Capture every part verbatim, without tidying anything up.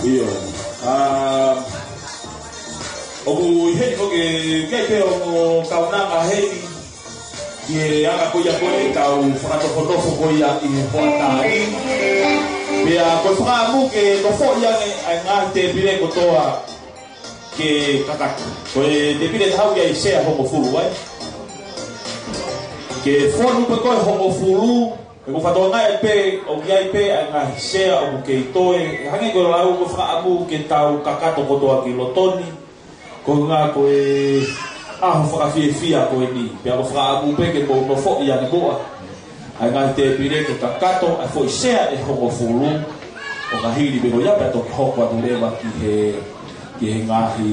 ʻIo. ʻA, ʻoku ʻi heni ko e, ke ke o, o kaunanga heni, ke anga ko ia ko e kau fakanofonofo ko ia ʻi he hoʻatā ni. Pea ko e fakaʻamu ke nofoʻi ange ʻa e ngaahi tēpile kotoa ke kakato. Ko e tēpile ʻe taha ʻoku ʻi ai e sea hongofulu ai. Ke fonu pē ko e hongofulu, ʻoku fakatokangaʻi pē, ʻoku ʻi ai pē ʻa e ngaahi sea ʻoku kei toe, hangē ko e lau ko e fakaʻamu ke tau kakato kotoa ki loto ni, ko e ngaahi ko e ʻaho fakafiefia ko eni, pea ko e fakaʻamu pē ke mou nofoʻi ange muʻa ʻa e ngaahi tēpile ke kakato ʻa e foʻi sea ʻe hongofulu, ʻo ka hili pē ko ia pea toki hoko atu leva ki he, ki he ngaahi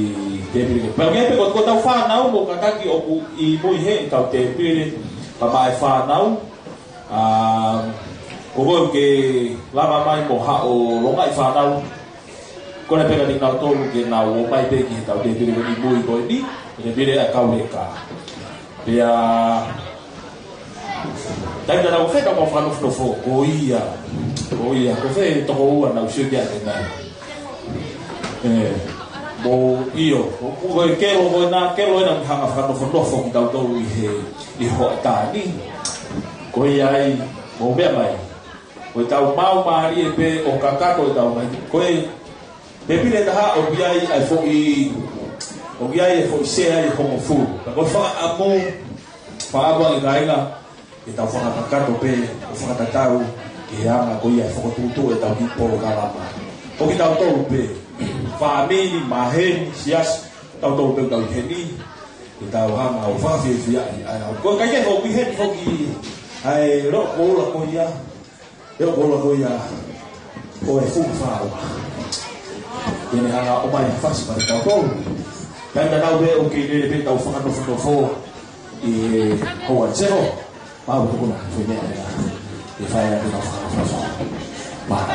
tēpile. Pea ʻoku ʻi ai pē ko, ko ʻetau fānau mo kātaki ʻoku ʻi mui he ʻetau tēpile, ka maʻa e fānau, ʻa, ko koe ke lava mai mo haʻo longaʻi fānau. Ko e peka ni kinautolu ke nau ō mai pē ki heʻetau tēpile ko eni ʻi mui ko eni, tēpile ʻa e kau leka. Pea, taimi tatau fē ʻetau kau fakanofonofo, ko ia, ko ia, ko fē toko ua nau sio ki ai ʻanenai. ʻE, mo ʻio, ko, ko e kelo, ko ena kelo ena ʻoku hanga fakanofonofo kitautolu ʻi he, ʻi he hoʻatā ni. Ko ia ai, mou meʻa mai. Ko ʻetau maumālie pē ʻo kakato ʻetau mai. Ko e tēpile ʻe taha ʻoku ʻi ai ʻa e foʻi, ʻoku ʻi ai e foʻi sea ʻe hongofulu. Ka ko e fakaʻamu, fakaʻamu ange kāinga, ke tau fakakakato pē, ʻo fakatatau ki he anga ko ia e fokotuʻutuʻu ʻetau kiʻi polokalama. Ko kitautolu pē, fāmili, maheni, siasi, tautolu pē ʻoku tau ʻi heni, ke tau hanga ʻo fakafiefiaʻi ʻa e ʻaho. Ko e kakai ʻoku ʻi heni foki, ʻa e loʻu koula ko ia, ʻe ʻo koula ko ia, ko e fuʻu fāua. Ke ne hanga ʻo ʻomai ha fasi maʻa kitautolu. Taimi tatau pē ʻoku kei lele pē ʻetau fakanofonofo ʻi he houa ni. Sefo, mau tukuna, fai meʻa ʻe fai atu ʻetau fakanofonofo. Mālō.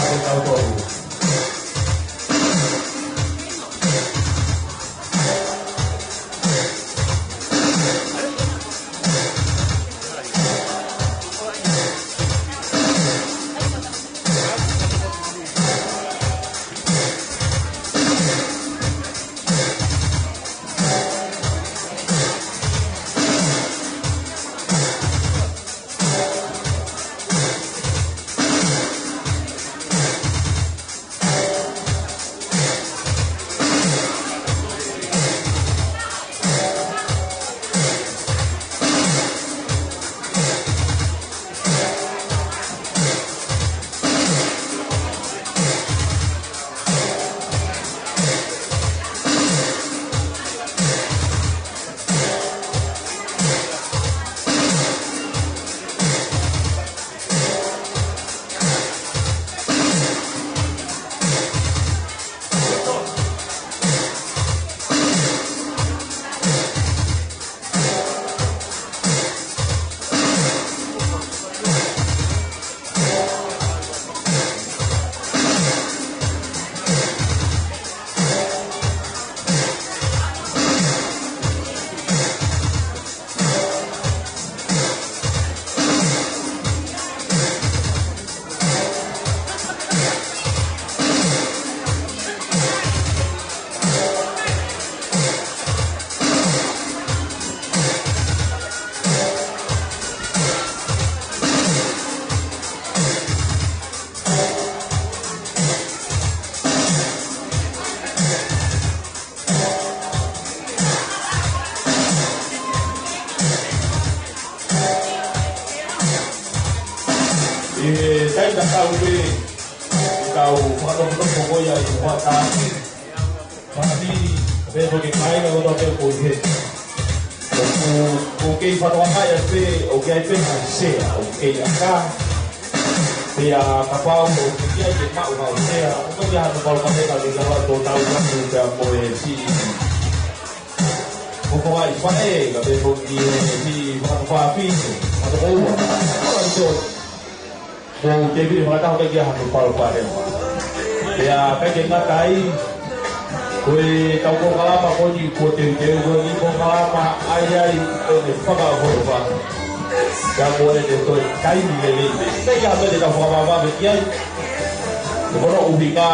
Ate tau tolu. ʻI he taimi tatau pē, ʻetau fakanofo ko ia ʻi he hoʻatā. Fakafi, pea ko e kāinga kotoa pē ʻoku ʻi heni. ʻOku, ʻoku kei fakatokangaʻi atu pē, ʻoku ʻi ai pē ha sea, ʻoku kei ʻaka. Pea kapau ʻoku ʻikai ke maʻu ha sea, ʻoku ʻikai ha palopalema ke lava tō tau atu pea mo e siʻi. Ko ko ai fae, ka pē ko ki he siʻi fakafāpī, fakatokoua. Ko ai tō. Ko Tēvita Fakataha ʻikai ke ʻi ai ha palopalema. Pea ʻikai ke ngata ai, ko e kau polokalama ko eni kuo teuteu, ko e kiʻi polokalama ʻa ia ʻoku ne fakahoko. Ka ko ʻene toe taimi lelei pē. ʻIkai ke ʻi ai ha meʻa te tau fakavavevave ki ai. Ko hono ʻuhinga,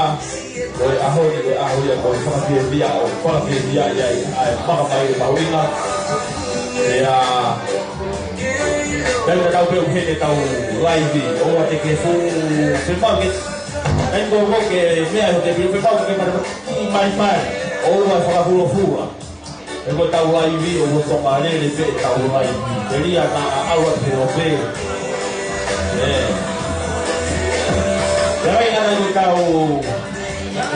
ko e ʻaho ni, ko e ʻaho ia, ko e fakafiefia, ʻo fakafiefia ia, ʻa e makamai e mahuʻinga. Pea, pea tatau pē ʻoku ʻi heni ʻetau laivi, ʻoua te ke fuʻu, fepaki, ʻai ko ko ke meʻa ʻo te pio fepaki ke mare mai mai, ʻoua ʻe fakafulofula. He ko ʻetau laivi ʻoku tō mālele pē ʻetau laivi. Telia naʻa ʻalu atu he ope. ʻE. Pea ʻi ai ʻetau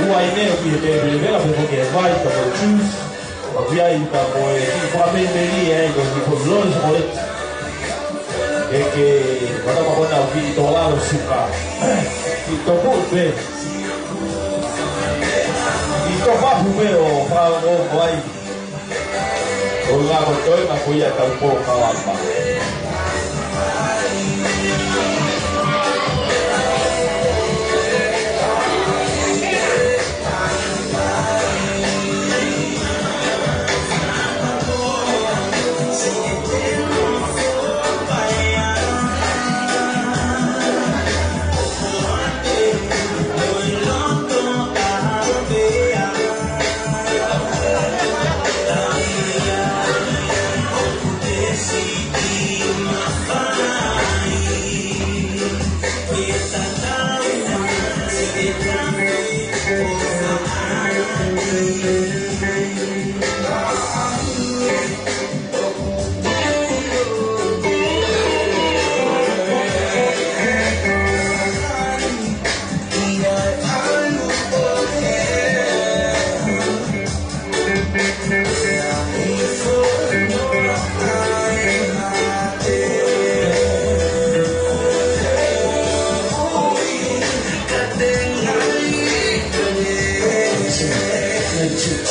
uaine ʻoku ʻi he tēpile, pea ko e vai ka ko e juice. ʻOku ʻi ai ka ko e kiʻi fakameimei ʻe ʻi ai ko e kiʻi potu lolo sōkoleti. ʻE ke, mata ma kona ʻoku ʻi tō lalo suka. ʻI tō puʻu pē. ʻI tō papu pē ʻo fakaongo ai. ʻO ngā ko e toenga ko ia ʻetau polokalama.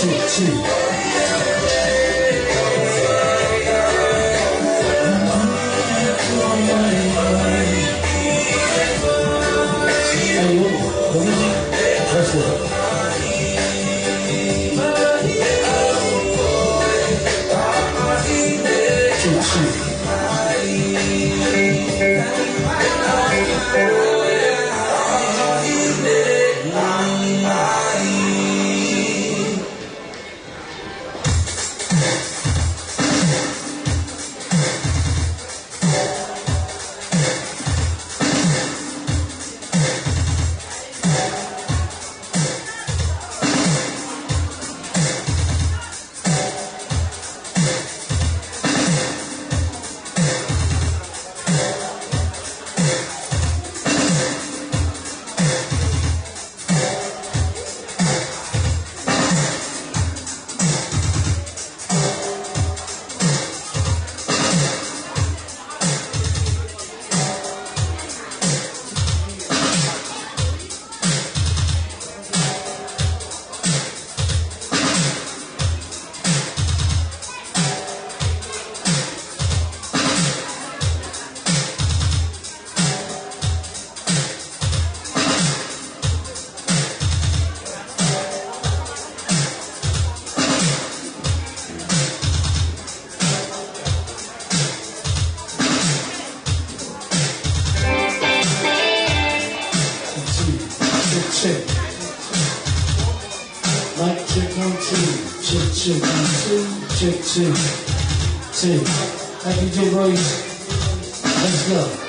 Two. Two, two. Check, check. Mic check, one, two. Check, check, one, two. Check, check. Check. Thank you, D J Royce. Let's go.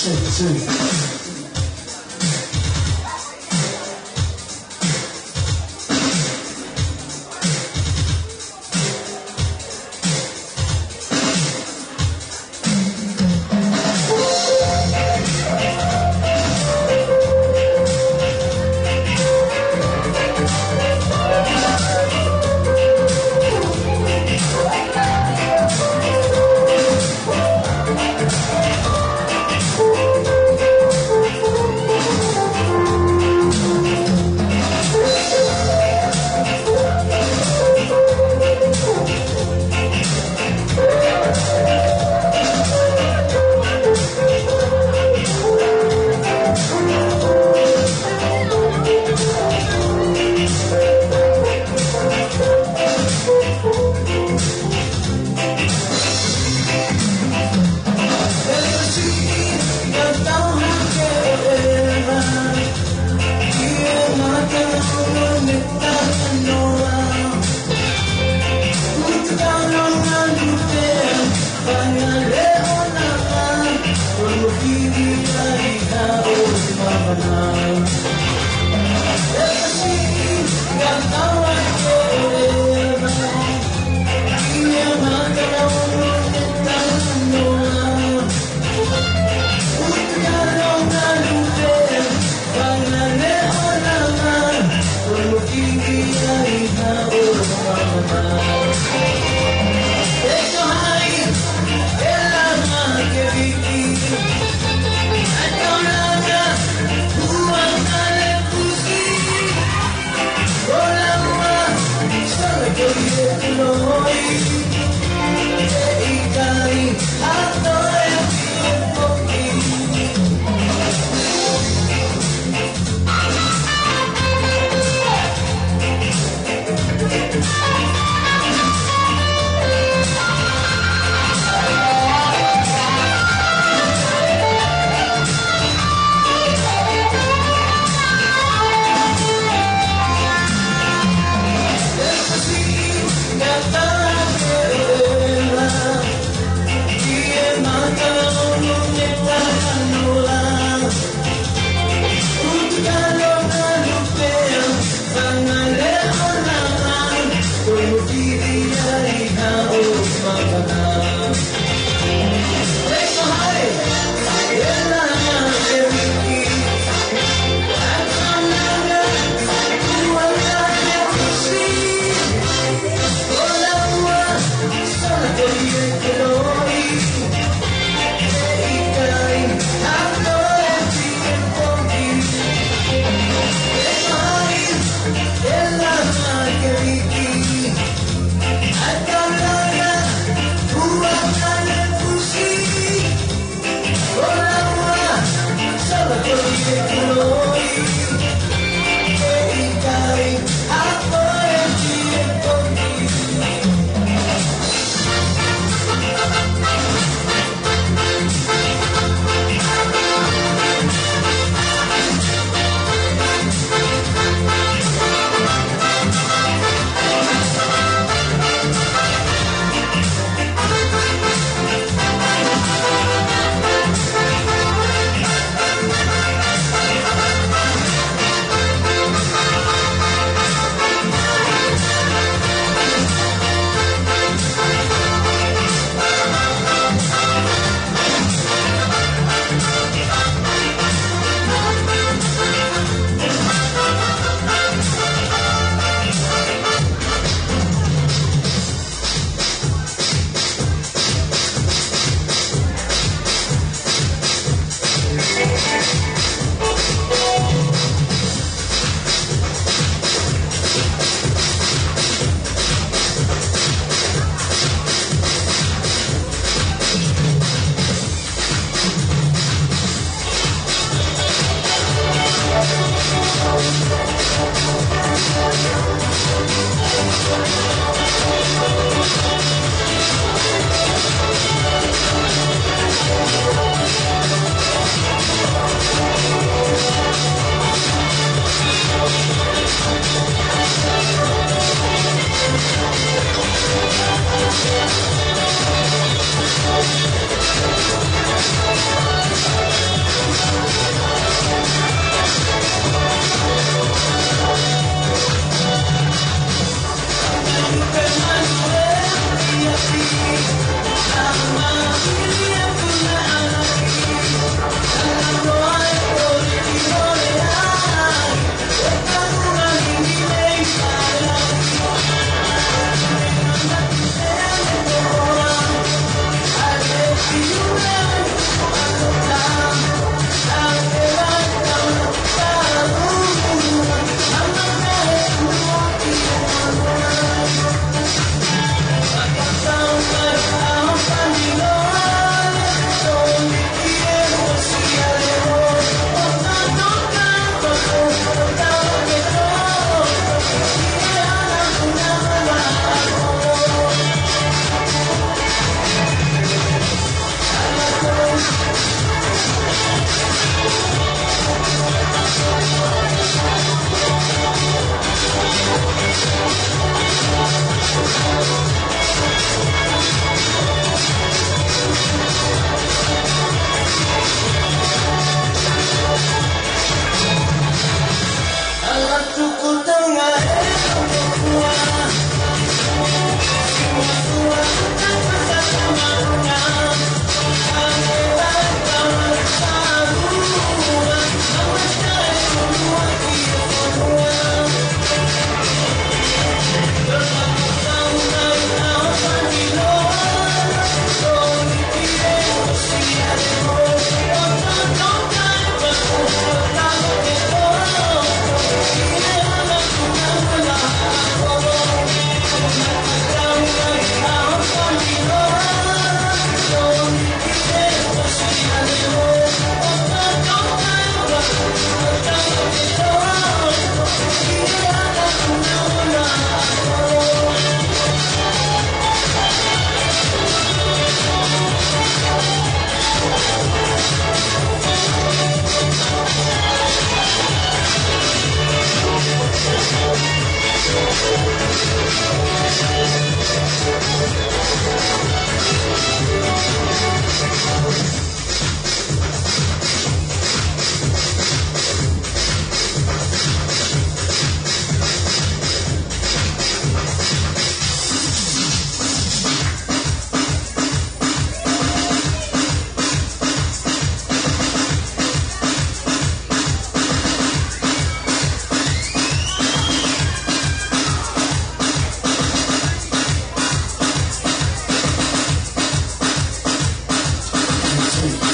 Check, check.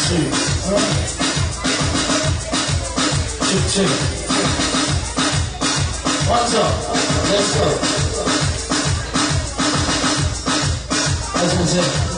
Alright. Check, check. One, two. Let's go. That's it.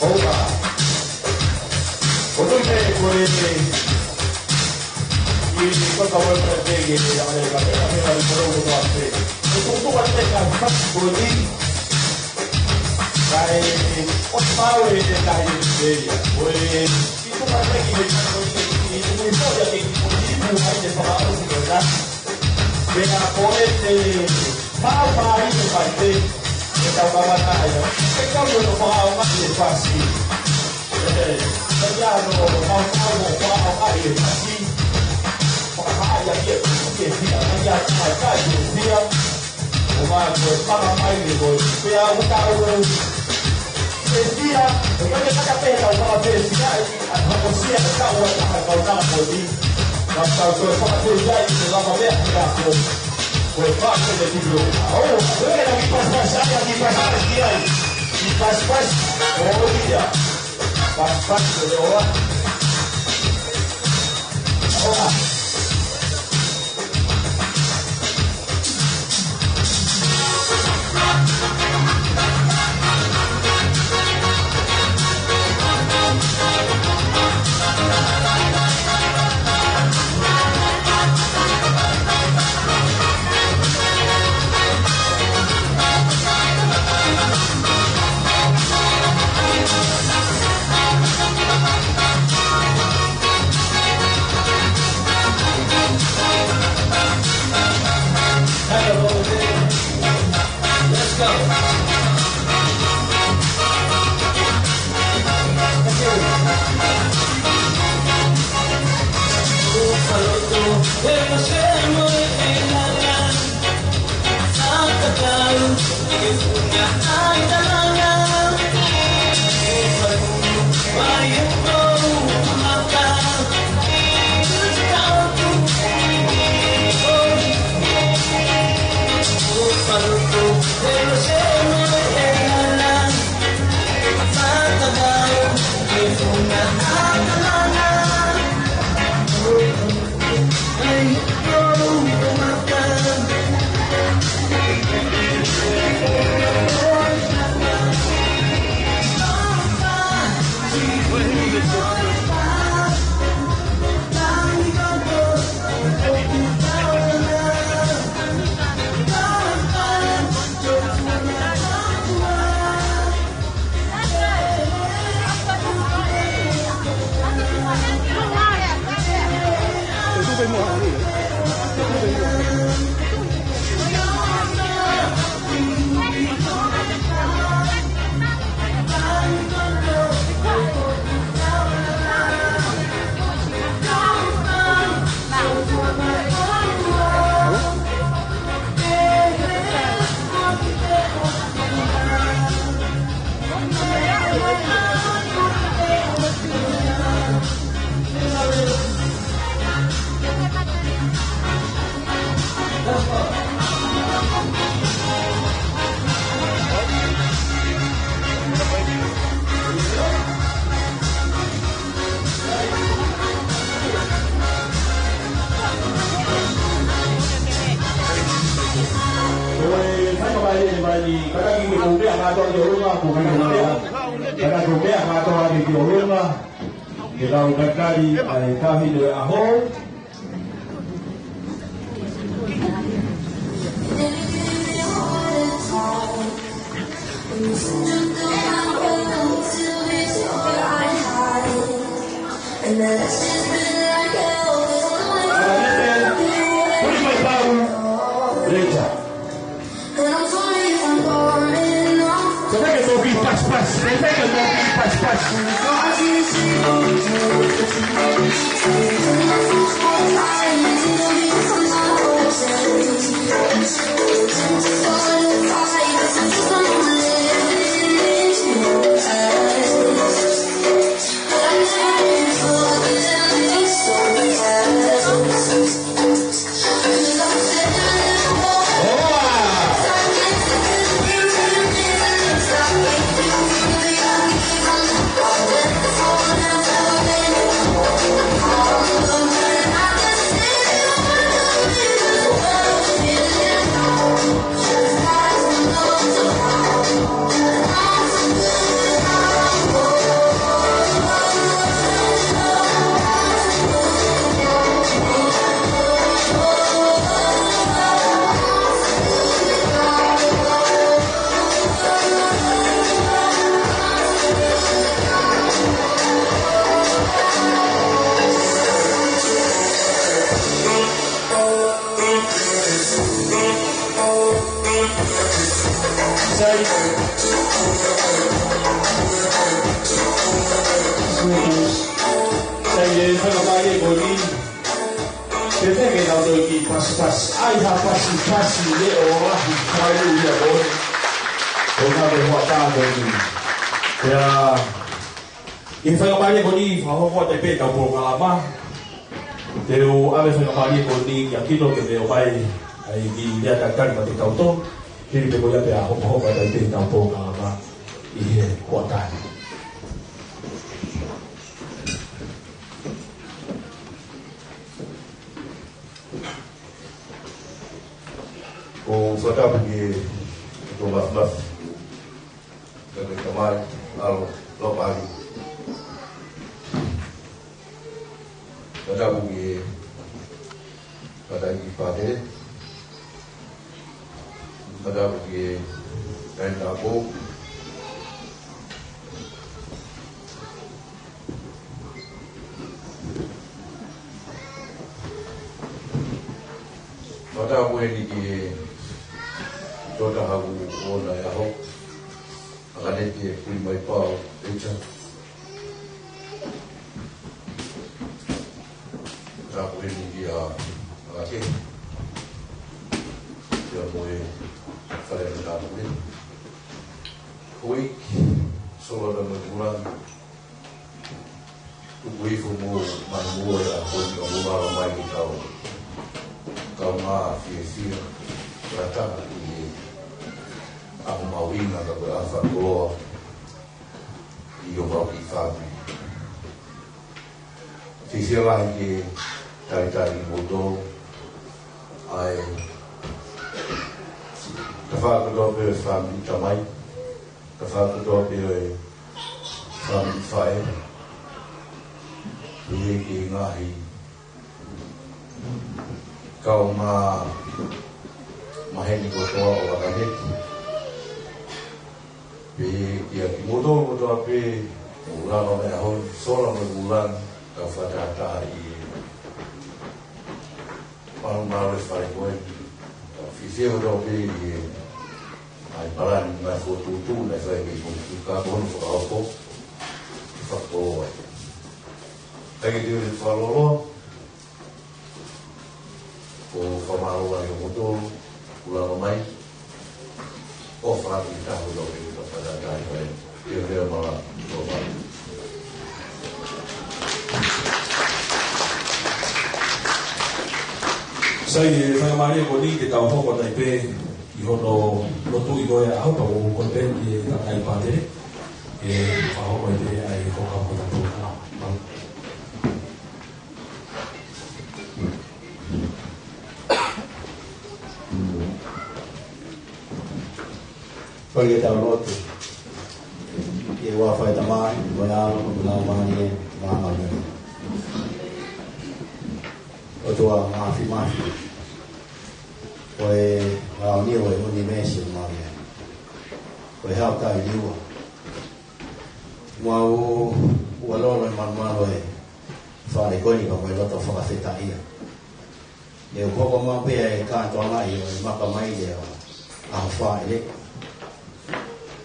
Oka. Ko e meʻa ko ē, ʻi he kau tau ʻa e pēke, ʻa e ka pē, ka pē, ka pē, ka pē, ka pē. Ko e tuʻutuʻu atu pē ka fasi ko eni. Kae ʻosi maʻu e te tahi e te ia. Ko e tuʻutuʻu atu pē ki he ka ko eni, ʻi he tuʻutuʻu atu pē ki he tuʻutuʻu atu pē ki he fakaʻosi ko ena. Pea ko e te pau pau i te fai te, ʻe tau kamata ai. ʻE kau ʻo fakaʻaongaʻi e fasi. ʻE, ʻe ia no, mau mau ʻo fakaʻaongaʻi e fasi. Fakaʻaongaʻi e fia, fia, fia, fia, fia, fia. ʻO mau ko e fakaʻaongaʻi e ko e, pea ʻoku tau e fia, ʻe kau te kata pē tau fakaʻaongaʻi e fia, ʻa, fakaʻosi ʻa e kau ʻa e kaunanga ko eni. Ka tau toe fakaʻaongaʻi e fia, ʻe lava meʻa ki a ko. Ko e fakaʻaongaʻi e fia. ʻO, ko e kiʻi pasipasi ai, kiʻi pasipasi ai. Kiʻi pasipasi. ʻO ia. Pasipasi, ʻo ia. ʻO ia. Ko e faingamālie eni mai, kātaki ke mou meʻa kātoa ki ʻolunga, ko e meʻa kātoa. Kātaki ke mou meʻa kātoa ki ʻolunga. Ke tau talitali ʻa e taʻahine ʻo e ʻaho. Later. So make it more beat, pass, pass. Make it more beat, pass, pass. Sai. Sai, ʻe fakamālie ko eni. Pea te ke tau toe kiʻi pasipasi. ʻAi ha pasipasi leʻo lahi kau ia ko ē. ʻO nau hoa tā ko eni. Pea ʻi he faingamālie ko eni, fakahoko atu pē ʻetau polokalama. Te u ʻave faingamālie ko eni kia Kino ke ne ʻomai ʻa e kiʻi lea talitali maʻa kitautolu. Hili pē ko ia pea hokohoko atu pē ʻetau polokalama ʻi he hoʻatā ni. ʻOku ou fakatapu ki he ʻOtua Māfimafi. Ka ke Tamai, ʻAlo, Laumālie. Fakatapu ki he kātaki pātele. Fakatapu ki he kakai tāupoʻou. Fakatapu eni ki he tokotaha kuo ʻosi ʻaho, ʻAkanete Pulimaipao Peter. Fakatapu eni kia ʻAkake. Kia mo e fale na tāpule. Houʻeiki, Solana mo e Tukulani. Tuku hifo mo manu mo e ʻaho ni ka mou ʻalu mai ke tau kaungā fiefia. Lata ki he ʻaho mahuʻinga ka ko e ʻaho fakakoloa ʻi homau kiʻi fāmili. Fiefia lahi ke talitali kimoutolu ʻa e tafaʻaki kotoa pē ʻo e fāmili tamai, tafaʻaki kotoa pē ʻo e fāmili faʻē, pehē ki he ngaahi kaungā maheni kotoa ʻo ʻAkanete. Pehē kia kimoutolu kotoa pē, ʻoku lava mai ʻaho ni, Sola mo Tukulani, kau fakatahataha ʻi he malumalu ʻo e fale ko eni. Kau fiefia kotoa pē ʻi he ngaahi palani, ngaahi fokotuʻutuʻu naʻe fai mei he Komiti Tuʻukimuʻa kuo fakahoko, ke fakakoloa ai. Kae ke te ule fakalolo, ʻoku ou fakamālō lahi kimoutolu, kuo lava mai, ʻofa atu ki he taha kotoa pē ʻoku fakatahataha ai. Ke ʻofa atu, ʻofa atu. Sai, ʻe fakamālie ko eni ke tau hoko atu ai pē ʻi hono lotu ʻi ko e ʻaho pea ʻoku ou kole pē ki he tangataʻeiki pātele ke fakahoko ai pē ʻa e hoko atu ʻa e. Kole ke tau lotu. ʻE ʻofa ʻa e Tamai, mo e ʻAlo, mo e Laumālie Māʻoniʻoni. ʻOtua Māfimafi, ko e ʻAoniu ʻo e ʻunivēsi ʻoku mau ʻi ai. Ko e Haʻu Taʻeliua. Mau ua lolo e malumalu e fale ko eni pea mo e loto fakafetaʻia. ʻE hoko mai pē ʻa e kātoanga ʻi he makamaile ʻo e ʻaho fāʻeleʻi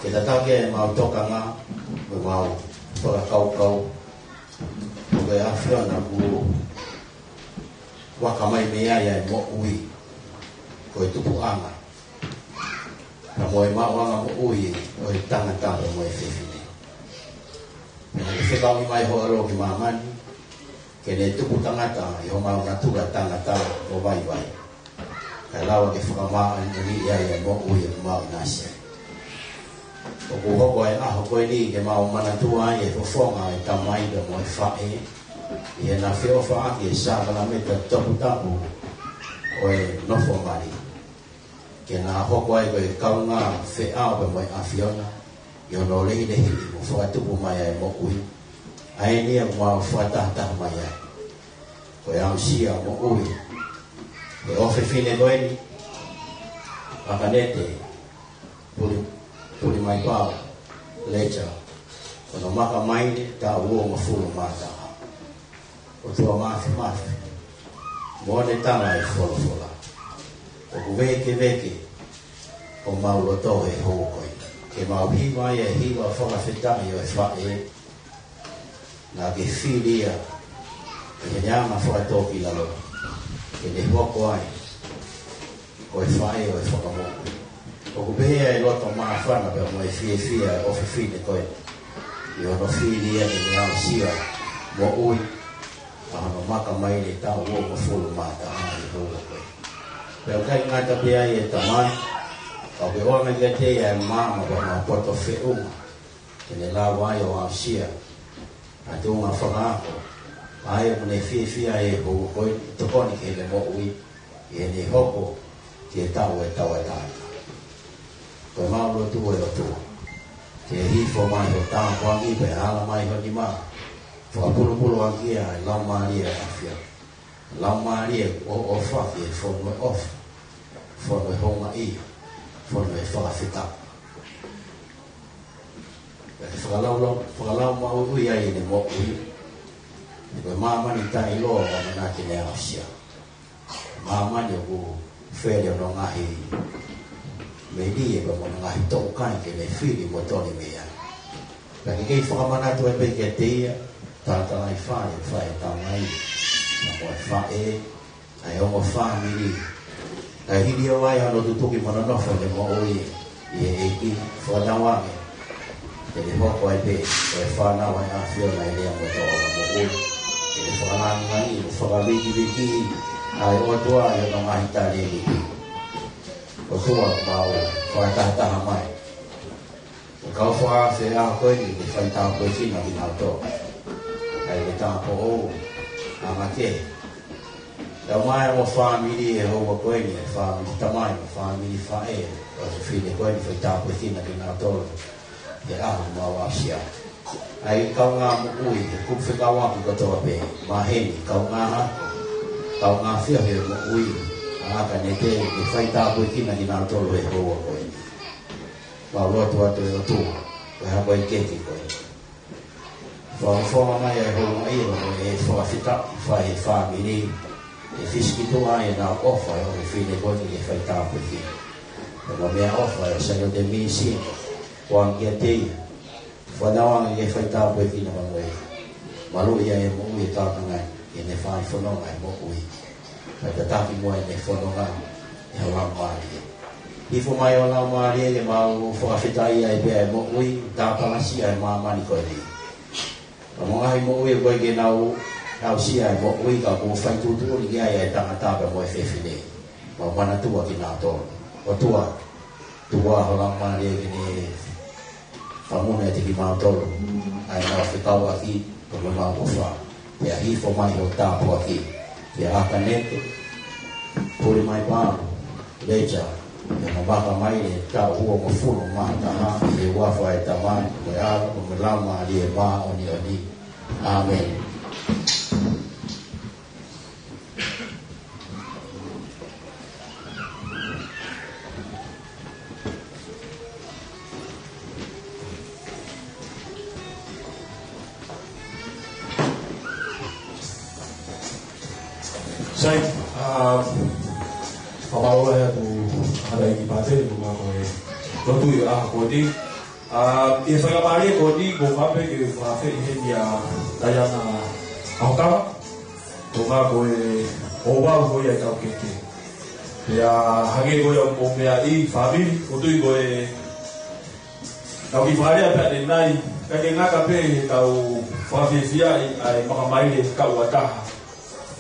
ke tataki ʻemau tokanga mo ʻemau fakakaukau. Ko e ʻAfiona kuo vaka mai mei ai ʻa e moʻui, ko e tupuʻanga pea mo e maʻuʻanga moʻui ʻo e tangata pea mo e fefine. Pea ke fekauʻi mai ho ʻAlo ki māmani ke ne tupu tangata ʻi homau natula tangata ʻo vaivai, kae lava ke fakamāʻoniʻoniʻi ai ʻa e moʻui ʻoku mau ʻinasi ai. ʻOku hoko e ʻaho ko eni ke mau manatua ai e fofonga ʻo e tamai pea mo e faʻē ʻi heʻena feʻofaʻaki e sākalamēniti toputapu ʻo e nofo mali, ke na hoko ai ko e kaungā feʻao pea mo e ʻAfiona ʻi hono lehilehiʻi mo fakatupu mai ʻa e moʻui. ʻA eni ʻoku mau fakatahataha mai ai, ko e aʻusia moʻui ʻo e ʻofefine ko eni, ʻAkanete Puli-, Pulimaipao Leja, ko hono makamaile taʻu uongofulu mā taha. ʻOtua Māfimafi, mo ʻene tala e folofola, ʻoku vēkeveke homau loto he houa ko eni ke mau hiva ai e hiva fakafetaʻi ʻo e faʻē naʻa ke fili ia ʻi heʻene anga fakatōkilalo ke ne hoko ai ko e faʻē ʻo e fakamoʻui. ʻOku pehē ʻa e loto māfana pea mo e fiefia ʻa e ʻofefine ko ē ʻi hono fili ia ke ne aʻusia moʻui ʻa hono makamaile taʻu uongofulu mā taha ʻi he houa ko ē. Pea ʻoku ʻikai ngata pē ai, ʻe Tamai, ka ʻoku ke ʻoange kiate ia ʻa e maama pea mo e poto feʻunga ke ne lava ai ʻo aʻusia ʻa e tuʻunga fakaako ʻa ia ʻoku ne fiefia ai he houa ko eni, tokoni ki heʻene moʻui ʻi heʻene hoko ki he taʻu ʻe tauʻatāina. Ko ʻemau lotu, ʻe ʻOtua, ke hifo mai ho tāpuaki pea ala mai ho nima, fakapulupulu ʻaki ia ʻa e Laumālie ʻa e ʻAfiona. Laumālie ʻoku ʻofa ki he fonu ʻo e ʻofa, fonu ʻo e houngaʻia, fonu ʻo e fakafetaʻi. Pea ke fakalau-, fakalaumāuʻi ai ʻene moʻui, he ko e māmani taʻeʻiloa ʻoku ʻamanaki ke ne aʻusia. Māmani ʻoku fele hono ngaahi melie pea mo hono ngaahi toʻukai ke ne fili mo toli mei ai. Pea ke kei fakamanatu ai pē kiate ia, talatalaifale, fai tamai, pea mo e faʻē, ʻa e ongo fāmili. Kae hili ʻo aʻu hono tutuki mo nonofo ʻene moʻui ʻi he ʻEiki, fānau ange ke ne hoko ai pē ko e fānau ʻa e ʻAfiona ʻi he lea mo e tōʻonga moʻui. Ke ne fakalāngilangiʻi mo fakavikivikiʻi ʻa e ʻOtua ʻi hono ngaahi talēniti. ʻOtua, mau fakatahataha mai ʻa e kau fakaafe ʻaho ko eni ke fai tāpuekina kinautolu. ʻA ia ke tāpuakiʻi ʻa e ngaahi kehe. Tau mai mo e fāmili he houa ko eni, e fāmili tamai, mo e fāmili faʻē, ʻofefine ko eni, fai tāpuekina kinautolu he ʻaho ʻoku mau aʻusia. ʻA e kaungā moʻui, he kupu fekauʻaki kotoa pē, maheni, kaungā ako, kaungā feohi he moʻui ʻa ʻAkanete, ke fai tāpuekina kinautolu he houa ko eni. Mau lotu atu, ʻe ʻOtua, ko e hako ʻi he kehe ko ē. Fakafofonga mai ʻa e houngaʻia mo e fakafetaʻi, fai he fāmili, ʻe fisikituʻa ai ʻenau ʻofa ʻa e ʻofefine ko eni ke fai tāpuekina. Pea mo e meʻaʻofa ʻa e Sailote Misi, ʻoange kiate ia. Fānau ange ke fai tāpuekina pea mo e maluʻi ʻa e moʻui ʻa e tākanga ni, ke ne fai fononga ʻi he moʻui. Kae tataki muʻa ʻene fononga ʻe ho Laumālie. Hifo mai ho Laumālie ke mau fakafetaʻi ai pē ʻa e moʻui, tāpalasia ʻa e māmani ko eni. Pea mo e ngaahi moʻui ʻoku ʻikai ke nau Aʻusia e moʻui ka kuo fai tuʻutuʻuni ki ai ʻa e tangata pea mo e fefine. Mau manatua kinautolu. ʻOtua, tuku ā ho Laumālie ke ne fakamoʻoni ʻiate kimautolu ʻa ʻemau fekauʻaki pea mo ʻemau ʻofa. Pea hifo mai ho tāpuaki kia ʻAkanete, Pulimaipalo, Leja, pea mo Makamaile, taʻu uongofulu mā taha, ʻi he huafa ʻo e Tamai, mo e ʻAlo, mo e Laumālie Māʻoniʻoni. ʻĀmeni. Sai, ʻa, fakamālō lahi atu ʻa e ʻEiki Pātele, ko e lotu ʻi he ʻaho ko eni. ʻA, ʻi he faingamālie ko eni, ʻoku ou fie pehē ke u fakaafeʻi heni ʻa Taiana ʻAhokawa, ko e, ko e ouau ko ia ʻetau keke. Pea hangē ko ia ʻoku mou meaʻi, fāmili, ʻoku ou tui ko e tau kiʻi fakalea pē ʻanenai, ka ke ngata pē he tau fakafiefiaʻi ʻa e Makamaile he kau ʻa taha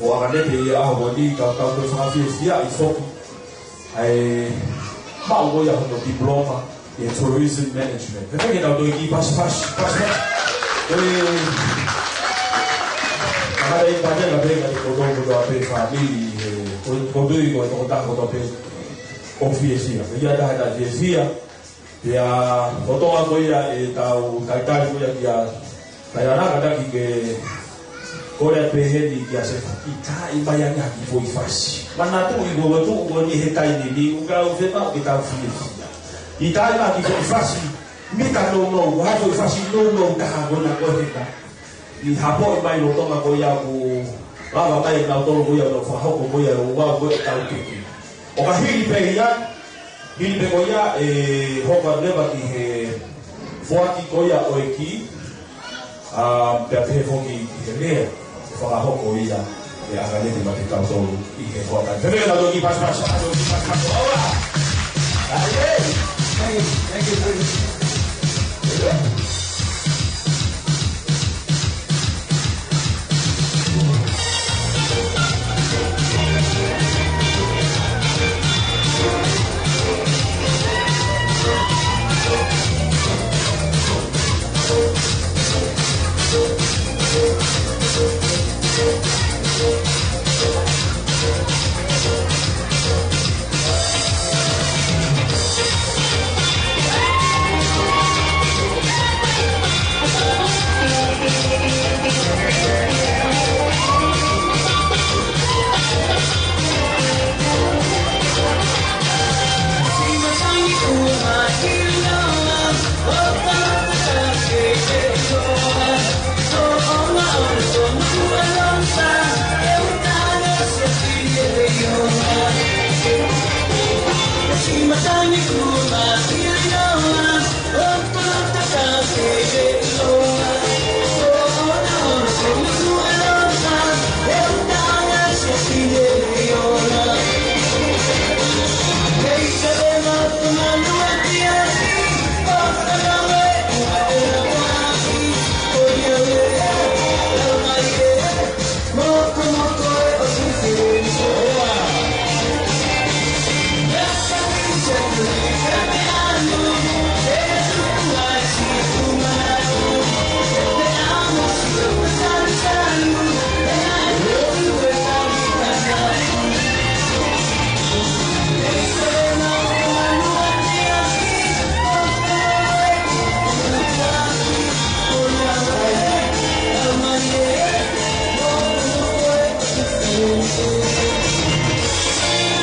ʻo ʻAkanete ʻi he ʻaho ko eni, ka tau toe fakafiefiaʻi foki ʻa e maʻu ko ia hono diploma ʻi he tourism management. Pea ke tau toe kiʻi pasipasi, pasipasi. Ko e, ka mata i pātele pē ka te koto koto a pē fāmili he, ko, ʻoku ou tui ko e tokotaha kotoa pē ʻoku fiefia. Ko ia taha taha fiefia, pea ko e tokotaha ko ia ʻetau talitali ko ia kia Taiana, kātaki ke kole pē heni kia Sefa ke ʻai mai ange ha kiʻi foʻi fasi. Manatuʻi ko e tuʻu ko eni he taimi ni, ʻoku ou fiemaʻu ke tau fiefia. ʻAi mai ha kiʻi foʻi fasi, mita nounou, ha foʻi fasi nounou taha ko ena ko ē heka. ʻI he hapo mai lolotonga ko ia ʻoku lava mai ʻe nautolu ko ia ʻo fakahoko ko ia ʻo ua ko ē ʻetau keke. ʻO ka hili pē ia, hili pē ko ia ʻe hoko atu leva ki he foaki ko ia ʻo e kī, ʻa, pea pehē foki ki he lea ʻe fakahoko ia ʻe ʻAkanete maʻa kitautolu ʻi he foaki. Pea pehē nautolu kiʻi pasipasi, nautolu kiʻi pasipasi. All right. Thank you. Thank you, Bruce.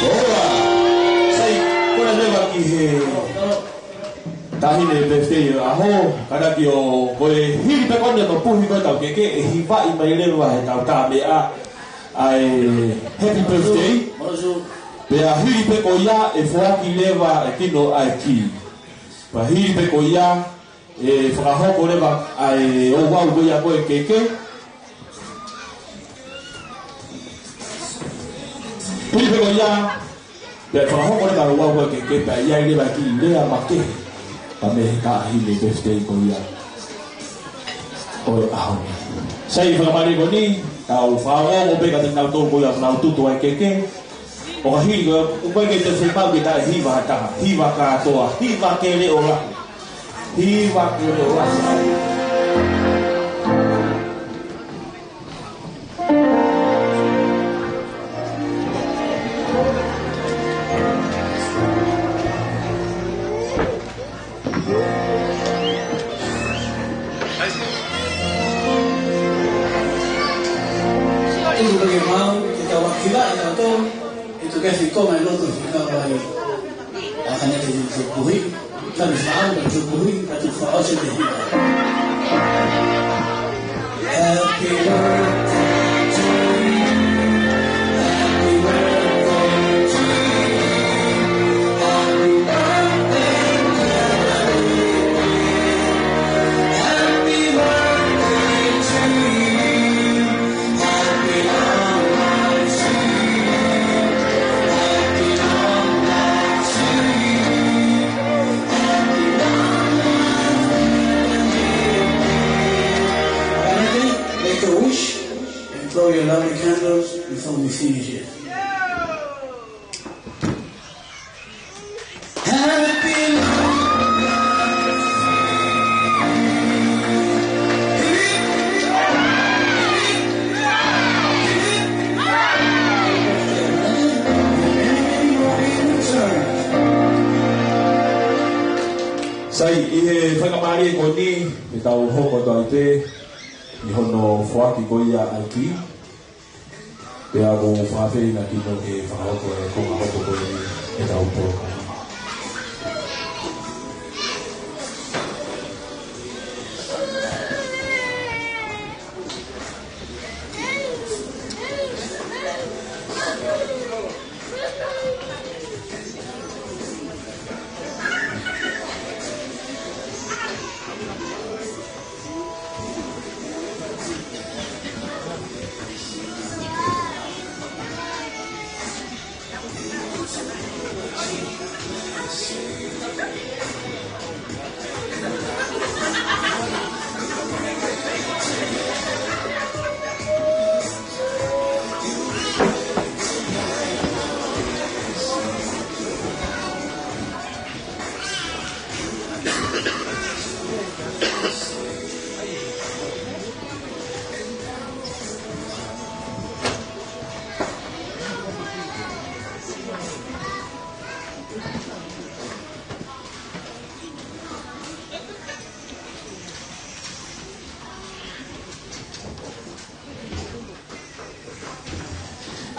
Ora. Sai, kole leva ki he taʻahine birthday ʻo e ʻaho, kātaki ʻo, ko e hili pē ko eni ʻetau puhi ko ē ʻetau keke, ʻe hivaʻi mai leva he ʻetau tā meʻa ʻa e happy birthday. Pea hili pē ko ia ʻe foaki leva e kino ʻa e kī. Pea hili pē ko ia ʻe fakahoko leva ʻa e ouau ko ia ko ē keke. Hili pē ko ia, pea fakahoko leva e ouau ko ē keke, pea ʻe ʻi ai leva e kiʻi lea makehe mei he taʻahine birthday ko ia ʻo e ʻaho ni. Sai, fakamālō ko eni. Tau fakaongo pē ka te nau tō ko ia nau tutu ai keke. ʻO ka hili ko ia, ʻoku ʻikai ke te fai mau ke taʻe hiva ha taha. Hiva kātoa, hiva ke leʻo lahi. Hiva ke leʻo lahi. Siʻi ʻalu ke mau, ke tau ʻakilaʻi tautolu, ʻi he tuʻu ke fiko mai loto fika vai. ʻA ka ne te tukuhi, ka ne fāu ka tukuhi, ka tuku fāu se te hika. Happy birthday to you. Happy birthday to you. Happy birthday, dear Lily. Happy birthday to you. Happy long life to you. Happy long life to you. Happy long life, dear Lily. Make a wish. And blow your lovely candles before we finish it. Happy long life. Sai, ʻi he faingamālie ko eni, ʻe tau hoko atu ai pē ʻi hono foaki ko ia ʻa e kī. Pea ʻoku ou fakaafeʻi na kino ke fakahoko e konga hopo ko eni ʻetau polokalama.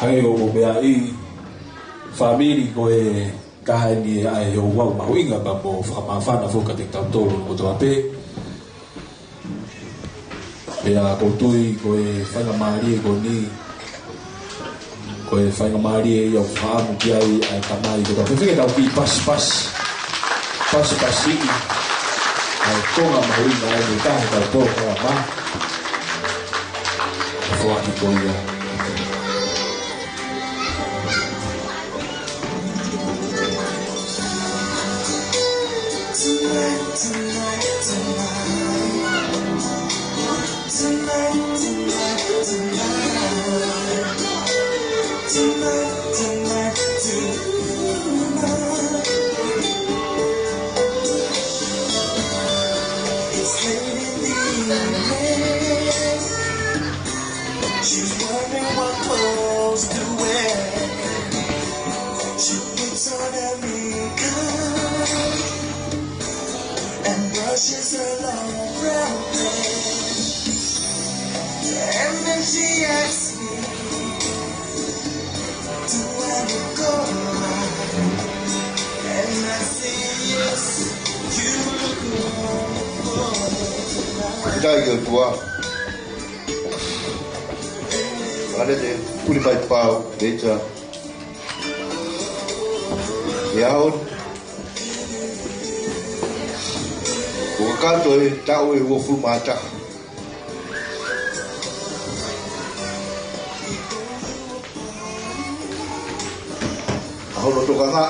Hangē ko ʻeku meaʻi, fāmili, ko e taha eni ʻa e ouau mahuʻinga pea mo fakamāfana foki kiate kitautolu kotoa pē. Pea ʻoku ou tui ko e faingamālie ko eni, ko e faingamālie ia ʻoku fakaʻamu ki ai ʻa e tamai kotoa. Fefine, tau kiʻi pasipasi. Pasipasi ʻa e konga mahuʻinga eni ʻetau polokalama. Foaki ko ia. Tonight, tonight, tonight, tonight. Tonight, tonight, tonight, tonight. It's late in the evening. She's wondering what clothes to wear. She puts on her makeup and brushes her long brown hair. And then she asks me, "Do I look alright?" And I say, "Yes, you look wonderful tonight." Fakafetaʻi ki he ʻOtua. Vale te puli mai pau, leita. ʻI he ʻaho ni, ʻoku kakato e taʻu ʻe uofulu mā taha. ʻAho hono tokanga.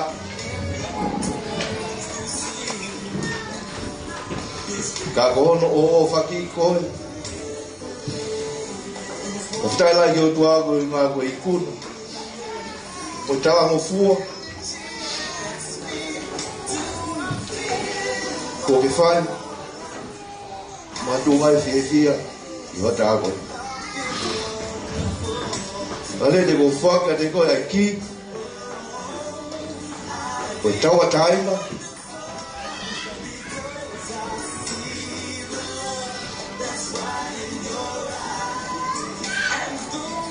Ka ko hono ʻoʻofaki ko ē. Fakafetaʻi lahi ki he ʻOtua koeʻuhi ko e ikuna ʻo e talangofua kuo ke fai. Mātuʻa mai fiefia ʻi hoʻo tā koe. Pea lele ʻoku ou foaki kiate koe ʻa e kī ʻo e tauʻatāina.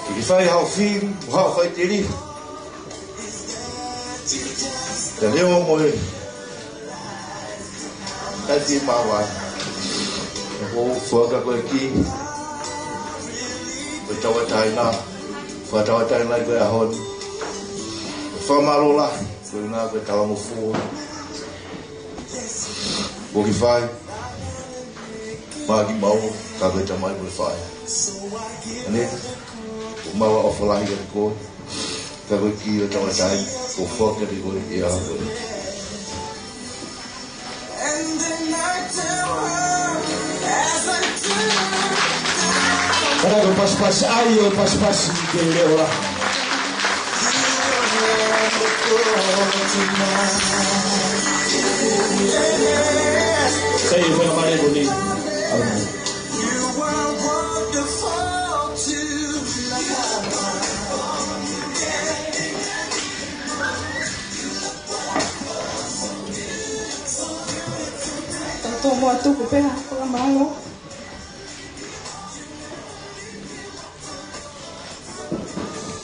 Ke ke fai haʻo fili, mo haʻo faʻiteliha. Ka leo mo e, ka ke maʻu ai. ʻOku ou foaki kiate koe ʻa e kī ʻo e tauʻatāina. Fakatauʻatāina ʻi he ʻaho ni. Fakamālō lahi koeʻuhi ko e talangofua kuo ke fai maʻa kimaua, ka ko e tamai mo e faʻē. Ane, ʻoku mau ʻofa lahi kiate koe, ka ko e kī ʻo e tauʻatāina, ʻoku ou foaki kiate koe ʻi he ʻaho ni. Kātaki ʻo pasipasi, ʻai ʻo pasipasi ke leʻo lahi. Sai e faingamālie ko eni. Tau tomuʻa tuku pē ha fakamālō.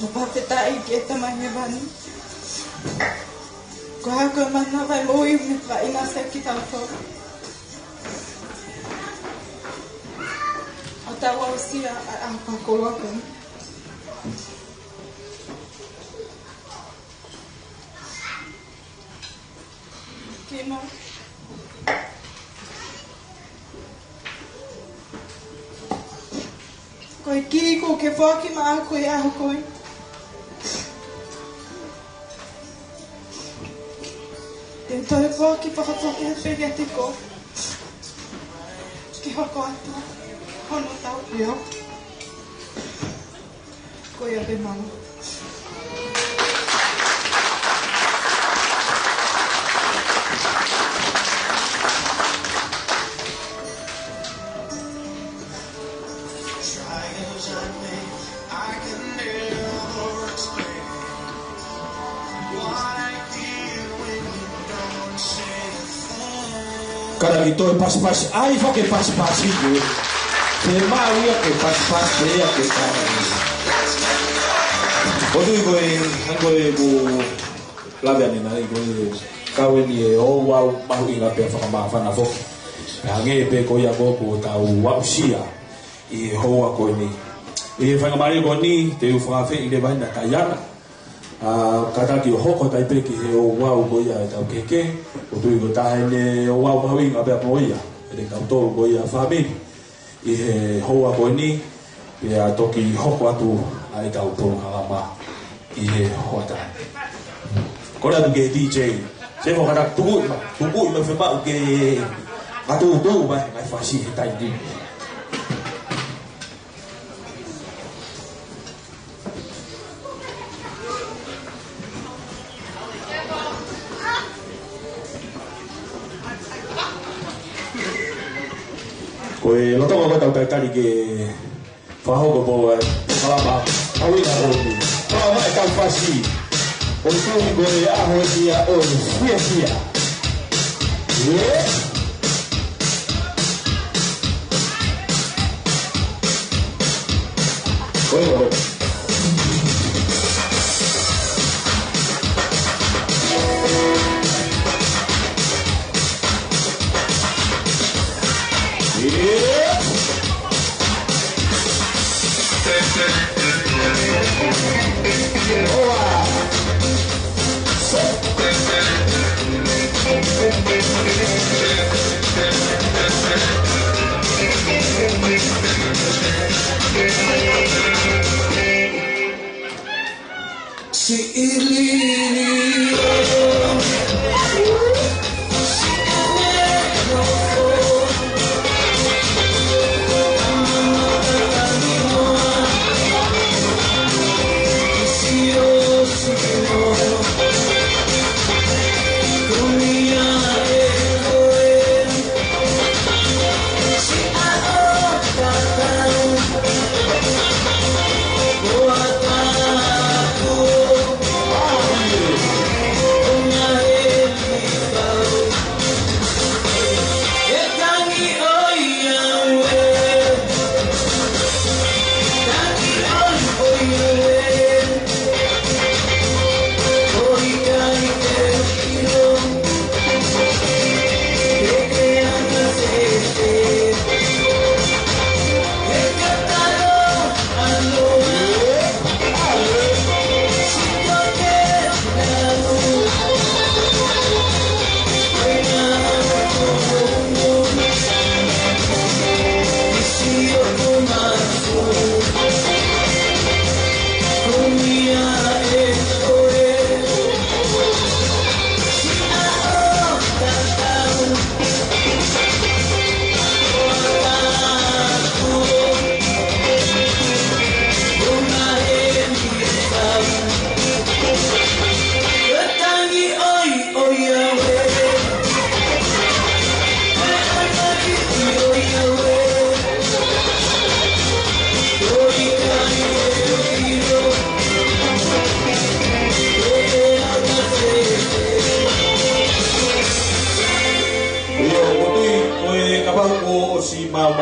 Tau fakafetaʻi ki he Tamai Hēvani. Ko e hā ko e manava e moʻui mo e fakaʻinasi ʻa kitautolu. ʻO tau aʻusia ʻa e ʻaho fakakoloa ko eni. Kino. Ko e kī kuo ke foaki maʻaku ʻi he ʻaho ko eni, te u toe foaki fakafoki pē kiate koe ke hoko atu hono tauhi au. Ko ia pē, mālō. Kātaki toe pasipasi, ʻai foki e pasipasi ko ē. Ke maʻu ia ke pasipasi, ke ia ke tau. ʻOku ou tui ko e, hangē ko e ʻoku lave ʻanenai ko e kau eni e ouau mahuʻinga pea fakamāfana foki. Pea hangē pē ko ia ko ē kuo tau aʻusia ʻi he houa ko eni. ʻI he faingamālie ko eni, te u fakaafeʻi leva ʻa Taiana. ʻA, kātaki ʻo hoko atu ai pē ki he ouau ko ia ʻetau kehekehe, ʻoku ou tui ko e taha eni e ouau mahuʻinga pea mo ia, ʻiate kitautolu ko ia fāmili, ʻi he houa ko eni, pea toki hoko atu ʻa ʻetau polokalama ʻi he hoʻatā. Kole atu ki he D J, se mo kātaki tuku mai, tuku mai femaʻu ke ngatu tuku mai, mai fasi he taimi ni. Ko e lolotonga ko ē ʻetau talitali ke fakahoko e polokalama, ʻa e ʻuhinga ko eni. Polokalama ʻetau fasi. ʻOku ou tui ko e ʻaho ia ʻo e fiefia. ʻIo. Ko ia. ʻIo.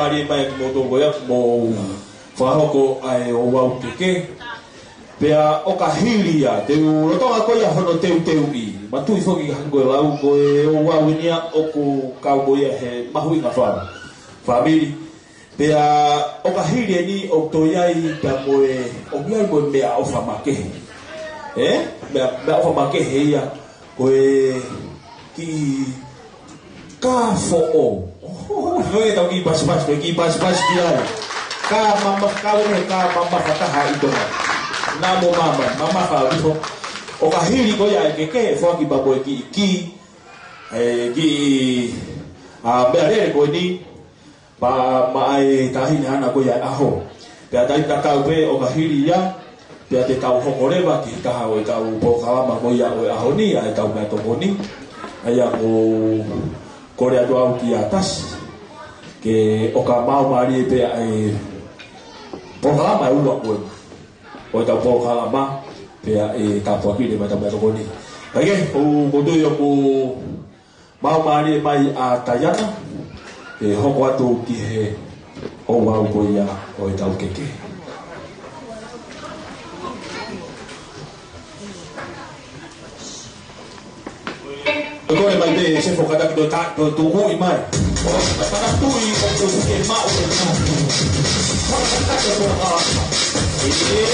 Mālie mai kimoutolu ko ia, mou fakahoko ʻa e ouau keke. Pea ʻo ka hili ia, te u lolotonga ko ia hono teuteuʻi. Mou tui foki hangē ko e lau ko e ouau eni ia ʻoku kau mo ia he mahuʻinga fau. Fāmili. Pea ʻo ka hili eni ʻoku toe ʻi ai pea mo e, ʻoku ʻi ai mo e meʻaʻofa makehe. Ē? Meʻa, meʻaʻofa makehe ia. Ko e kiʻi kā foʻou. Ko e tau kiʻi pasipasi, ko e kiʻi pasipasi ki ai. Kā mama, kā vene, kā mamafa taha ʻi Tonga. Naʻa mo mama, mamafa ʻaupito. ʻO ka hili ko ia e keke, foaki pea mo e kiʻi kī, e kiʻi, ʻa, meʻalele ko eni, pea maʻa e taʻahine ʻaʻana ko ia ʻaho. Pea taimi tatau pē ʻo ka hili ia, pea te tau hoko leva ki he taha ʻo e tau polokalama ko ia ʻo e ʻaho ni, ʻa e tau meʻatokoni. ʻA ia ko, kole atu au kia Tasi, ke ʻo ka maumālie pē ʻa e polokalama ʻe ua ko ē ʻo e tau polokalama, pea ʻe tāpuakiʻi leva e tau meʻatokoni. Kae kehe, ʻoku ou tui ʻoku maumālie mai ʻa Taiana, ʻe hoko atu ki he ouau ko ia ʻo e tau keke. Kole mai pē, Sefo, kātaki toe ta-, toe tukuʻi mai. ʻO, kātaki tuʻi, ʻo tuʻi ke maʻu e nā. Kātaki toe, ʻa. ʻIo.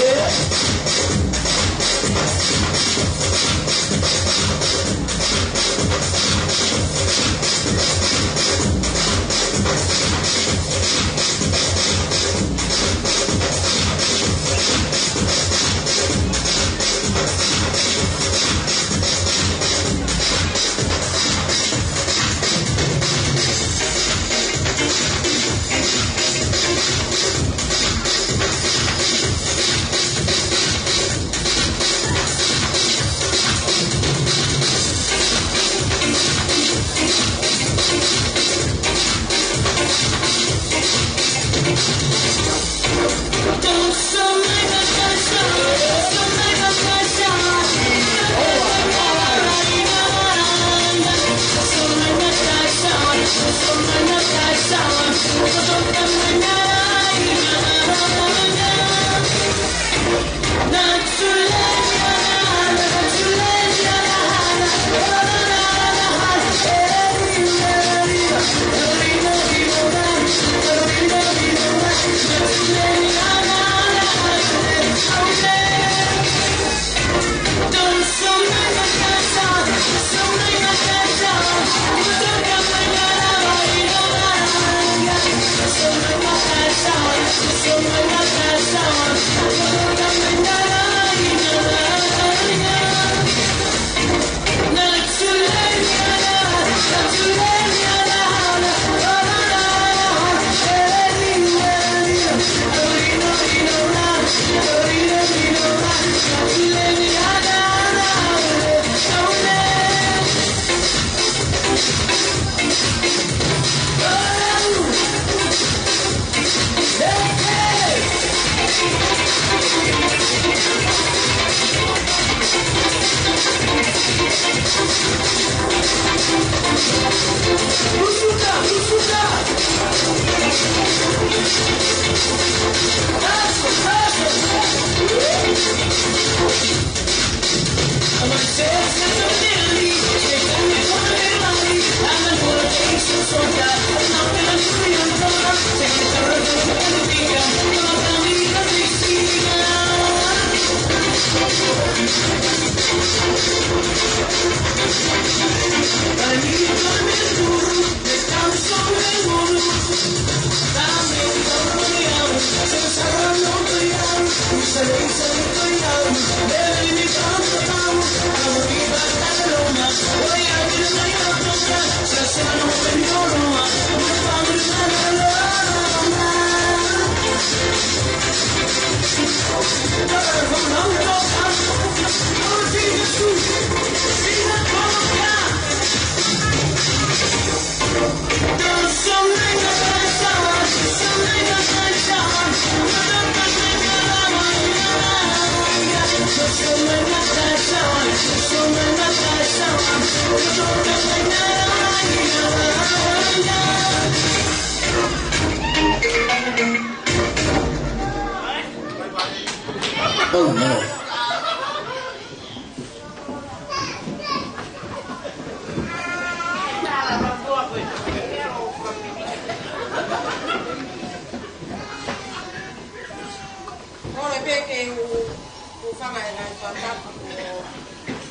Ngaahi ngaahi fakatapu kuo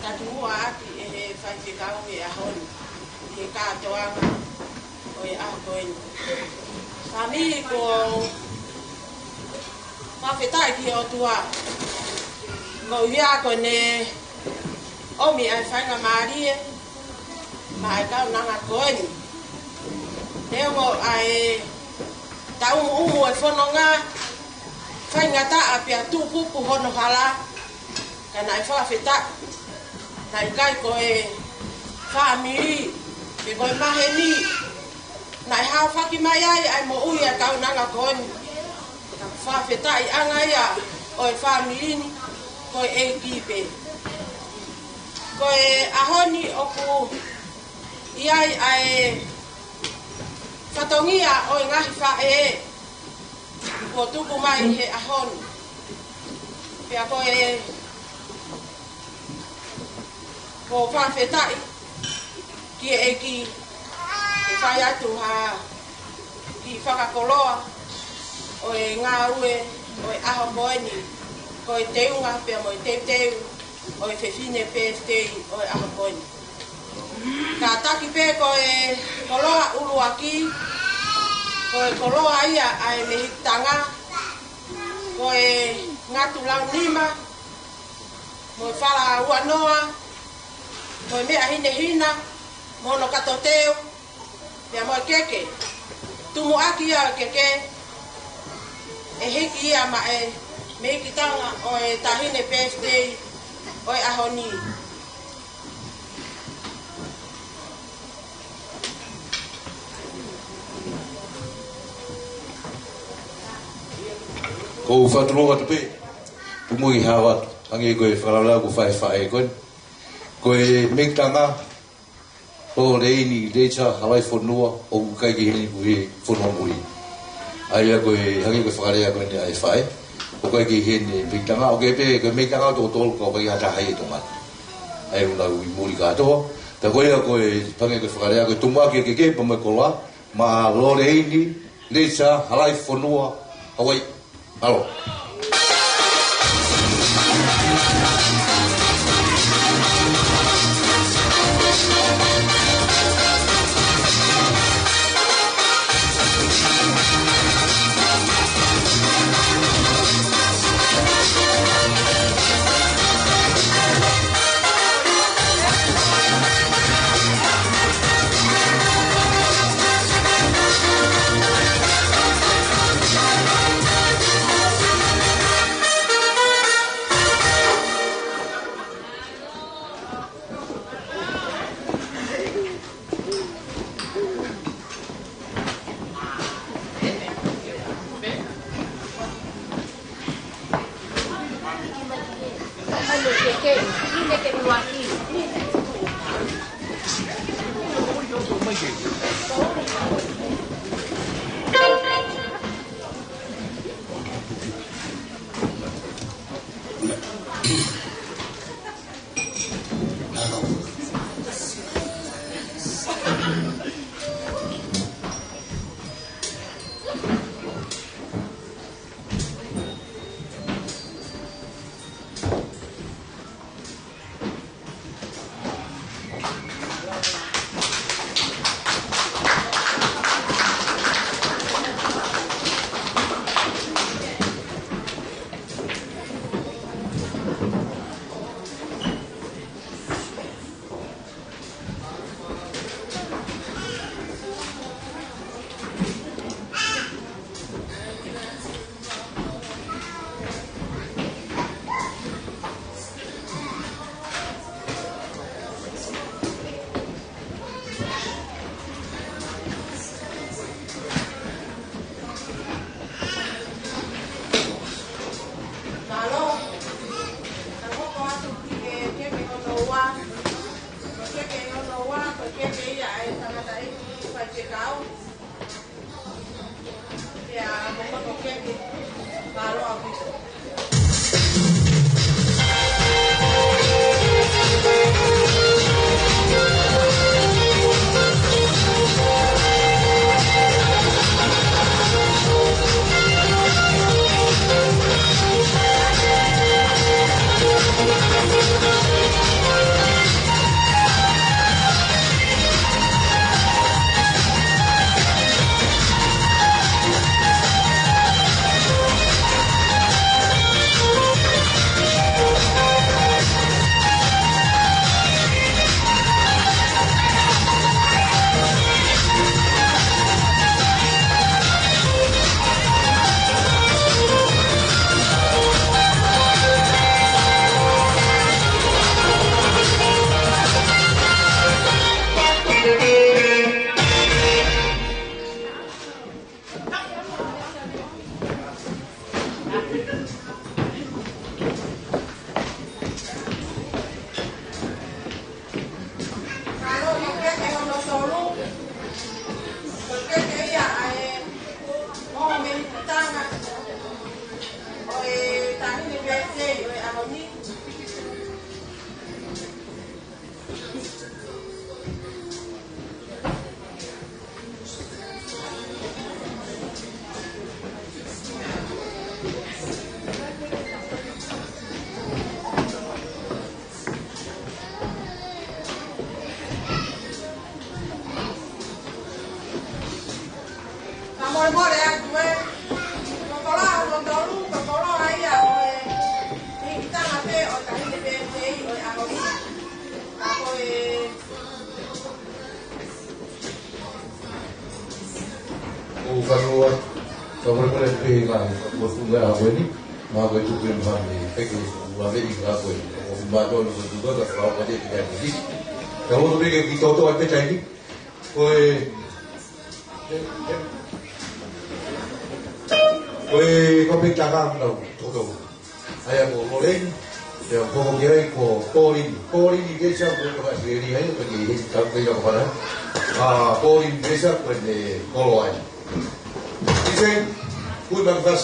tatuhua ʻaki ʻe he faifekau he ʻaho ni, ʻi he kātoanga ʻo e ʻaho ko eni. Fāmili, ʻoku ou fakafetaʻi ki he ʻOtua, koeʻuhi ko ʻene ʻomi ʻa e faingamālie maʻa e kaunanga ko eni. Neongo ʻa e taumuʻumu ʻo e fononga, faingataʻa pea tupupu hono hala, ka naʻe fakafetaʻi, naʻe ʻikai ko e fāmili pe ko e maheni naʻe haofaki mai ai ʻa e moʻui ʻa e kaunanga ko eni. Ka ko e fakafetaʻiʻanga ia ʻo e fāmili ni, ko e ʻEiki pē. Ko e ʻaho ni ʻoku ʻi ai ʻa e fatongia ʻo e ngaahi faʻē kuo tupu mai he ʻaho ni. Pea ko e, ʻoku ou fakafetaʻi ki he ʻEiki ke fai atu ha kiʻi fakakoloa ʻo e ngāue ʻo e ʻaho ko eni, ko e teunga pea mo e teuteu ʻo e fefine birthday ʻo e ʻaho ko eni. Kātaki pē ko e koloa ʻuluaki, ko e koloa ia ʻa e mehikitanga, ko e ngatu launima, mo e fala uanoa, mo e meʻa hinehina, mo hono kato teu, pea mo e keke. Tumuʻaki ia ʻo e keke, ʻe hiki ia maʻa e mehikitanga ʻo e taʻahine birthday ʻo e ʻaho ni. ʻOku ou fakatulou atu pē, tumu i hao atu, hangē ko e fakalaulauloto kuo fai ʻe he faʻē ko eni. Ko e mehikitanga, Lōleini Leisa Halaifonua, ʻoku ʻikai ke ʻi heni, ʻoku ʻi he fonua muli. ʻA ia ko e, hangē ko e fakalea ko eni ʻa e faʻē, ʻoku ʻikai ke ʻi heni e mehikitanga, ʻoku ʻi ai pē, ko e mehikitanga ʻe toko tolu ka ʻoku ʻikai ha taha ia ʻe tō mate. ʻA ia ʻoku nau ʻi muli kātoa. Pea ko ia ko e, hangē ko e fakalea, ko e tumuʻaki e keke pea mo e koloa, maʻa Lōleini Leisa Halaifonua, Hawaii. Mālō. Mālō. Ka hoko atu ki he keke hono ua. Ko e keke hono ua, ko e keke ia ʻa e tangataʻeiki faifekau. Pea ko hono keke, mālō ʻaupito. Molemole atu ē. Ko e koloa hono tolu, ko e koloa ia ʻo e, ʻi he tama pē ʻo e taʻahine pē ʻo e ʻaho ni. Ka ko e ʻOku ou fanongo atu, ka molemole pē ʻi he ngaahi fakafofonga ʻo e ʻaho ni, mo e tuku ʻeni mei he feke ʻoku ʻave ʻi he ʻaho ni. ʻOku mātuʻaki ʻoku ou tuku atu ʻa e fakaʻofa ki he ʻEiki. Ka ʻoku ou pehē ke u kiʻi toʻotoʻo atu pē taimi ni. Ko e, ko e, ko e pē taka ʻoku nau toʻotoʻo. ʻA ia ko Lorraine, pea ʻoku hoko ki ai ko Pauline. Pauline Gesa, ko e toka Sireli ai, ko e hei tau kei lava fana. ʻA Pauline Gesa, ko ʻene koloa ia. Ise, kui mangfas.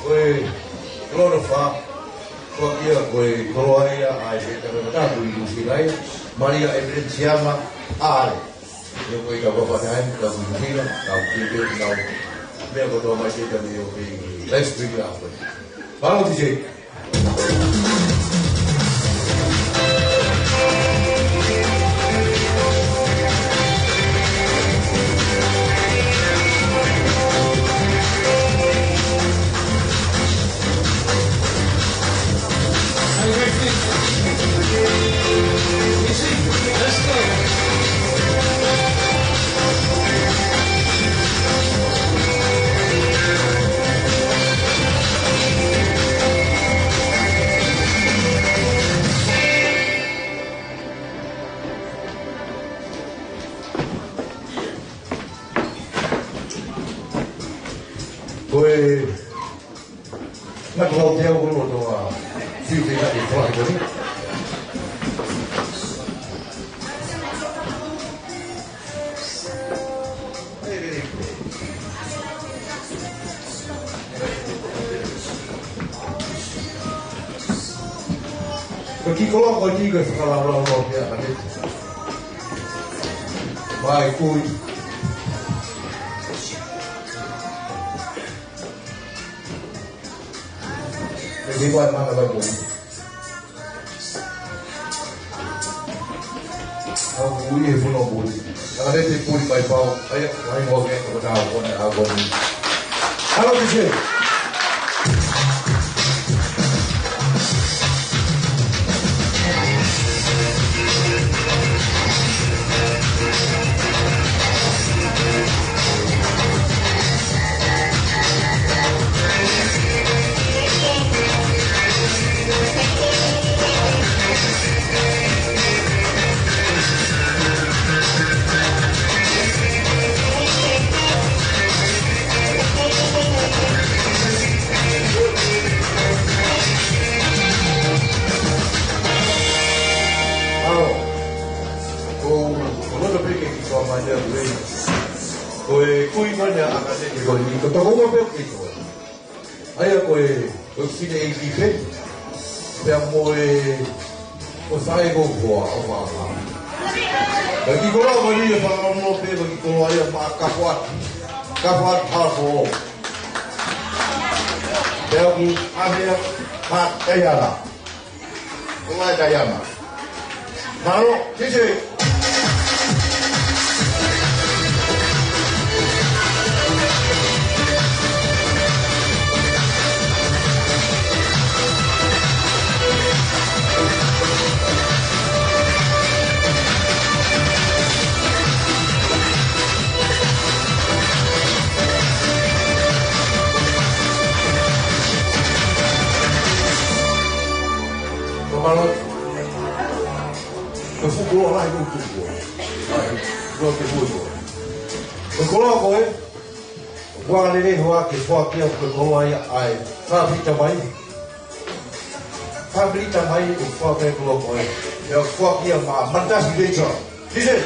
Ko e koloa hono fā, ko ia ko e koloa ia ʻa e fefine ʻo e Tangata ʻi Nuʻusila ia, Malia Evelyn Siama ʻAle. ʻIo ko e kau fafataha eni, kau Nuʻusila, kau kipe, kau meʻa kotoa mai ke ta me o pe live stream ia ko e. Pau ti se. Ko e, naʻa ku lau te au kono toa, fiu te ka te toa he koni. Ko e kiʻi koloa ko eni ko e fakalaulau pē ʻa e ʻaho ni. Mai kui. Ko e kiʻi koloa mana vai kui. Au kui he fono kui. Ka te te kui mai pau. ʻAi, ʻai mo ke ko ta ko na au kui. Hello, Michelle. ʻAo, ko, ko loto pē ke kiʻi toa mai ʻa Lorraine. Ko e kui ko eni ʻa ʻAkaneke ko eni, ko e tokoua pē ʻoku kei toa. ʻA ia ko e, ko e fefine ʻi he feni. Pea mo e, ko e faʻē ko e hoa ʻo Faʻafa. Ko e kiʻi koloa ko eni ʻe fakaʻono pē, ko e kiʻi koloa ia maʻa Kafoʻaki. Kafoʻaki Halafoʻou. Pea ʻoku ʻave ia maʻa Taiana. Ko e Taiana. Mālō, Tisi. Ko e mālō. Ko e fuʻu koloa lahi ʻoku tuku. Lahi, koloa ke fuʻu. Ko e koloa ko ē, ʻoku angalelei hoʻo ke foaki ia, ko e koloa ia ʻa e fāmili Tamai. Fāmili Tamai, ʻoku foaki e koloa ko ē. ʻOku foaki ia maʻa Matasi Leita. Sise.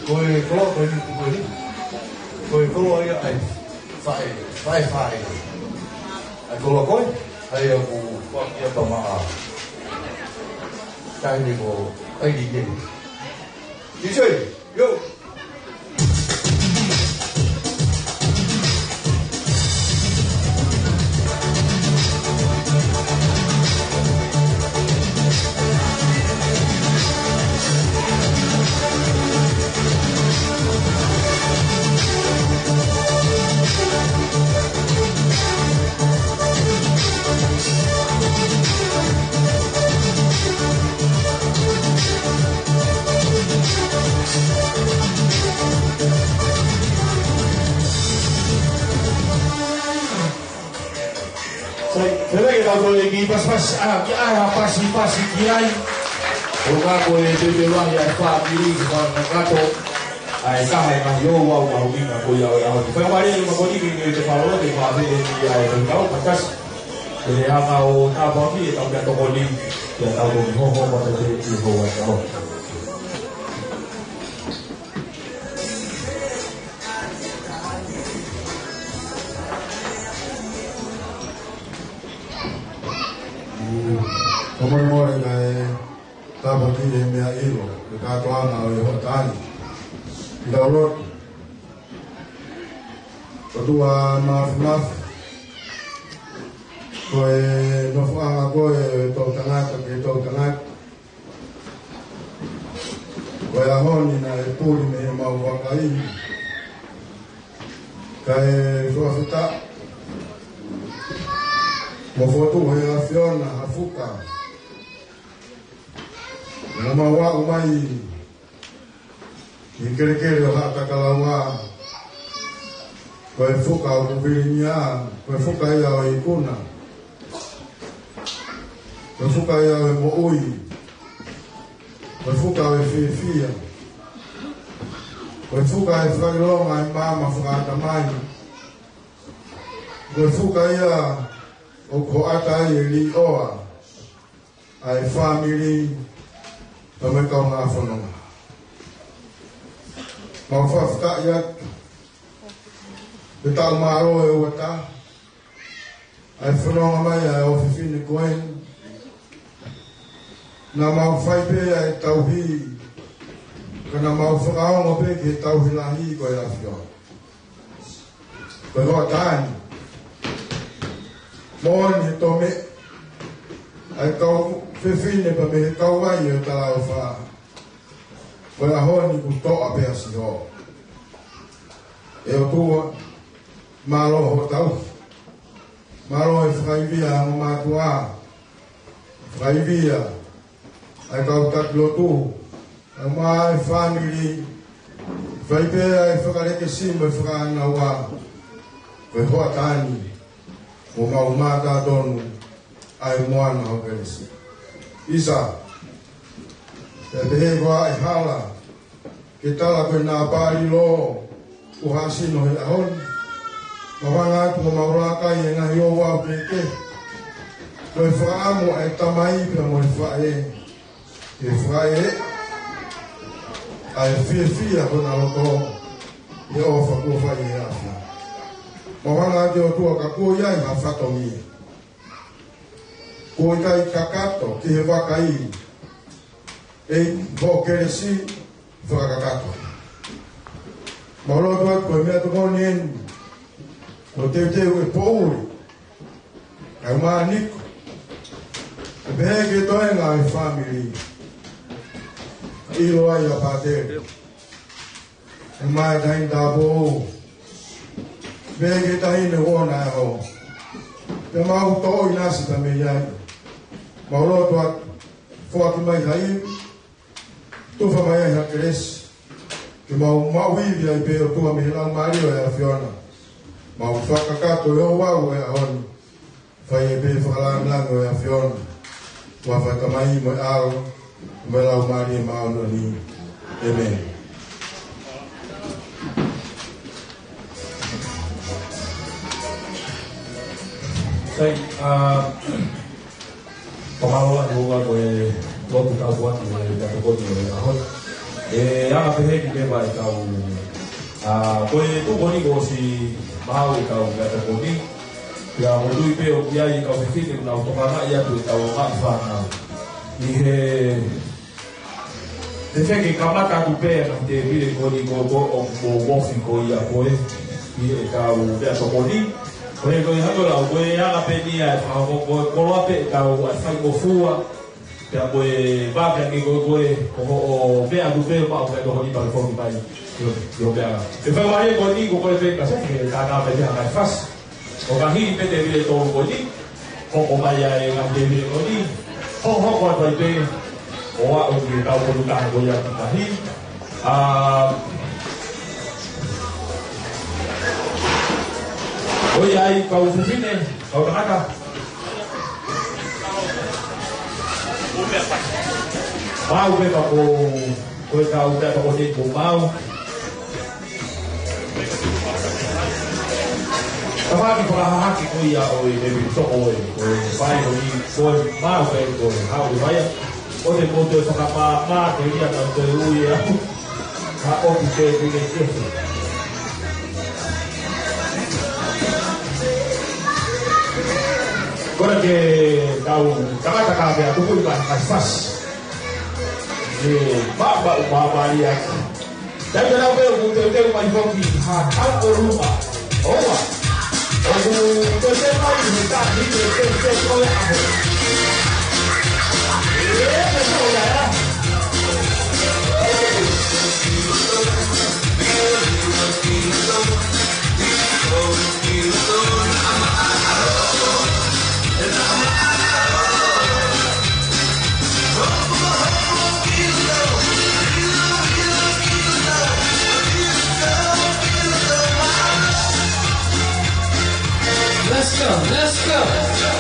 Ko e koloa ko eni, ko eni. Ko e koloa ia ʻa e faʻē, faʻē, faʻē. ʻA e koloa ko ē, ʻa ia ʻoku foaki ia maʻa Taʻahine ko ʻAilī. Sise. Yo. Sai, pea ke tau toe kiʻi pasipasi, ʻa, kiʻi ʻā pasipasi ki ai. ʻOku ʻikai ko e pepelahi ʻa e fāmili, ko e fānau kātoa. ʻA e taha e ngaahi ouau mahuʻinga ko ia ʻo e ʻaho ni. Fai mai e makoni ki he fakaloloto, ke fai pē eni ʻa e tau Matasi. Ke ne hanga ʻo tāpuakiʻi e kau meʻatokoni, ke tau toki hoho ʻo tataki e hoa ʻo e tau. Fakamolemole kae tāpuakiʻi e meʻa ʻilo, e kātoanga ʻo e hoʻatā ni. Ke tau lotu. ʻOtua Māfimafi, ko e nofoʻanga ko ē ʻo e toʻutangata ki he toʻutangata. Ko e ʻaho ni naʻe puli mei heʻemau vakai, kae fakafetaʻi mo fokotuʻu ʻe he ʻAfiona ha fuka. Naʻa mau aʻu mai ki he kelekele ʻo Haʻatakalaua, ko e fuka ʻoku vilingia, ko e fuka ia ʻo e ikuna, ko e fuka ia ʻo e moʻui, ko e fuka ʻo e fiefia, ko e fuka ʻe fakaʻilonga e maama fakaʻatamai, ko e fuka ia ʻoku hoʻata ai e līʻoa ʻa e fāmili, pea mo e kaungā fononga. Mau fakafetaʻi atu, pea tau mālō e uata, ʻa e fononga mai ʻa e ʻofefine ko eni. Naʻa mau fai pē ʻa e tauhi, ka naʻa mau fakaongo pē ki he tauhi lahi ko e ʻAfiona. Ko e hoʻatā ni. Moʻoni he tō meʻa ʻa e kau fefine pea mei he kau vai ʻo e talaʻofa. Ko e ʻaho ni kuo toʻa pē ʻa Sihova. ʻE ʻOtua, mālō hoʻo tauhi. Mālō e fakaivia ʻa e ongo mātuʻa. Fakaivia ʻa e kau taki lotu, ʻa e maʻa e fāmili, fai pē ʻa e fakalekesi mo e fakaʻānaua, ko e hoʻatā ni, mo mau mātā tonu ʻa e moana ʻo Kelesi. ʻIsa, pea pehē ko e hala, ke tala ko e nāpali lō, kuo hāsino he ʻaho ni. Mavanga atu mo mau laka ʻi he ngaahi ouau kehekehe. Ko e fakaʻamu ʻa e tamai pea mo e faʻē. Ke fai ʻa e fiefia ʻo hona loto ʻi he ʻofa kuo fai ʻe he ʻAfiona. Mau hanga ʻe he ʻOtua ka kuo ʻi ai ha fatongia. Kuo ʻikai kakato ki he vakai ʻe hoʻo kelesi fakakakato. Mau lotu atu ko e meʻatokoni eni, ʻo teuteu ʻe Pouli, ʻa e māniko, ʻe pehē ki he toenga ʻo e fāmili, ʻilo ai ʻa Pātele. ʻE mai tahi tāpō, pehē ki he taʻahine ʻoʻona ʻaho. Pea mau toʻo ʻinasi pē mei ai. Mau lotu atu, foaki mai ha ivi, tufa mai ai ha kelesi, ke mau maʻu ivi ai pē ʻOtua mei he Laumālie ʻo e ʻAfiona. Mau fakakakato ʻi ho vau ʻi he ʻaho ni. Fai ʻe pē fakalāngilangi ʻo e ʻAfiona. Ko e Tamai mo e ʻAlo, mo e Laumālie Māʻoniʻoni. ʻĒmeni. Sai, ʻa, fakamālō atu ʻa e lotu tau kuan ʻi he meʻatokoni ʻo e ʻaho ni. ʻE anga pehē ni ke vai tau, ʻa, ko e tuʻu ko eni kuo ʻosi maʻu ʻetau meʻatokoni. Pea ʻoku ou tui pē ʻoku ʻi ai e kau fefine ʻoku nau tokanga atu ʻetau ngaahi fānau. ʻI he Te feke kamata atu pē ʻa e tēvile ko eni ko, ko, ʻo, ʻo, ʻo ofi ko ia ko e, ʻi he kau meʻatokoni. Ko e, ko e hako lau, ko e anga pē ni ʻa e, ko, ko, ko, koloa pē kau ʻa e faingofua. Pea ko e, pā pē ange ko, ko e, ko, ko, ʻo, meʻa atu pē, pā, ʻo, pē, ko, ko, ni pā, ko, ni pā, ʻio, ʻio, pea. Ke fai mai ko eni, ko, ko e pē, ka se, ke, ka, ka, pē, pē, ka, fasi. ʻO ka hili pē tēvile tolu ko eni, hoko mai ai e ngaahi tēvile ko eni, ho-, hoko atu ai pē, ʻo aʻu ki he kau konu taha ko ia ki tahi. ʻA, ʻoku ʻi ai kau fefine, kau tangata. Mau pē ka ko, ko e kau meʻatokoni kuo mau. Ka faki fakahahake ko ia ʻo e meʻa pē toko ʻo e, ʻo e fai ʻo ni, ko e mau pē ko e hau ʻi vai. ʻO te mo toe fakamāmā ke ia ka toe ui ʻe au. Ka ʻoku te ui ʻe te. Kona ke kau tangata ka pea tuku ʻi mai, mai fasi. ʻE, ma, ma, ma, ma, ia. Tau te lau pē ʻoku teuteu mai foki ha tau ʻo Luma. ʻOua. ʻOku teuteu mai he taʻahine teuteu ko e ʻaho. ʻE, teuteu ko ia, ʻa. Let's go, let's go.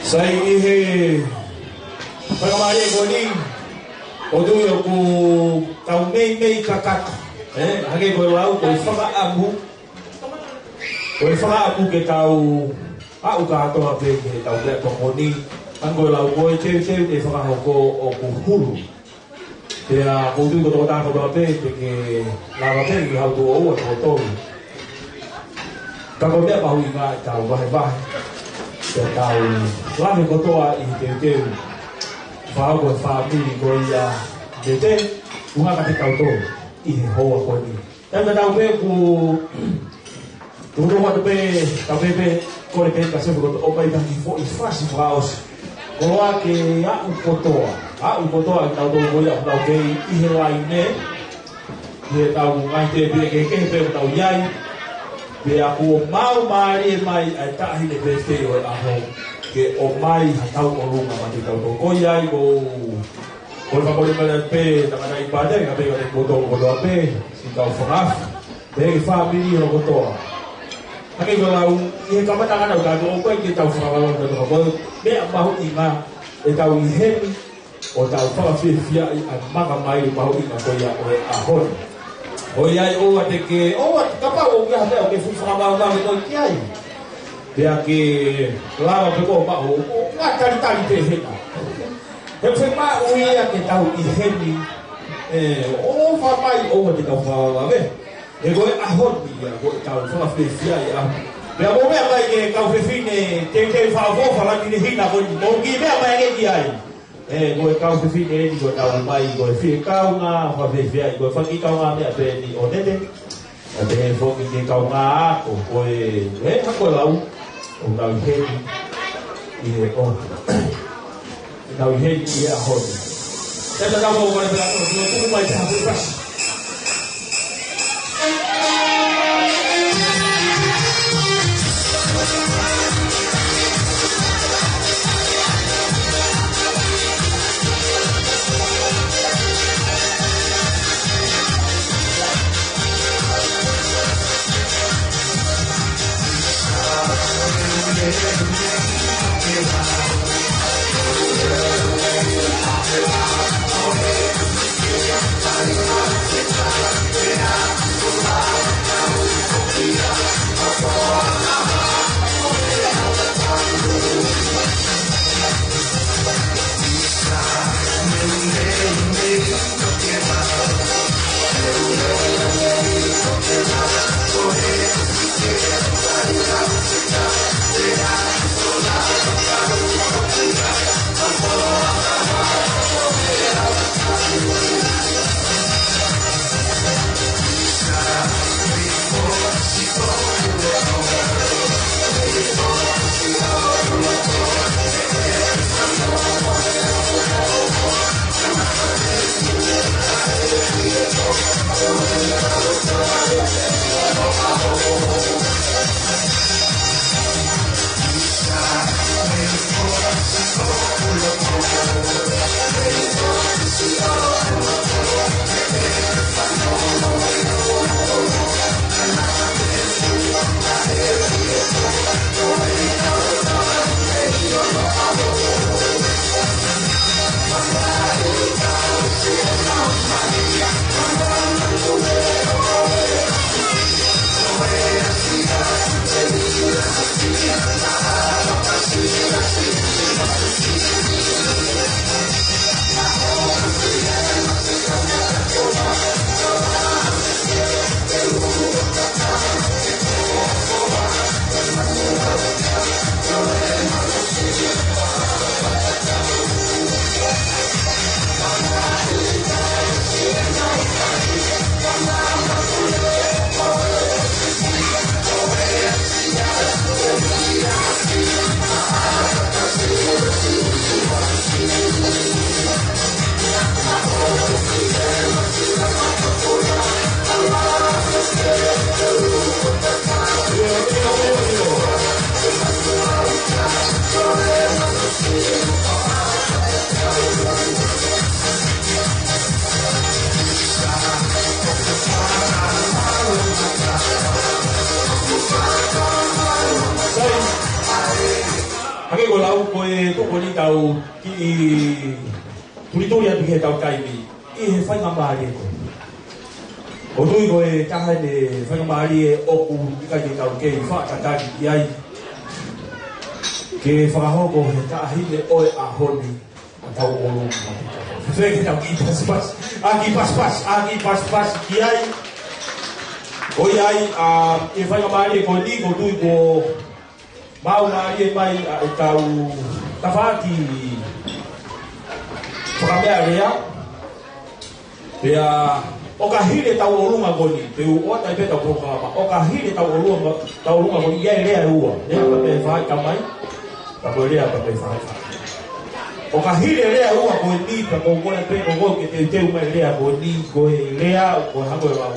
Sai, ʻi he faingamālie ko eni, ʻoku ou tui ʻoku tau meimei kakato, ē, hangē ko e lau, ko e fakaʻamu, ko e fakaʻamu ke tau aʻu kātoa pē ki heʻetau meʻatokoni, hangē ko e lau ko e teuteu ke fakahoko ʻoku hulu. Pea ʻoku ou tui ko e tokotaha kotoa pē te ke lava pē ʻi haʻo tuʻo ua, tuʻo tolu. Ka ko e meʻa mahuʻinga ʻetau vahevahe, pea tau lave kotoa ʻi he teuteu fakahoko e fāmili ko ia Mete, ʻuhinga kiate kitautolu ʻi he houa ko eni. Tau tatau pē ʻoku tuʻutuʻu atu pē, tau pē pē, kole pē ka sefu kotoa ʻo ʻomai ha kiʻi foʻi fasi fakaʻosi. Koloa ke aʻu kotoa, aʻu kotoa kitautolu ko ia ʻoku tau kei ʻi he laine, ʻi heʻetau ngaahi tēpile kehekehe pē ʻoku tau ʻi ai. Pea kuo maumālie mai ʻa e taʻahine pēsitei ʻo e ʻaho, ke ʻomai ha tauʻolunga maʻa kitautolu. Ko ia ai ko Ko e fakamolemole pē, tangataʻeiki pātele, ka pehē kiate kimoutolu kotoa pē, siʻi kau fakafofonga, pehē ki he fāmili hono kotoa. Hangē ko e lau, ʻi he kamataʻanga ʻo e ʻaho, ʻoku ʻikai ke tau fakalakalaka ʻi he toko, ko e meʻa mahuʻinga ʻetau ʻi heni, ʻo tau fakafiefiaʻi ʻa e makamai mahuʻinga ko ia ʻo e ʻaho ni. ʻOku ʻi ai ʻoua te ke, ʻoua, kapau ʻoku ʻi ai ha meʻa ʻoku ke fuʻu fakamaʻamaʻa mo ki ai, pea ke lava pē koe ʻo maʻu, ʻo, ʻo talitali pē hena. He ʻoku fiemaʻu ia ke tau ʻi heni, ē, ʻo fai mai ʻoua te tau fakavave. He ko e ʻaho ni ia, ko ʻetau fakafiefiaʻi ʻaho. Pea mou meʻa mai ki he kau fefine, teuteu fakaʻofoʻofa, lani ni hina ko eni, mou kiʻi meʻa mai ange ki ai. Ē, ko e kau fefine eni, ko ʻetau mai, ko e fie kaungā, fakafiefiaʻi, ko e fanga kiʻi kaungāmeʻa pē eni ʻo Nete. ʻA e foki ke kaungā ako, ko e, ē, hangē ko e lau, ʻoku nau ʻi heni ʻi he ʻaho. Nau ʻi heni ʻi he ʻaho ni. Tētā kau mau kore pea ko, ko tuku mai te hapu pas. Lau ko e tokoni tau kiʻi tulituli atu ki heʻetau taimi ʻi he faingamālie ko ē. ʻOku ou tui ko e taha eni e faingamālie ʻoku ʻikai ke tau kei faʻa tatali ki ai. Ke fakahoko he taʻahine ʻo e ʻaho ni ʻa e tauʻolunga. Fēfē ke tau kiʻi pasipasi, ʻa kiʻi pasipasi, ʻa kiʻi pasipasi ki ai. Ko ia ai, ʻa, ʻi he faingamālie ko eni, ʻoku ou tui kuo maʻu mālie mai ʻa ʻetau tafaʻaki fakameʻalea. Pea ʻo ka hili e tauʻolunga ko eni, te u ʻoatu ai pē ʻetau polokalama. ʻO ka hili e tauʻolunga, tauʻolunga ko eni, ʻi ai e lea ʻe ua. Lea pē mei he faʻahitaʻu mai, pea mo e lea pē mei he faʻahitaʻu. ʻO ka hili e lea ʻe ua ko eni, pea ko koe pē, ko koe ke teuteu mai e lea ko eni, ko e lea, ko e hako e lau.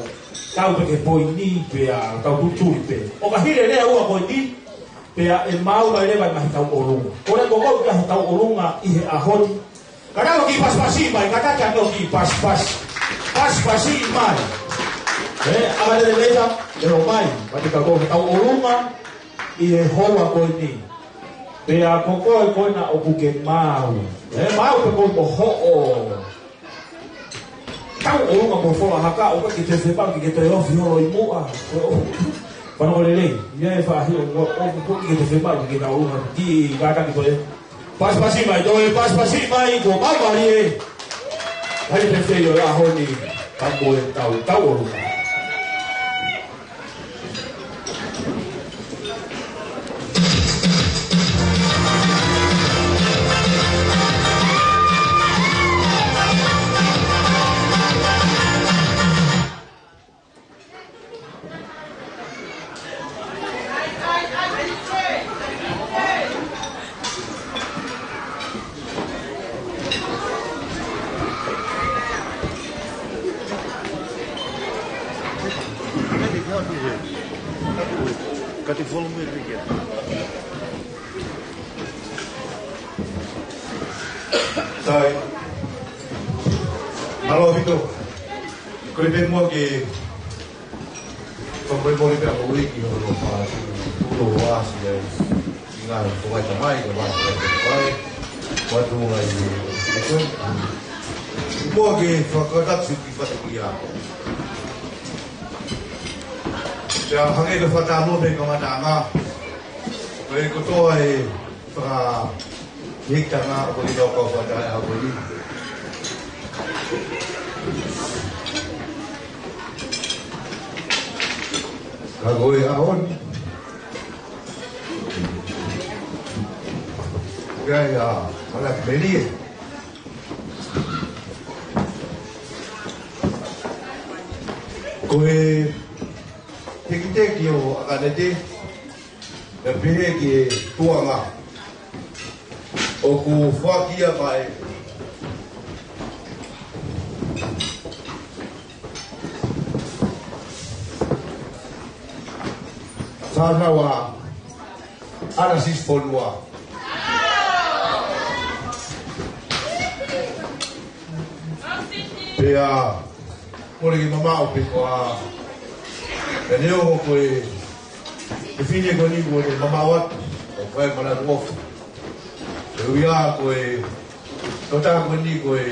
Tau pē ki he poini, pea tau tulituli pē. ʻO ka hili e lea ʻe ua ko eni, pea ʻe maʻu mai leva e ngaahi tauʻolunga. Ko e ko koe ki he tauʻolunga ʻi he ʻaho ni. Kātaki ʻo kiʻi pasipasi mai, kātaki ʻo kiʻi pasipasi. Pasipasi mai. ʻE, ʻa ka lele meta, ʻe ʻomai, mate ka ko e tauʻolunga ʻi he houa ko eni. Pea ko koe ko ena ʻoku ke maʻu. ʻE, maʻu pē ko e ko hoʻo tauʻolunga mo e fola haka, ʻoku ʻikai ke te fiemaʻu ke ke toe ofi holo ʻi muʻa. Fanongo lelei, ʻi he faʻahi ʻo, ʻo, ʻoku ʻikai ke te fiemaʻu ke ke tauʻolunga, kiʻi kātaki ko e. Pasipasi mai, toe pasipasi mai, kuo maʻu mālie. Hai te fei ʻo e ʻaho ni, ka ko e tau, tauʻolunga. Cut the volume a little bit. Sai. Mālō ʻaupito. Ko e pē muʻa ke fakamolemole pē ʻa e uike ʻo e pāti, ʻo e ʻasi ai. ʻI ngā foʻi tamai, ka mai, ka mai. Watu ngai e, e koe. Muʻa ke fakataki ki fatu ia. Pea hangē ko e fakatalanoa pē kamataʻanga. Ko e kotoa e faka-, hiki tanga ʻo ko e kau fakatātā ʻa ko eni. Ka ko e ʻaho ni. Ko e ʻa, ʻa la melie. Ko e tekiteki ʻo ʻAkanete, pea pehē ki he tuʻunga ʻoku foaki ia mai. Fānau ʻa ʻAnasisi Fonua. Pea, mole ke mamaʻo pē ko e, ʻa e neongo ko e, e fefine ko eni ko e mamaʻo atu, ʻoku fai manatu ʻofa. Ko ia ko e, tokotaha ko eni ko e,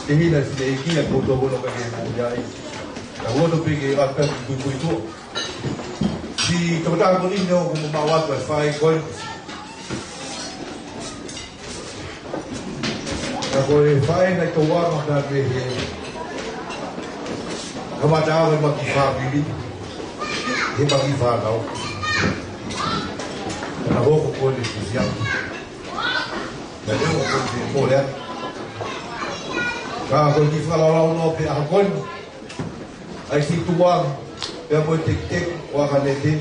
te hina fine ikia ko tō kono ka ke mo ia i. Ka uoto pē ke ʻatu pē ki kui kui tuʻa. Siʻi tokotaha ko eni neongo ko e mamaʻo atu ʻa e faʻē ko ē. Ka ko e faʻē naʻe tō anga na me he. Kamata ʻave ma ki fāmili. He ma ki fānau. Ka na hoko ko eni ki sia. Ka leo ko eni mo lea. Ka ko eni fakalaulau noa pē ʻa ko eni. ʻAi si tuʻa, pea mo e tekiteki, ʻo ʻAkanete.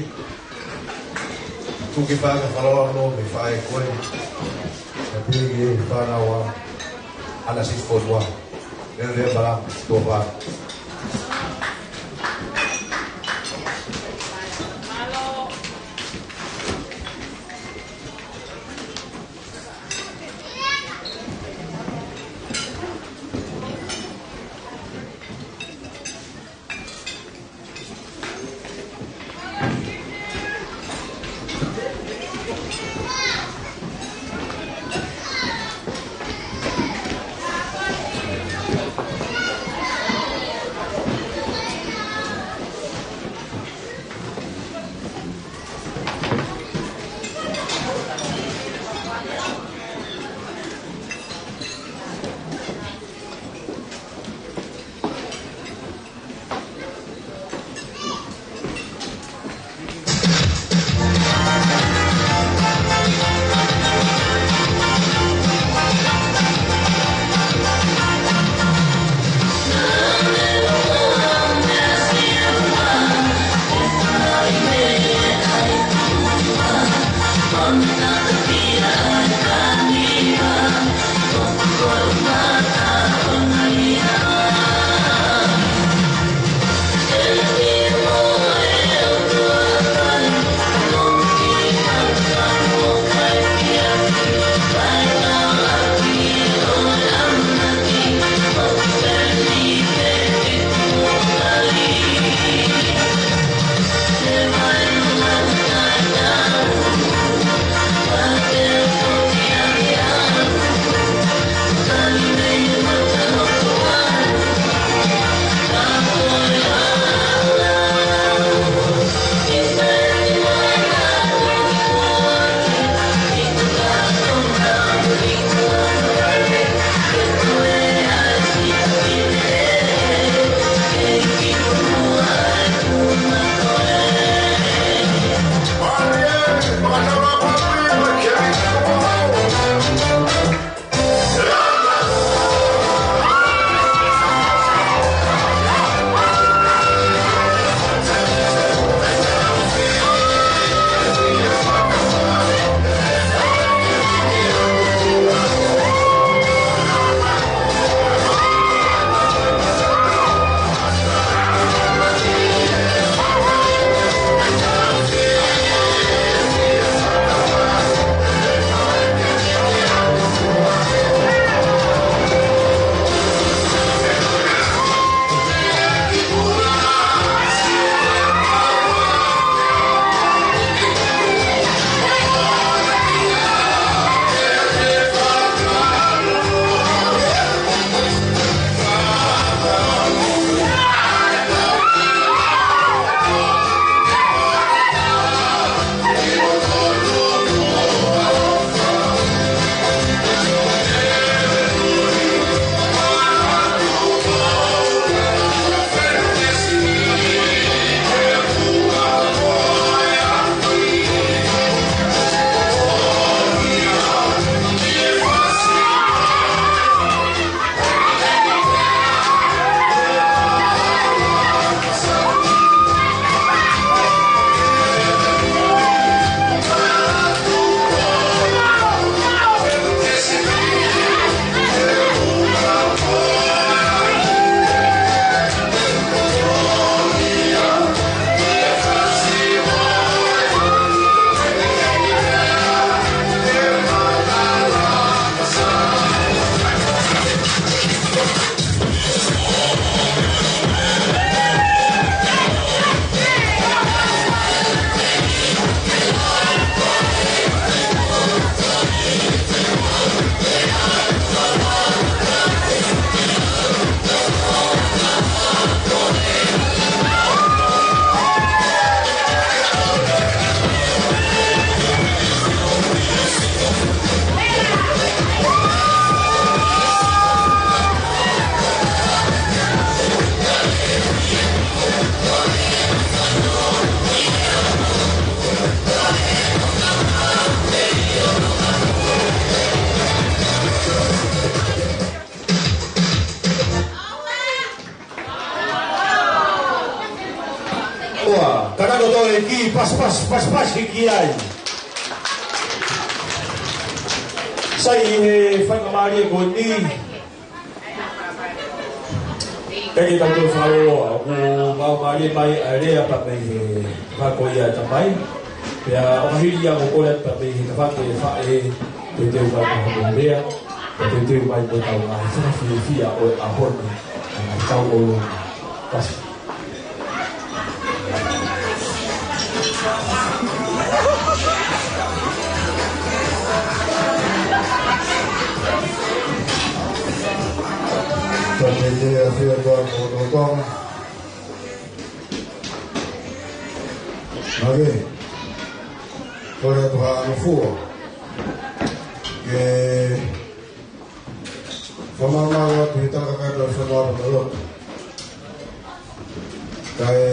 Tuku ke fai ha fakalaulau noa mei he faʻē ko ē. Ka pili ke fānau ʻa ʻAnasisi Fonua. Leo leo bala, tuʻa pā. Ka nau toe ki pasi, pasi, pasi, pasi ki ai. Sai he faingamālie ko eni. Kae kehe, tau toe fakalōloa, ʻoku mau mālie mai ʻa e lea pea mei he fakakoia ʻa e tamai. Pea ʻoku hili ia ʻoku kole pea mei he tafake faʻē, teuteu mai mo hono lea, pea teuteu mai mo ʻetau ngaahi fakafiefia ʻo e ʻaho ni, ʻa e ngaahi tau ʻolunga. Pasi. Ka te te a fia tua ko to tonga. Mage. Kole atu ha ʻanofua ke fakamālō atu he tangata kātoa ʻo e fonua pea mo e lotu. Kae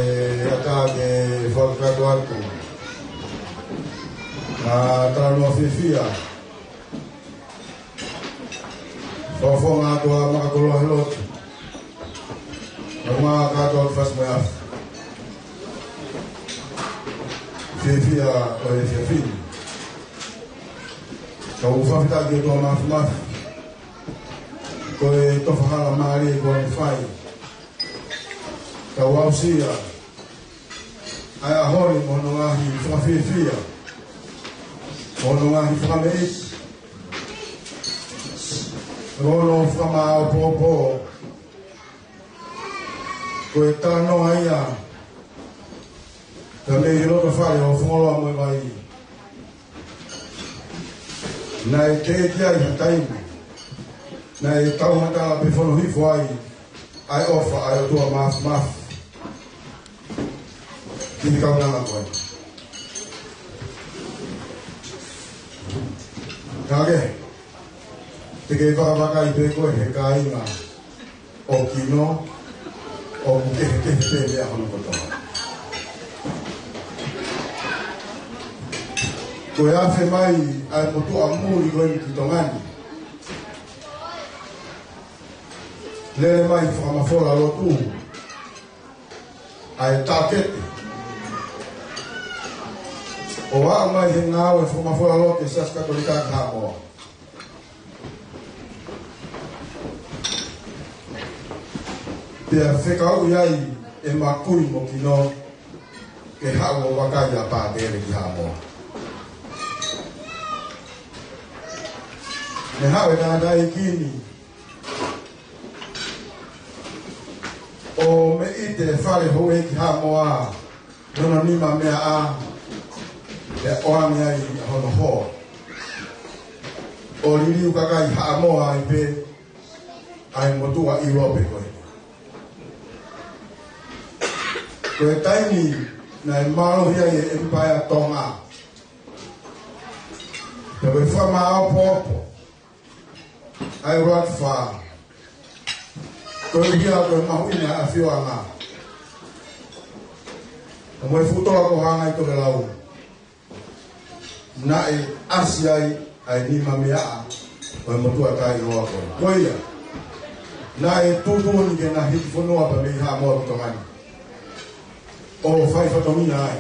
ʻatā ke fakakakato atu ha talanoa fiefia. Fakafofonga atu ʻa Makakoloa he lotu. Ka ma kātoa ki fasi mo e afi. Fiefia ʻo e fiefia. Ka u fakafetaʻi ki he ʻOtua Māfimafi. Ko e tofa hala mālie kuo ne fai. Ka u aʻusia ʻa e ʻaho ni mo hono ngaahi fakafiefia, mo hono ngaahi fakameʻiti, mo hono fakamāopoopo. Ko e talanoa ia, ka mei he loto fale ʻo Fongoloa mo e vai. Naʻe teʻeki ai ha taimi naʻe taumatala pe fono hifo ai ʻa e ʻofa ʻa e ʻOtua Māfimafi ki he kaunanga ko ē. Ka ke, te ke vakavakai pē koe he kāinga ʻo Kino, ʻoku kehekehe pē meʻa hono kotoa. Ko e afe mai ʻa e motuʻa muli ko eni ki Tonga ni, lele mai fakamafola lotu ʻa e takete ʻo aʻu mai he ngāue fakamafola lotu ʻa e Siasi Katolika ki Haʻamoa. Pea fekauʻi ai ʻe Makui mo Kino ke haʻu ʻo vakai ʻa Pātele ki Haʻamoa. Ne haʻu e tangataʻeiki ni ʻo meʻite fale houʻeiki Haʻamoa, hono nima meʻa ʻa, pea ʻoange ai hono hoa. ʻO liliu kakai Haʻamoa ai pē ʻa e motuʻa ʻIulope ko ē. Ko e taimi naʻe mālohi ai e ʻEmipaea Tonga. Pea ko e fakamāopoopo ʻa e ʻUluaki Fā, ko e hia ko e mahuʻinga ʻa e ʻafioʻanga. Ka mo e fuʻu toa ko Hangai Tokelau, naʻe ʻasi ai ʻa e nima meʻa ʻa e motuʻa taʻeʻiloa ko ē. Ko ia, naʻe tuʻutuʻuni ke na hiki fonua pea mei Haʻamoa ki Tonga ni ʻo fai fatongia ai.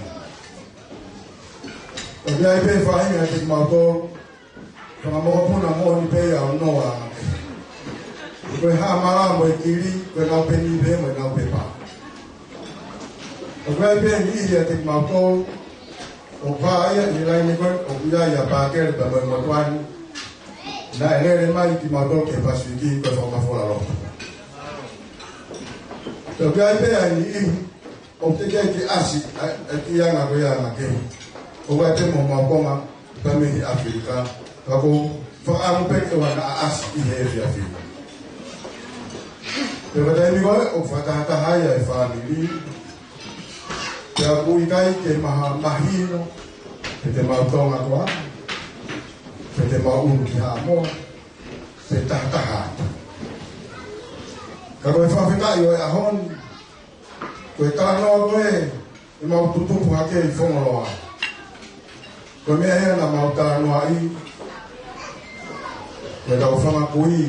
ʻOku ʻi ai pē faʻahinga kiate kimautolu, fanga mokopuna moʻoni pē ia ʻo noa. Ko e haʻamala mo e kili, ko e nau peni pē mo e nau pepa. ʻOku ʻi ai pē niʻihi ʻiate kimautolu, ʻoku pā ia ʻi he laine ko ē, ʻoku ʻi ai ʻa Pākele pea mo e motuʻa ni, naʻe lele mai kimautolu ki he Pasifiki ko e fakamafola lotu. ʻOku ʻi ai pē ʻa e niʻihi ʻoku teʻeki ke ʻasi ʻa e, ʻa e kiʻi anga ko ia ʻa e anga kehe. ʻOku ʻi ai pē mo homau konga pea mei he ʻAfilika. Ka ʻoku ou fakaʻamu pē ke ʻoua naʻa ʻasi ʻi he efiafi ni. Pea ko e taimi ko ē ʻoku fakatahataha ai ʻa e fāmili, pea ʻoku ʻikai ke maha mahino pe te mau Tonga koā, pe te mau ʻunu ki Haʻamoa, pe tahataha atu. Ka ko e fakafetaʻi ʻo e ʻaho ni, ko e talanoa ko ē ʻemau tutupu hake ʻi Fongoloa, ko e meʻa ia naʻa mau talanoaʻi, ko ʻetau fanga kui,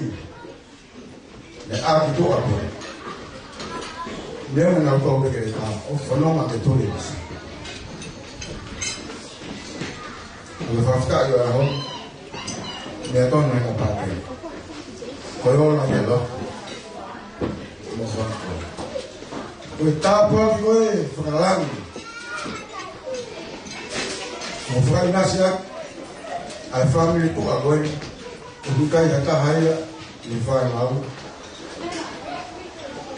ne ʻaki tuʻa pē. Leo na tau ke le ka o fononga ke tuli masi. Ko e fakafetaʻi ʻo e ʻaho ni, meʻa tonu e ka pāke. Ko e ola ia lo. Mo faka. Ko e tāpuaki ko ē fakalangi. Mo fakaʻinasi ʻa e fāmili tuʻa ko eni. ʻOku ʻikai ha taha ia ʻi he fānau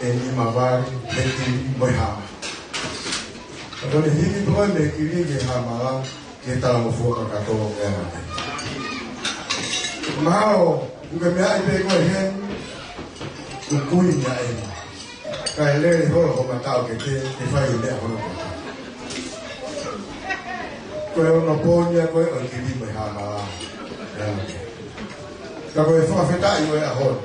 ʻe nima vali, he kili mo e hama. Ka ko e hiki pē ko ē mei he kili ki he hama la, ke talangofua kakato e ana. Mahalo, ʻoku ke meaʻi pē ko ē heni, ʻoku ʻi ai e meʻa eni. Kae lele holo ho mataʻu ke te, te fai e meʻa hono kotoa. Ko e onopō ia ko ē ʻo e kili mo e hama la. Ka ko e fakafetaʻi ʻo e ʻaho ni.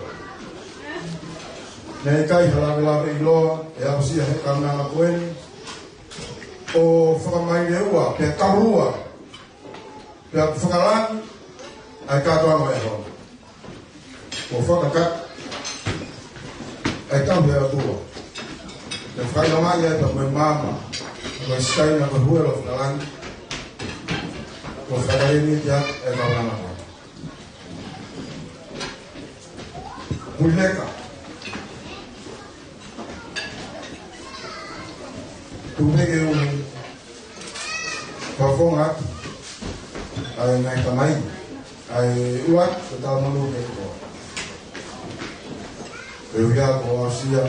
Naʻe ʻikai ha lavelave ʻiloa ʻe aʻusia he kaunanga ko eni. ʻO fakamaileʻua, pea kaulua, pea fakalangi ʻa e kātoanga ʻo e ʻaho ni. ʻO fakakakato ʻa e tauhi ʻa e ʻOtua. Pea fakaʻilongaʻi ai pea mo e maama, mo e sikaina, mo e huelo fakalangi. ʻO fakalangi ʻa e kaunanga ko eni. Muileka. Tuku pē ke u fakafofonga atu ʻa e ngaahi tamai, ʻa e ua, ko e tau manu ke ko. Ko e ua ko asia,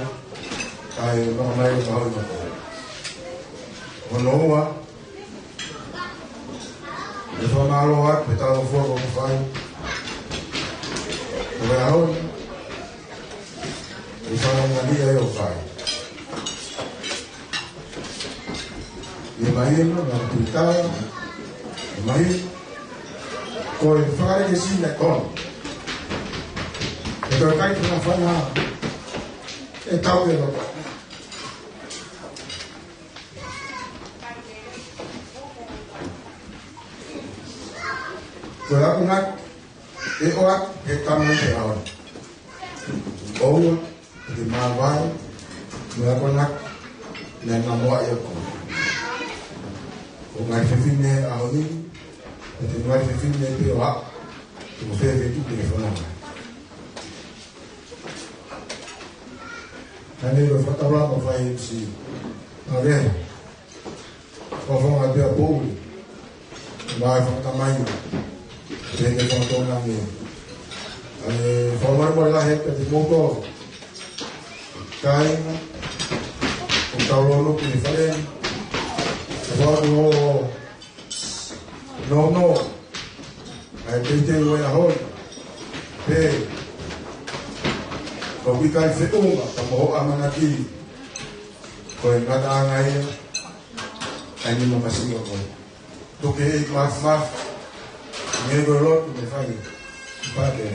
ʻa e makamai ʻo e mahoʻi mako. Hono ua, ʻe fakamālō atu, ʻe talangofua ko e fai. Ko e ʻaho ni, ʻe fakamālō ai ʻo fai. ʻE mai ʻe ma, na tui tau, ʻe mai, ko e fakalekesi na kono. ʻE ko e kai fana fana, ʻe tau ke loko. Ko e akonaki, ʻe ʻoatu, ʻe tama i te ao. ʻOua, ʻe te māvae, mo e akonaki, naʻe na moa ia ko. Ko ngaahi fefine ʻaho ni, ʻe te ngaahi fefine pē ʻo aʻu, ʻe mo fefetu ke fana. Ka ne lo fataula mo fai M C. Ka le. Fakafofonga pea pouli. Mai fakatamai. Pea ne fakatonga ne. ʻE, fakamolemole lahi pea te mou tō. Kāinga. ʻO tau lono ki he fale. ʻE fakatonga. No, no. ʻA e teitei ʻo e ʻaho ni. Pea. Ko e ʻikai feʻunga, ka mo hoʻo ʻamanaki. Ko e ngataʻanga ia. ʻA e nima masiva ko. Tuku ke ʻi maf maf. Nge ko lotu me fai. Pake.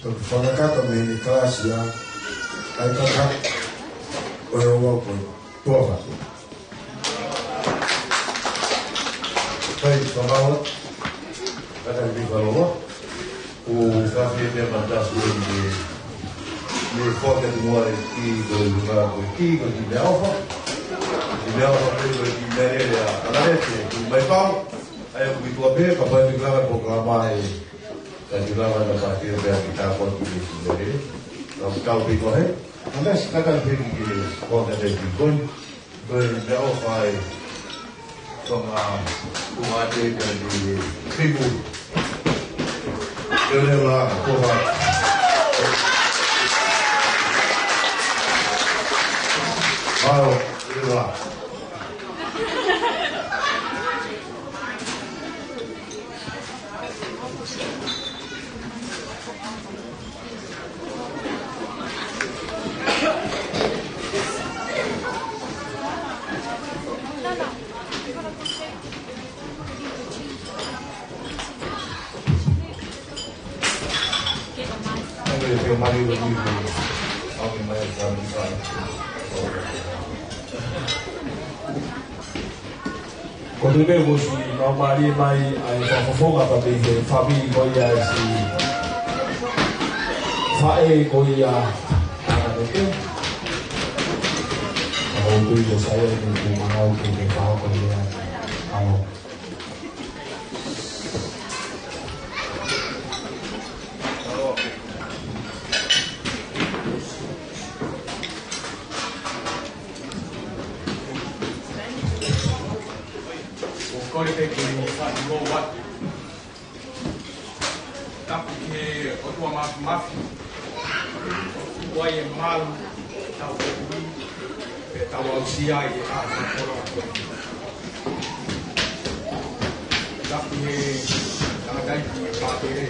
Toki fakakakato mei he kalasi ʻa e kaka ʻo e ouau ko e tuafa. Kai, fakawa, kata ki falowa, ʻo kafi e meʻa matasi ʻo ni, ni fua ke tumua e ki ko e luka ko e ki ko e ki meʻaʻofa, ki meʻaʻofa ko e ki meʻalele ʻa Kanarete, ki mai pau, ʻa ia ʻoku ʻi tuʻa pē, ka pai ki lava ko ka mai, Ka ki lava na pātia pea ki tā kua ki le ki le. Ka ki tau piko he. Ana si kaka pē ki le. Kua ka te ki koni. Ko e meʻaʻofa e. Ko ngā. Ko ngā te ka ki le. Piku. Ke le la. Ko ha. Ao. Ke le la. Ko te me mosi, nau mali mai ai fakafofonga pa pe he fāmili ko ia e si faʻē ko ia. Ana te te. Kui ko Saione, ʻoku mau ke ke fakahoko e lea ʻa e ʻAlo. ʻOku ou kole pē ke u fakamālō atu. Tapu ki he ʻOtua Māfimafi, ʻoku ʻi ai e malu ʻetau kui, pea tau aʻusia ʻi he ʻaho folofola ko eni. Tapu ki he tangataʻeiki ʻo e pātele,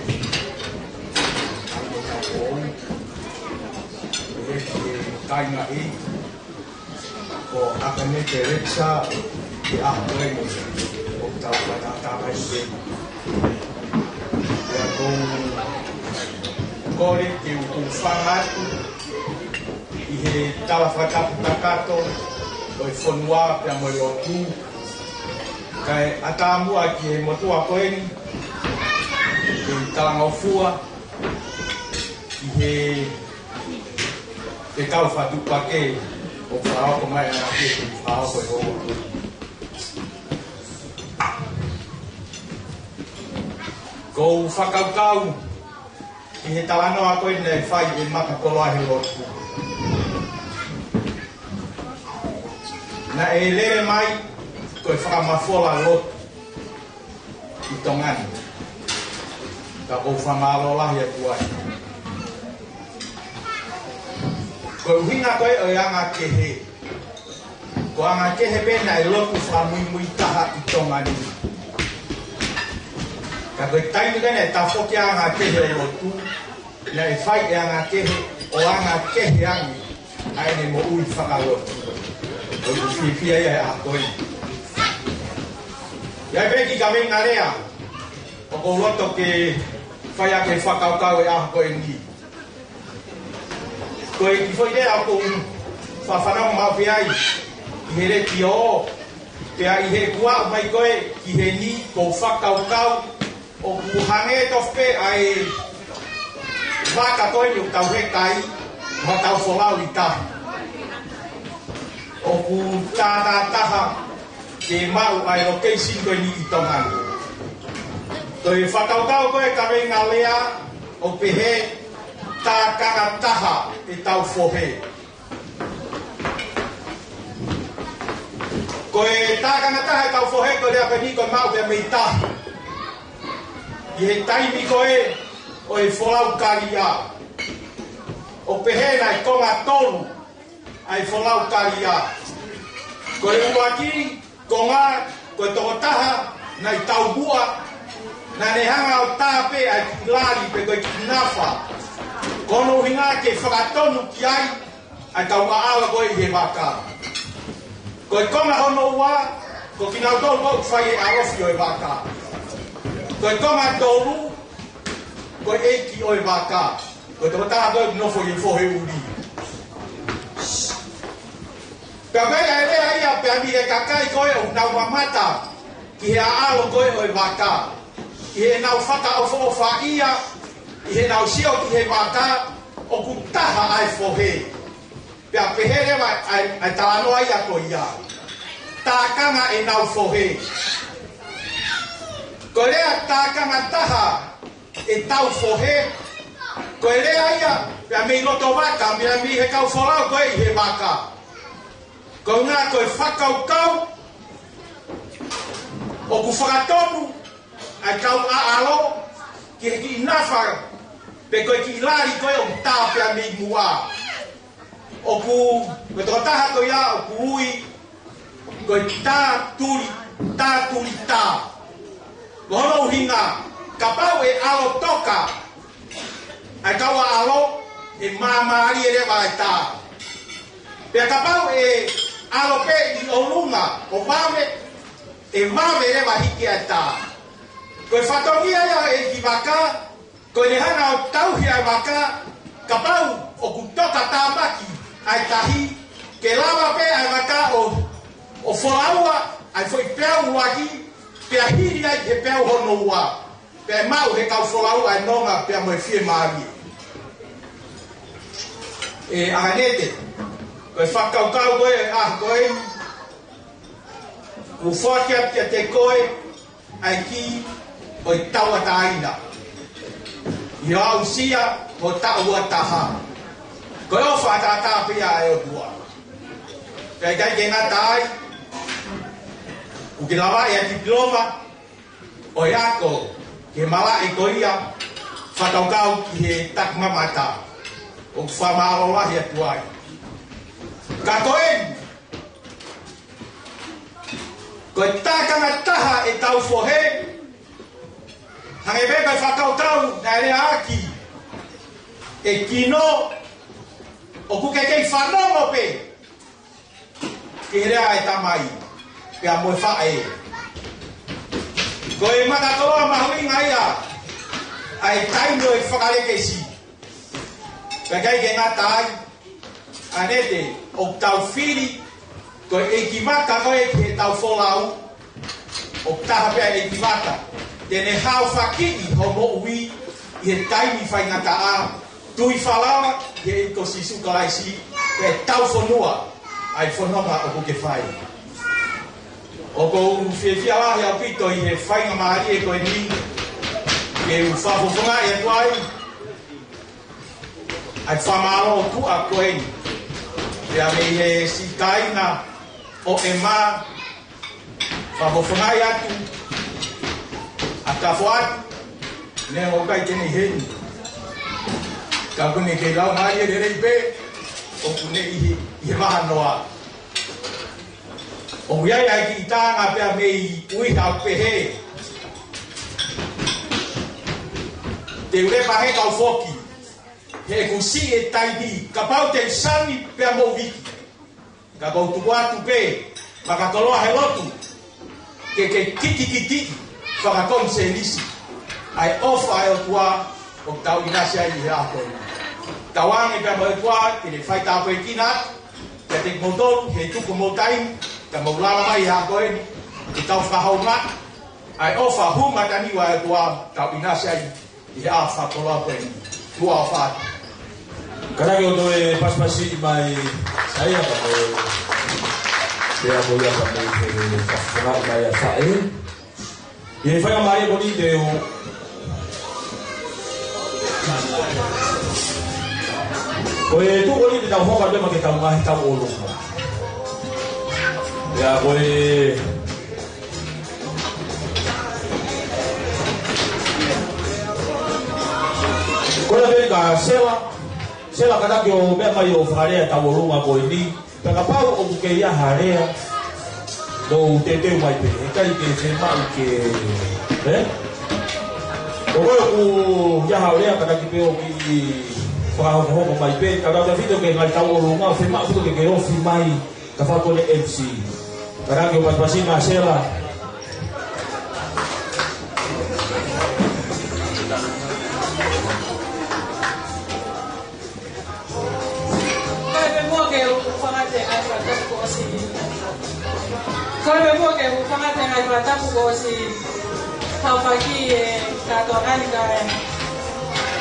ʻa ia ʻoku tau ō, pea ki he kāinga ʻi ko ʻAkanete Alexa, ʻi he ʻaho ko eni ʻoku tau fakatātā mai ki ai. Pea ʻoku ou kole ke u hūfanga atu ʻi he tala fakatapu kakato ʻo e fonua pea mo e lotu. Kae ʻatā muʻa ki he motuʻa ko eni, ke talangofua ʻi he fekau fakatuʻupakē ʻoku fakahoko mai ʻa e ʻAlo ki he fakahoko e ʻOtua. ʻOku ou fakakaukau ki he talanoa ko ē naʻe fai ʻe Maka Koloa he lotu. Naʻe lele mai ko e fakamafola lotu ʻi Tonga ni. Ka ʻoku ou fakamālō lahi atu ai. Ko e ʻuhinga ko ē ʻo e anga kehe, ko e anga kehe pē naʻe lotu fakamuimui taha ʻi Tonga ni. Ka ko e taimi ko ē naʻe tafoki ʻa e anga kehe ʻo e lotu, naʻe fai ʻe he anga kehe ʻo anga kehe ange ʻa ʻene moʻui fakalotu. ʻOku ou fiefia ai ʻa e ʻaho ko eni. ʻI ai pē kiʻi kaveinga lea ʻoku ou loto ke fai ʻaki e fakakaukau ʻo e ʻaho ko eni. Ko e kiʻi foʻi lea ʻoku ou fanongo maʻu pē ai ʻi he letiō, pea ʻi heʻeku aʻu mai ko ē ki heni, ʻoku ou fakakaukau ʻoku hangē tofu pē ʻa e vaka ko eni ʻoku tau heka ai, mo ʻetau folau ʻi tahi. ʻOku tātātaha ke maʻu ʻa e location ko eni ʻi Tonga ni. Ko e fakakaukau ko ē kaveinga lea ʻoku pehē: Tākanga taha ʻetau fohe. Ko e tākanga taha ʻetau fohe, ko e lea ko eni ʻoku maʻu pē mei tahi. ʻI he taimi ko ē ʻo e folau kalia, ʻoku pehē naʻe konga tolu ʻa e folau kalia. Ko e ʻuluaki konga, ko e tokotaha naʻe taumuʻa, naʻa ne hanga ʻo tā pē ʻa e kiʻi lali pe ko e kiʻi nafa. Ko hono ʻuhinga ke fakatonu ki ai ʻa e kau ʻaʻalo ko ē ʻi he vaka. Ko e konga hono ua, ko kinautolu ʻoku fai e ʻalofi ʻo e vaka. Ko e konga tolu, ko e ʻeiki ʻo e vaka. Ko e tokotaha ko ē ʻoku nofo ʻi he fohe ʻuli. Pea ko e lea ia pea mei he kakai ko ē ʻoku nau mamata ki he ʻaʻalo ko ē ʻo e vaka, ʻi heʻenau fakaʻofoʻofaʻia, ʻi heʻenau sio ki he vaka, ʻoku taha ʻa e fohe. Pea pehē leva ʻa e, ʻa e talanoa ia ko ia: Tākanga ʻenau fohe. Ko e lea tākanga taha ʻetau fohe, ko e lea ia pea mei loto vaka, mei, mei he kau folau ko ē ʻi he vaka. Ko e ʻuhinga ko e fakakaukau ʻoku fakatonu ʻa e kau ʻaʻalo ki he kiʻi nafa pe ko e kiʻi lali ko ē ʻoku tā pea mei muʻa. ʻOku, ko e tokotaha ko ia ʻoku ui ko e tā tuli, tā tuli tā. Ko hono ʻuhinga, kapau ʻe ʻalo toka ʻa e kau ʻaʻalo, ʻe māmālie leva e tā. Pea kapau ʻe ʻalo pē ʻi ʻolunga ʻo vave, ʻe vave leva hiki ʻa e tā. Ko e fatongia ia ʻo e ʻeiki vaka, ko ʻene hanga ʻo tauhi ʻa e vaka, kapau ʻoku toka tāmaki ʻa e tahi, ke lava pē ʻa e vaka ʻo, ʻo folaua ʻa e foʻi peau ʻuluaki, pea hili ai he peau hono ua, pea ʻe maʻu he kau folau ʻa e nonga pea mo e fiemālie. ʻE ʻAkanete, Ko e fakakaukau ko ē ʻa ko ē, ʻoku foaki atu kiate koe ʻa e kī ʻo e tauʻatāina ʻi hoʻo aʻusia ho taʻu ua taha. Ko e ʻofa ʻataʻatā pē ia ʻa e ʻOtua. Pea ʻikai ke ngata ai, ʻoku ke lava ʻa e tipiloma ʻo e ako ki he malaʻe ko ia, fakakaukau ki he takimamata. ʻOku fakamālō lahi atu ai. Ka ko eni, ko e tākanga taha ʻetau fohe, hangē pē ko e fakakaukau naʻe lea ʻaki ʻe Kino, ʻoku ke kei fanongo pē ki he lea ʻa e tamai pea mo e faʻē. Ko e makakoloa mahuʻinga ia ʻa e taimi ʻo e fakalekesi. Pea ʻikai ke ngata ai, ʻAnete, ʻoku tau fili ko e ʻeikivaka ko ē ki heʻetau folau, ʻoku taha pē ʻa e ʻeikivaka te ne haofakiʻi hoʻo moʻui ʻi he taimi faingataʻa. Tui falala ki he ʻEiki ko Sīsū Kalaisi, pea tau fonua ʻa e fononga ʻoku ke fai. ʻOku ou fiefia lahi ʻaupito ʻi he faingamālie ko eni ke u fakafofongaʻi atu ai ʻa e fakamālō tuʻa ko eni, pea mei he siʻi kāinga ʻo ʻEma, fakafofongaʻi atu ʻa Kafoatu, neongo ʻoku ʻikai te ne ʻi heni. Ka ʻoku ne kei lau mai e lelei pē, ʻoku ne ʻi he, ʻi he vahanoa. ʻOku ʻi ai ʻa e kiʻi taʻanga pea mei ʻUiha ʻoku pehē: Te u lepa he kau foki, he ʻoku siʻi e taimi, kapau te u sani pea mo viki. Ka ʻoku ou tuku atu pē, makakoloa he lotu, ke ke kitekite fakakonisēnisi ʻa e ʻofa ʻa e ʻOtua ʻoku tau ʻinasi ai ʻi he ʻaho ko eni. Tauange pea mo e ʻOtua ke ne faitāpuekina atu kiate kimoutolu he tuku homou taimi, ka mou lava mai he ʻaho ko eni ke tau fakahoungaʻi ʻa e ʻofa hū mataniu ʻa e ʻOtua ʻoku tau ʻinasi ai ʻi he ʻaho fakakoloa ko eni. Tuʻa ʻofa atu. Kātaki ʻo toe pasipasi mai Saia ka ko e pea mo ia ka mei he fakafofongaʻi mai ʻa Faʻē. ʻI he faingamālie ko eni te u, ko e tuʻu ko eni te tau hoko atu ʻema ke tau ngaahi tauʻolunga. Pea ko e Ko ia pē ka Sela, Sela kātaki ʻo meʻa mai ʻo fakalea tauʻolunga ko eni, pea kapau ʻoku kei ʻi ai ha lea, mou teuteu mai pē, ʻikai ke fiemaʻu ke, ē? Ko koe ʻoku ʻi ai haʻo lea kātaki pē ʻo kiʻi fakahokohoko mai pē, ka tautefito ki he ngaahi tauʻolunga, fiemaʻu ʻaupito ke ke ofi mai, ka fakakone M C. Kātaki ʻo pasipasi mai Sela. Kole pē muʻa ke u hūfanga he ngaahi fakatapu kuo ʻosi. Kole pē muʻa ke u hūfanga he ngaahi fakatapu kuo ʻosi haofaki ʻe he kātoa ni kae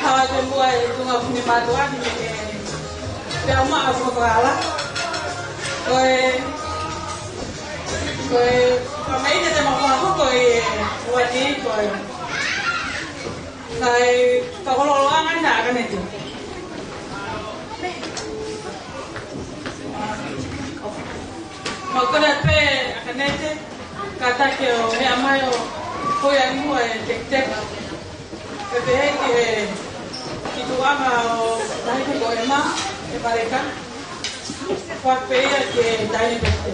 haʻu atu muʻa ʻi he tuʻunga funi mātuʻa ni ke pea uma a fakaala. Ko e, ko e, ko e meʻa te te mau fakahoko ʻi he uani ko e, ko e fakaholoʻanga ʻa ʻAkanete. Mau kole pē ʻAkanete, kātaki ʻo meʻa mai ʻo hoi angi muʻa e tekiteki. Pea pehē ki he kiʻi tuʻunga ʻo e taʻahine ko ʻEma, ʻe Paleka. Fakaafeʻi pē ia ke taʻahine pē.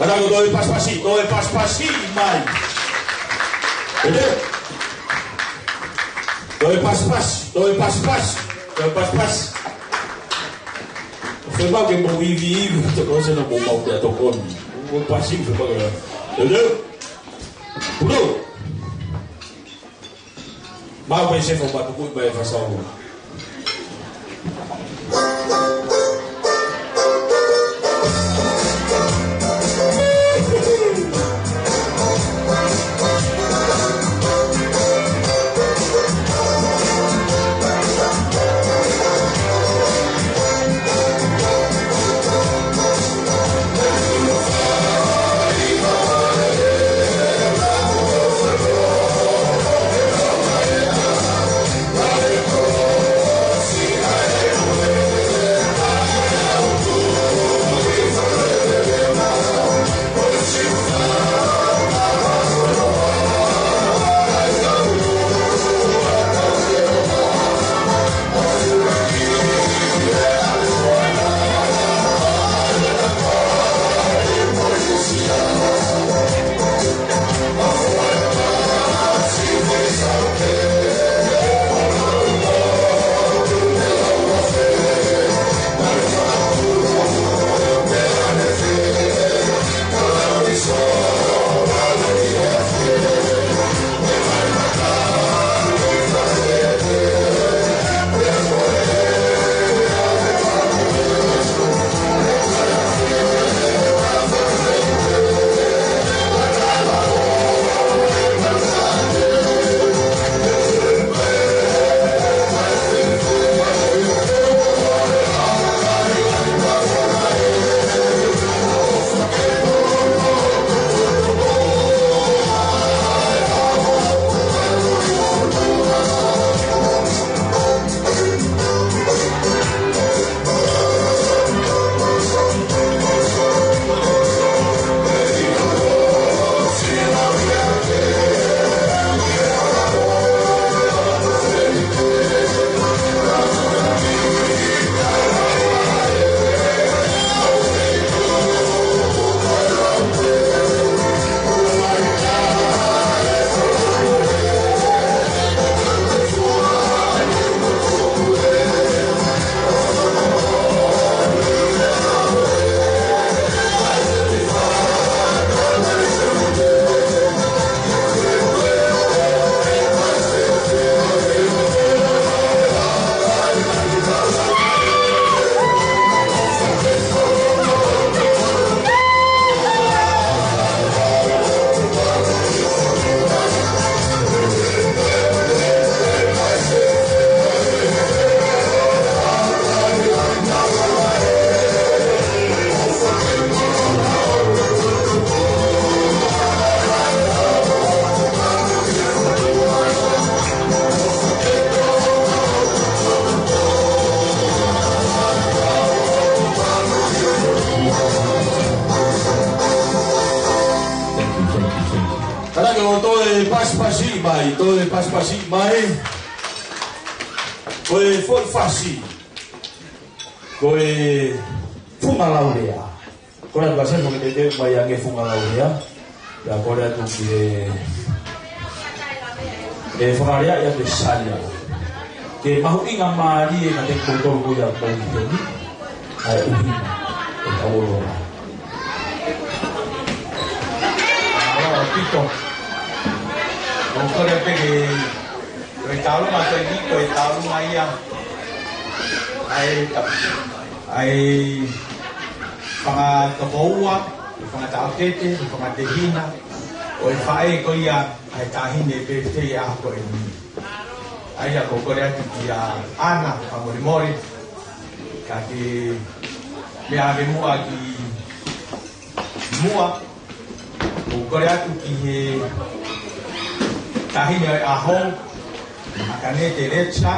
Kātaki ʻo toe pasipasi, toe pasipasi mai. ʻEte. Toe pasipasi, toe pasipasi, toe pasipasi. Pea mau ke mou ivi ivi, te ko se na mou mau te tokoni. Mou pasi, pea mau ke. Hello? Hello? Mau pē se fo matu kui mai fa sau. Thank you, thank you, thank you. Kātaki ʻo toe pasipasi mai, toe pasipasi mai. Ko e foʻi fasi. Ko e Funga Laulea. Kole atu ka se foki te te mai ange Funga Laulea. Pea kole atu ki he, he Funga Lea ia te Salia. Ke mahuʻinga mālie ka te koutou ko ia ko i teni. ʻA e ʻuhinga. E tau oloa. Aloha pito. ʻO kole pē ke, ko e taulunga ko eni, ko e taulunga ia. ʻA e ta-, ʻa e fanga tokoua, fanga taʻokete, fanga tehina, ʻo e faʻē ko ia ʻa e taʻahine pē te ia ko eni. ʻA ia ko u kole atu kia ʻAna, fakamolemole, ka ke meʻa ave muʻa ki muʻa, ko u kole atu ki he taʻahine ʻo e ʻaho, ʻa Kanete Letsa,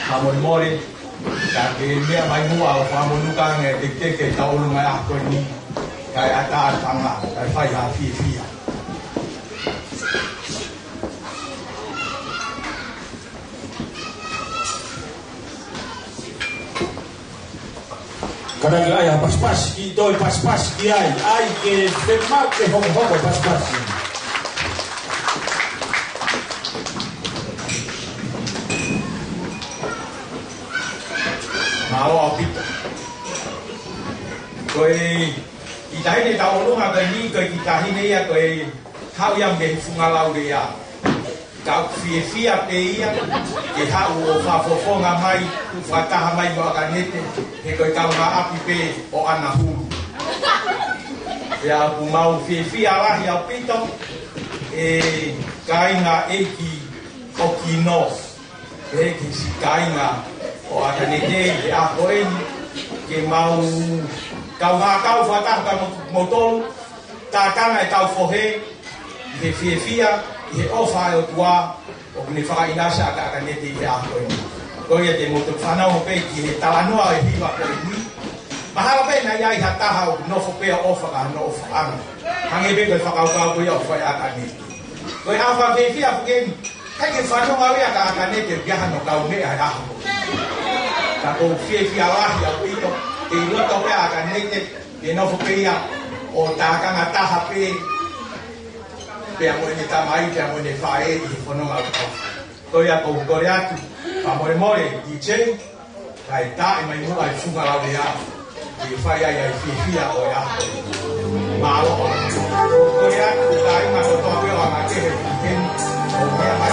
fakamolemole, ka ke meʻa mai muʻa ʻo fakamonū ange teketeke tau ʻolunga ʻaho ko eni, kae ʻatā ʻa e fanga, kae fai ha fiefia. Kātaki ʻai ha pasipasi, ki toe pasipasi ki ai, ʻai ke fema ke hokohoko pasipasi. Mālō ʻaupito. Ko e kiʻi taʻahine tauʻolunga ko eni, ko e kiʻi taʻahine ia ko e haʻu ia mei he funga laulea. Ka ʻoku fiefia pē ia ke haʻu ʻo fakafofonga mai, ʻo fakataha mai mo ʻAkanete, he ko e kaungāʻapi pē ʻo ʻAnahulu. Pea ʻoku mau fiefia lahi ʻaupito, ʻe kāinga ʻeiki ʻo Kino, ʻeiki siʻi kāinga ʻo ʻAkanete he ʻaho ko eni, ke mau kaungā kau fakataha pea mo, mo tolu, tākanga ʻetau fohe, ʻi he fiefia, ʻi he ʻofa ʻa e ʻOtua, ʻoku ne fakaʻinasi ʻa ʻAkanete ʻi he ʻaho ko eni. Ko ia te mou toki fanongo pē ki he talanoa ʻo e hiva ko eni. Mahalo pē naʻe ʻi ai ha taha ʻoku nofo pē ʻo ʻofa ka nofo ʻanga. Hangē pē ko e fakakaukau ko ia ʻoku fai ʻe ʻAkanete. Ko e ʻaho fiefia ʻaho ko eni. Kae ke fanongo au ia kia ʻAkanete ʻoku ʻi ai hano kaumeʻa he ʻaho ko eni. Ka ʻoku ou fiefia lahi ʻaupito, ke ʻi loto pē ʻa ʻAkanete, ke nofo pē ia ʻo tākanga taha pē, pea mo ʻene tamai, pea mo ʻene faʻē ʻi he fononga ʻoku tau fai. Ko ia ʻoku ou kole atu, fakamolemole, DJ, kae taʻe mai muʻa e funga laulea, ke fai ai ʻa e fiefia ʻo e ʻaho. Mālō. Kole atu, kāinga kotoa pē ʻo ʻAkanete, ke ʻi heni, ʻo meʻa mai.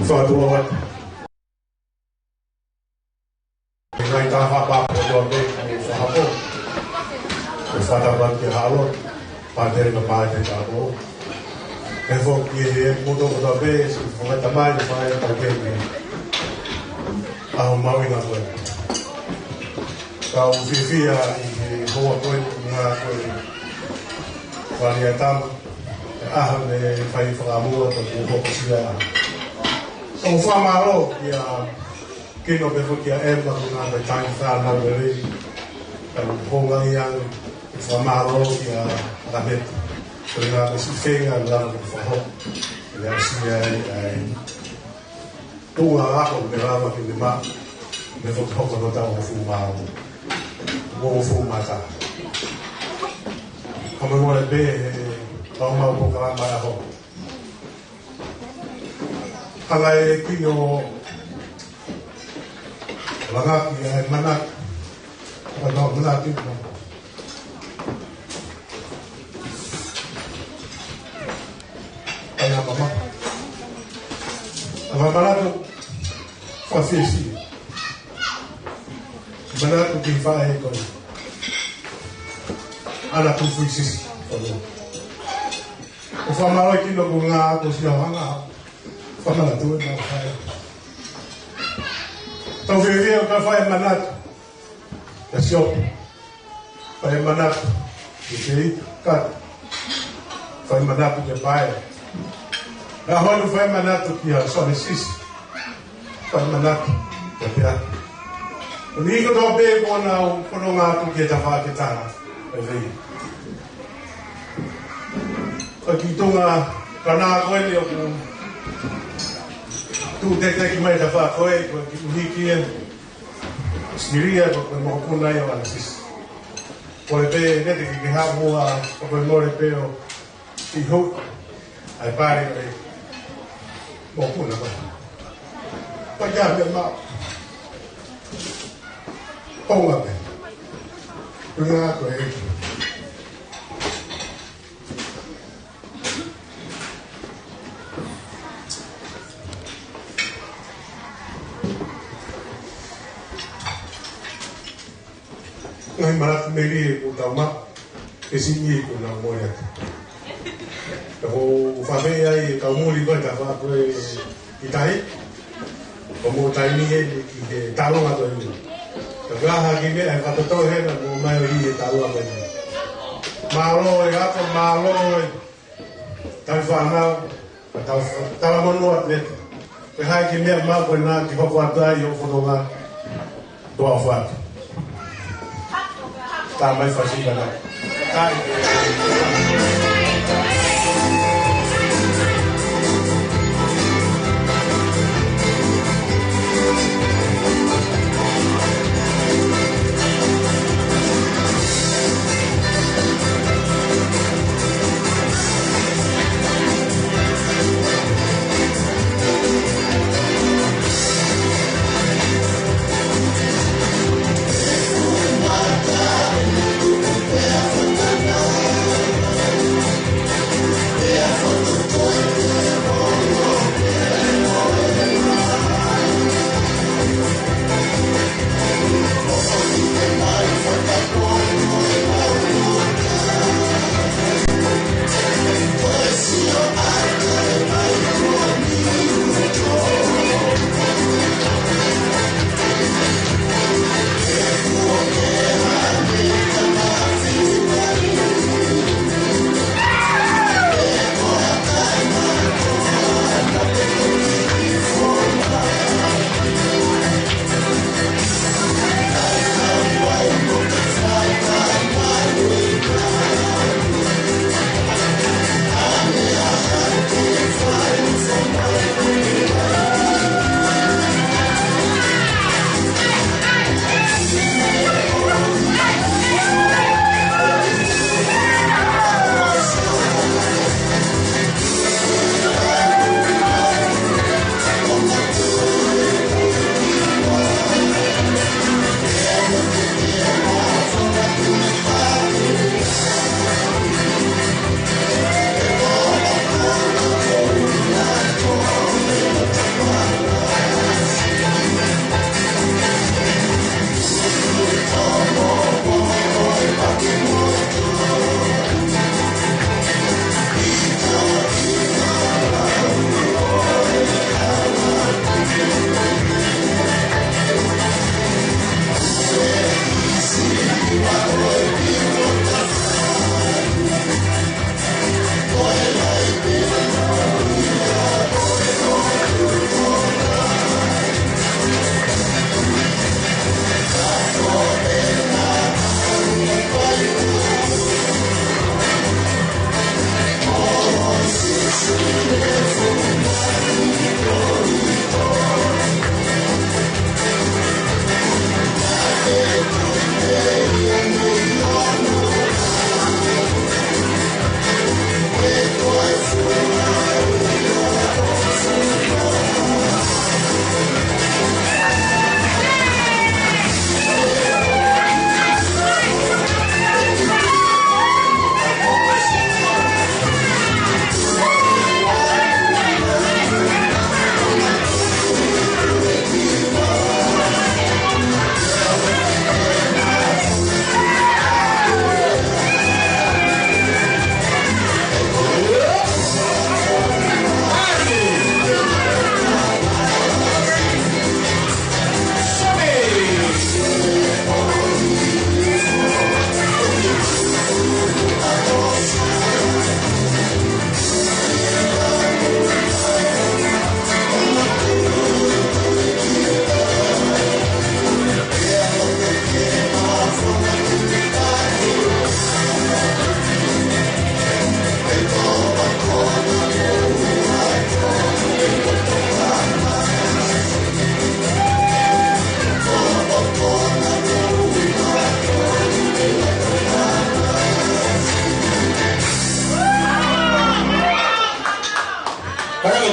Fakatuʻa atu. Ngaahi taha pāpā kotoa pē, ʻo e fakahopo. ʻO fata patu ke halo, pātele ka pātele ka po. He foki he moto kotoa pē, si fakatamai, fai pātele. ʻAho mahuʻinga ko eni. Kau fiefia ʻi he hoa ko eni, ngā ko e Fale ʻa Tama, ʻa ʻaho ne fai fakamua ko e hokosia. ʻOku fakamālō kia Kino pea foki kia Ema ko e ngaahi taimi fānau lelei. Ka ʻoku ou hanga ia ʻo fakamālō kia Lameta. Ko e ngaahi siʻi feinga lava ko e fakahoko. Ia sia ai, ai. Tuʻunga ako ke lava ke ne maʻu, ne foki hoko no tau hongofulu mā ono. Hongofulu mā taha. Ka mo mole pē, ka mau polokalama ʻa e ʻaho. Hanga ʻe Kino ʻo langaki ʻa e manatu. Ka tau manatu. Ai, ʻa mama. ʻA manatu. Fakafisi. Manatu ki he faʻē ko ē. ʻAna tuʻu fisi. ʻO fakamālō ʻi Kino ko e ngaahi ako siʻi hanga. Fakamanatu ʻe mau fai. Tau fiefia ʻo ka fai manatu. Kia Siope. Fai manatu. Kia Kei. Ka. Fai manatu kia Pae. Na honu fai manatu kia Soane Sisi. Fai manatu kia Pea. Ni ko tō pē ko na u, ko no ngā tu kia Tafa ke tana. E vei. Ko ki tunga, ka na ko e ni ʻoku. Tu te te ki mai Tafa ko e, ko ki hiki e. Siria ko ko mo ku na ʻio ana Sisi. Ko le pē, ne te ki ke ha mua, ko ko mo le pē ʻo. Iho, ai pare ko e. Mo ku na ko. Pa ja me ma. Ponga pē. Ko na ko e. Ngaahi manatu melie kuo tau maʻu, ʻe siʻi kuo nau mole atu. Ka ko u fafei ai e kau muli ko e Tafa ko e ʻi tahi. Ko mo taimi eni ki he talonga ko eni. Ka ko e hā ha kiʻi meʻa ʻe fakatoto hena mo mai ʻo ʻi he talonga ko eni. Mālō e ako, mālō e tau fānau, ka tau, tau manu atu e. Ko e hā e kiʻi meʻa mau ko ena ke hoko atu ai ʻo fononga. Tuʻa ʻofa atu. Tā mai fasi kana. Kai.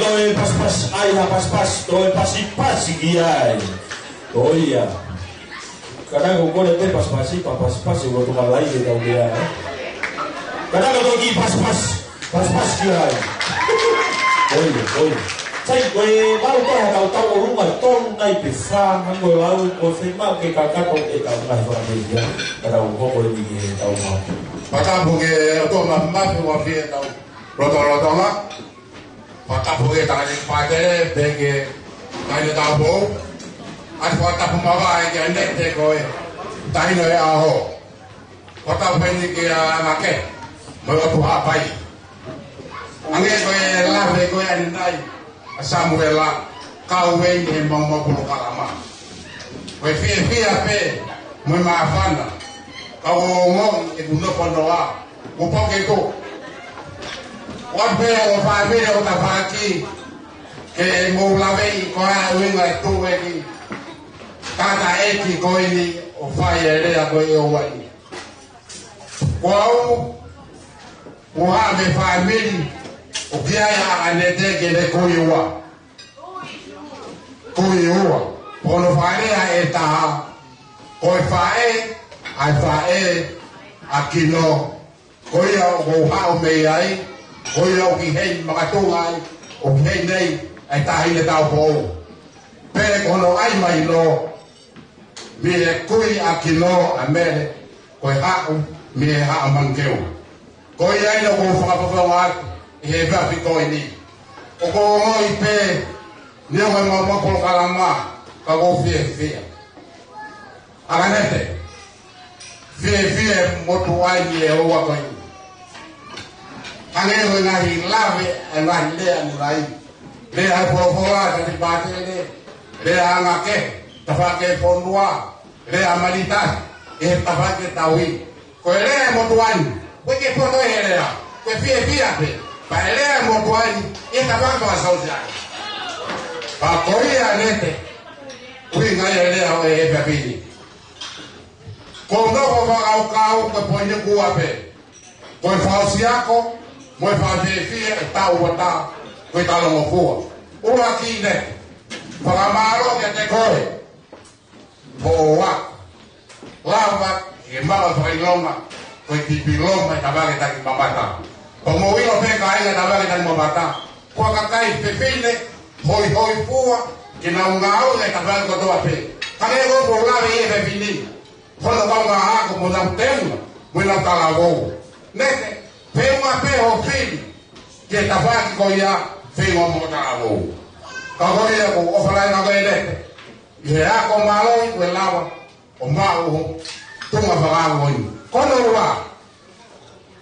Toe pasipasi, ʻai ha pasipasi, toe pasipasi ki ai. Ko ia. Ka naʻe ʻikai ko e kole pē pasipasi, pea pasipasi ʻoku tokolahi ke tau lea, ē. Ka naʻe ʻikai ko e kiʻi pasipasi, pasipasi ki ai. Ko ia, ko ia. Sai, ko e malu ko e ha tautau ʻolunga tonu nai pe fā, hangē ko e lau, ko e fiemaʻu ke kakato ʻetau ngaahi fakameʻia, ka tau hoko eni ki heʻetau mapu. Fakatapu ki he ʻOtua Mafimafi, ʻoku fie tau lotolotonga. Fakatapu ki he Tangataʻeiki Pātele, pehē ki he Taʻahine Taupou. ʻOatu e fakatapu makehe kia Nete ko e Taʻahine ʻo e ʻAho. Fakatapu eni kia Ngake, mo e ʻOtua Haʻapai. Hangē ko e lave ko ē ʻanenai ʻa Samuela, kau eni he maumau polokalama. Ko e fiefia pē mo e māfana, ka ʻoku ou ongoʻi ʻeku nofo noa, ʻoku pau ke tō. ʻOatu pē ʻa e fāmili ʻo tafaʻaki, ke mou laveʻi ko e ʻuhinga e tuʻu ʻa e kiʻi tangataʻeiki ko eni ʻo fai e lea ko ē ʻo ʻoua ʻi. Ko au, ʻoku ou haʻu mei he fāmili ʻoku ʻi ai ʻa Nete ke ne kui ua. Kui ua. Ko hono fakalea ʻe taha, ko e faʻē, ʻa e faʻē ʻa Kino. Ko ia ʻoku ou haʻu mei ai, ko ia ʻoku ʻi heni makatuʻunga ai, ʻoku ʻi heni ai ʻa e Taʻahine Taupou. Pea ko hono ʻai mai ʻo mei he kui ʻa Kino ʻa Mele, ko e haʻu mei he Haʻa Manukeu. Ko ia ʻoku ou fakafofonga atu ʻi he efiafi ko eni. ʻOku ou ongoʻi pē, neongo e maumau polokalama, ka ʻoku ou fiefia. ʻA Nete, fiefia e motuʻa ni ʻe ua ko eni. Hangē ko e ngaahi lave, e ngaahi lea ni mai. Lea ʻa e folofola, Tangataʻeiki Pātele, lea ʻa Ngake, tafaʻaki e fonua, lea ʻa Malita, ʻi he tafaʻaki e tauhi. Ko e lea e motuʻa ni, ʻoku ʻikai ke poto he lea, ko e fiefia pē, pea ʻe lea e motuʻa ni ʻi he tafaʻaki fakasōsiale. Pea ko ia Nete, ʻuhinga ia e lea ʻo e efiafi ni. Ko hono fakakaukau ko e poini ʻe ua pē. Ko e fakaʻosi ako, mo e fakafiefia ʻe taʻu ua taha, ko e talangofua. ʻUluaki Nete, fakamālō kiate koe. Ko ʻoua. Lava ke maʻu fakaʻilonga, ko e tipiloma ʻi he tafaʻaki taki mamata. Ko mou ʻilo pē kāinga, tafaʻaki taki mamata, ko e kakai fefine, hoihoifua, ke nau ngāue ʻi he tafaʻaki kotoa pē. Ka ke ko ʻoku lave ʻi he fefine, hono kaungā ako mo ʻenau teunga, mo ʻenau talavou. Nete, feʻunga pē hoʻo fili ki he tafaʻaki ko ia, feʻunga mo e talavou. Ka ko ia ʻoku ou ʻofa lahi ange Nete, ʻi he ako mālohi kuo lava ʻo maʻu ho tuʻunga fakaako ni. Ko hono ua,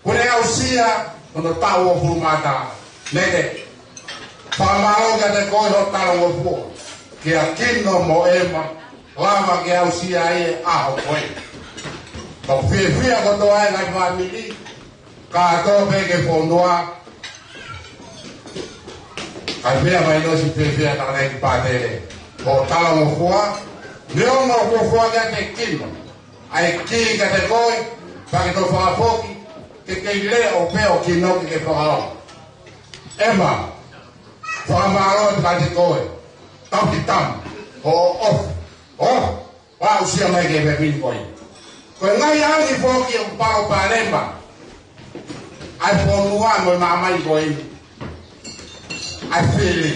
kuo ne aʻusia hono taʻu hongofulu mā taha. Nete, fakamālō kiate koe hoʻo talangofua kia Kino mo ʻEma, lava ke aʻusia ai e ʻaho ko ē. Ka ʻoku fiefia kotoa e ngaahi fāmili, kātoa pē ki he fonua, kae meʻa mai ʻo siʻi fiefia Tangataʻeiki Pātele, hoʻo talangofua, neongo ʻoku ou foaki atu e kino, ʻa e kī kiate koe, pea ke toe fakafoki, ke kei leʻo pē ʻo Kino ke ke fakaongo. ʻEma, fakamālō atu kiate koe, tauhi tamu, hoʻo ʻofa, ʻo aʻusia mai ki he efiafi ni ko ē. Ko e ngaahi ʻaho ni foki ʻoku palopalema ʻa e fonua mo e māmani ko ē. ʻA e fili.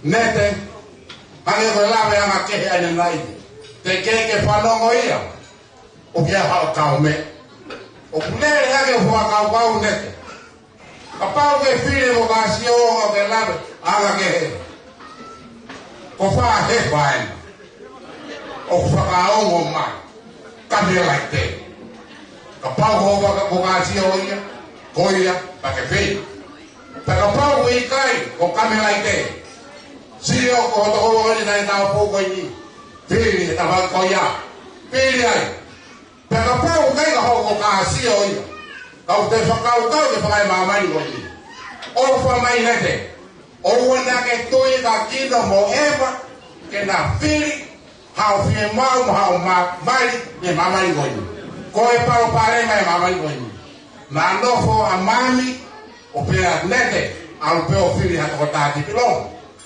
Nete, hangē ko e lave ʻa Ngake he ʻanenai. Teʻeki ke fanongo ia, ʻoku ʻi ai haʻo kaumeʻa. ʻOku lele hake hoʻo fakakaukau Nete. Kapau ke fili mo ka sio ʻo ke lave, ʻa Ngake he. Ko fē he fai. ʻOku fakaongo mai. Ka mea laite. Kapau ko ka, ko ka sio ia, ko ia, pea ke fili. Pea kapau ko ʻikai, ko ka mea laite. Sio ko hoto ko ʻeni nai tau pō ko eni. Fili, he tafaʻaki ko ia. Fili ai. Pea kapau ʻoku ʻikai ko hoʻo ka sio ia, ka ʻoku te fakakaukau ke fakaemāmani ko eni. ʻOfa mai Nete. ʻOua naʻa ke tui kia Kino mo ʻEma ke na fili haʻo fiemaʻu mo haʻo ma-, mali ʻi he māmani ko eni. Ko e palopalema ʻi he māmani ko eni. Naʻa nofo ʻa Mami ʻo pehē, Nete, ʻAlu pē ʻo fili ha tokotaha ki Pilo.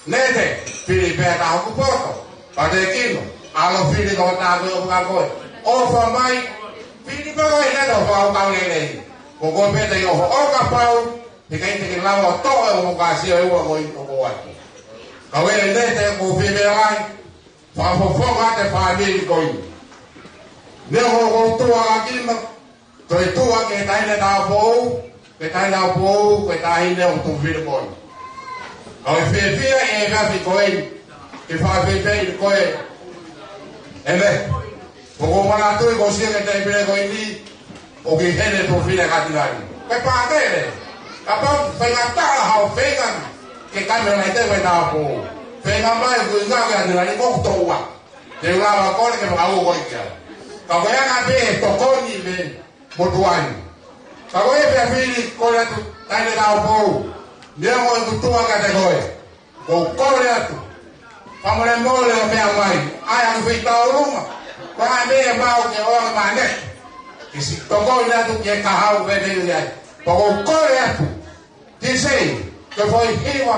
Nete, fili pē ha taha hoku poto. Patekino, ʻalu ʻo fili tokotaha ko ē ʻoku ka koe. ʻOfa mai, fili pē koe Nete ʻo fakaʻaongaʻi lelei. Ko koe pē te ke ʻofa ʻo kapau, he ʻikai te ke lava ʻo toʻo e ʻofa kāsia ʻe ua ko ē ʻoku ʻoatu. Ka ʻoku ʻi ai Nete ʻoku fili pē ai, fakafofonga ʻa e fāmili ko ē. Neongo ʻoku ou tuʻu ʻa Kima, toe tuʻu ʻa e taʻahine Taupou, ko e taʻahine Taupou, ko e taʻahine ʻoku tuʻu fili ko ē. Ka ʻoku ou fiefia ʻi he efiafi ko ē, ke fakafiefia ʻi koe. ʻEmē. ʻOku ou manatuʻi ko e sio ki he taimi pē ko eni, ʻoku ʻi heni e tuʻu fili ʻa Katilani. Ko e pātele. Kapau faingataʻa haʻo feinga ke kame ʻa e taʻahine Taupou. Feinga mai ko e ngaahi ʻa Katilani ko e toʻua. Te u lava ko ē ke fakaʻuo ko ē kia. Ka ko e anga pē e tokoni mei he motuʻa ni. Ka ko e efiafi ni kole atu taʻahine Taupou. Neongo ʻeku tuʻu ʻa kiate koe. ʻOku ou kole atu. Fakamolemole ʻo meʻa mai. ʻAi ʻa e fita ʻo ʻolunga. Ko e anga pē ʻemau ke ʻoange mai ʻanenai. Ke siʻi tokoni atu ki he kahaʻu pē mei ai. ʻOku ou kole atu. Tisei, ke fai hiva,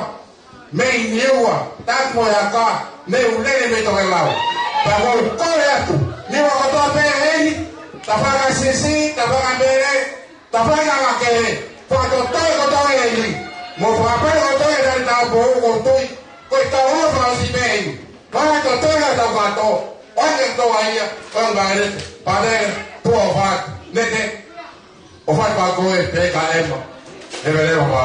mei Niua, taku mo e aka, mei ʻUlele mei Tokelau. Pea ʻoku ou kole atu, Niua kotoa pē ʻeni, Tafaʻaki Sisi, Tafaʻaki Mele, Tafaʻaki Ngakele, fakatotoi kotoa ʻeni, mo fakapale kotoa e tali tau po ʻoku ou tui, ko e tau ʻofa ʻosi pē ʻeni, fakatotoi ʻa e tau kato, ʻoange kotoa ia, ʻoange mai Nete, pale, tuʻa ʻofa, Nete, ʻofa atu pē koe, pea ka ʻema. He vele ʻofa.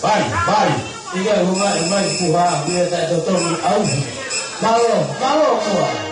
Vai, vai. Iga uma, uma, puha, pia ta totongi au. Mālō, mālō, mālō.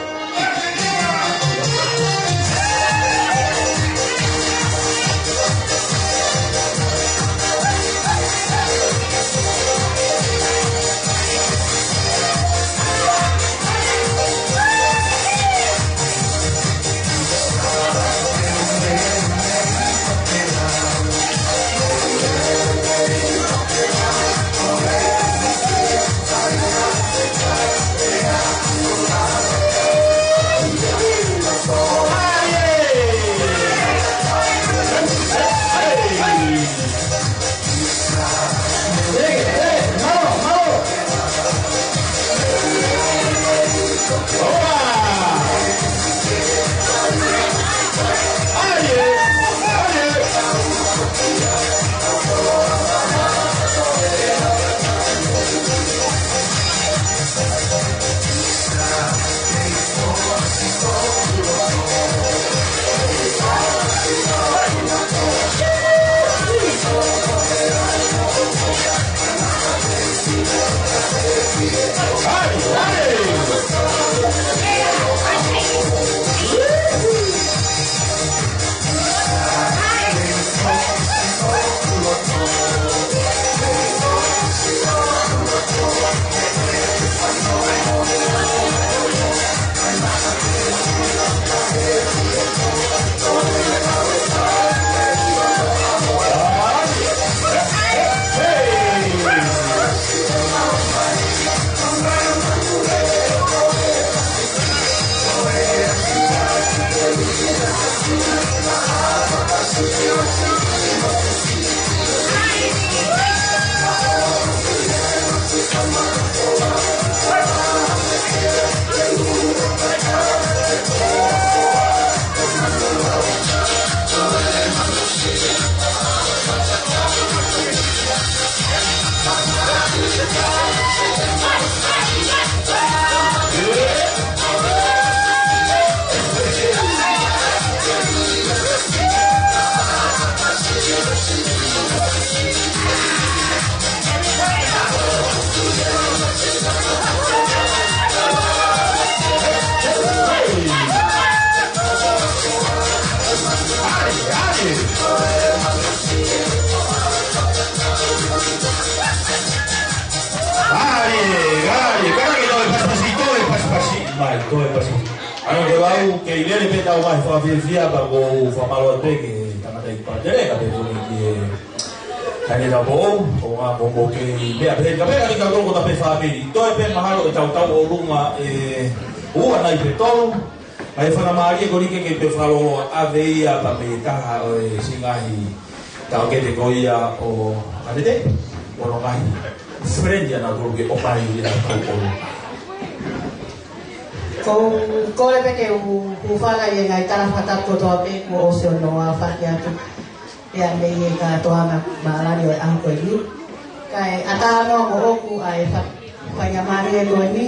Ai, ai, ka ke toe pasipasi, toe pasipasi. Mai, toe pasipasi. ʻAi, ko lau, kei lele pē tau mai fakafiefia, pea ko u fakamālō pē ki he tangataʻeiki pātele, ka pē ko eni ki he Ka ne tau pō, ʻo ngā pō pō kei meʻa pē, ka pē ka ni ka toko ta pē fāmili. Toe pē mahalo ʻe tau tau ʻolunga ʻe ua nai pe tolu. Ka ʻe fana mālie ko ni ke ke pē fakalolo ʻave ia pea mei he taha ʻo e siʻi ngaahi taʻokete ko ia ʻo Kanete. ʻO no ngaahi friend ia nautolu ke ʻomai ia tau ʻolunga. Ko, ko e pē ke u, u fana ia ngaahi tala fakatapu kotoa pē kuo ʻosi ʻo noa faki atu. Pea mei he kātoanga mālani ʻo e ʻaho ko eni. Kae ʻatā noa moʻoku ʻa e fa-, faingamālie ko eni,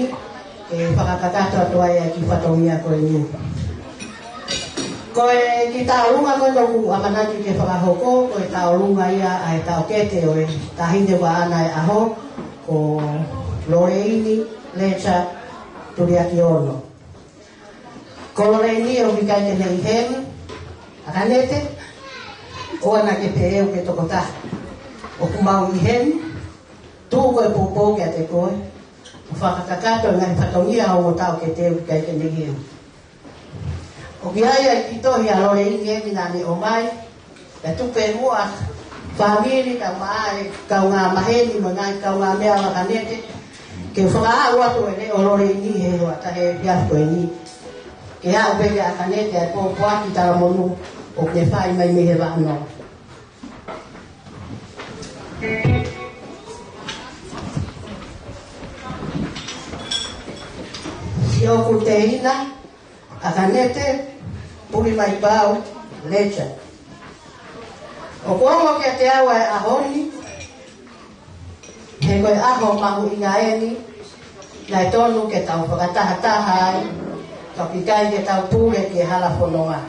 ke fakakakato atu ai ʻa e kiʻi fatongia ko eni. Ko e kiʻi tauʻolunga ko ē ʻoku ʻamanaki ke fakahoko, ko e tauʻolunga ia ʻa e taʻokete ʻo e Taʻahine Vaʻa ʻAna ʻo e ʻAho, ko Loleini Lecha Tuliakiono. Ko Loleini ʻoku ʻikai ke ne ʻi heni, ʻa Kanete, ʻoua naʻa ke pehē ʻoku ke tokotaha. ʻOku mau ʻi heni, tuku e poupou kiate koe, ʻo fakakakato e ngaahi fatongia ʻo e taʻokete ʻoku ʻikai ke ne ʻi heni. ʻOku ʻi ai ʻa e kiʻi tohi ʻa Loleini eni naʻa ne ʻomai, pea tuku pē muʻa fāmili kae ʻumaʻā e kaungā maheni mo e ngaahi kaungāmeʻa ʻa Kanete, ke fakaaʻu atu e leʻo ʻo Loleini he hoʻatā he efiafi ko eni. Ke aʻu pē kia Kanete ʻa e pōpoaki talamonū ʻoku ne fai mai mei he vaʻa noa. Siʻoku tehina, ʻa Kanete Pulimaipau Lecha. ʻOku ongo kiate au ʻa e ʻaho ni, he ko e ʻaho mahuʻinga eni, naʻe tonu ke tau fakatahataha ai, ka ʻoku ʻikai ke tau pule ki he hala fononga.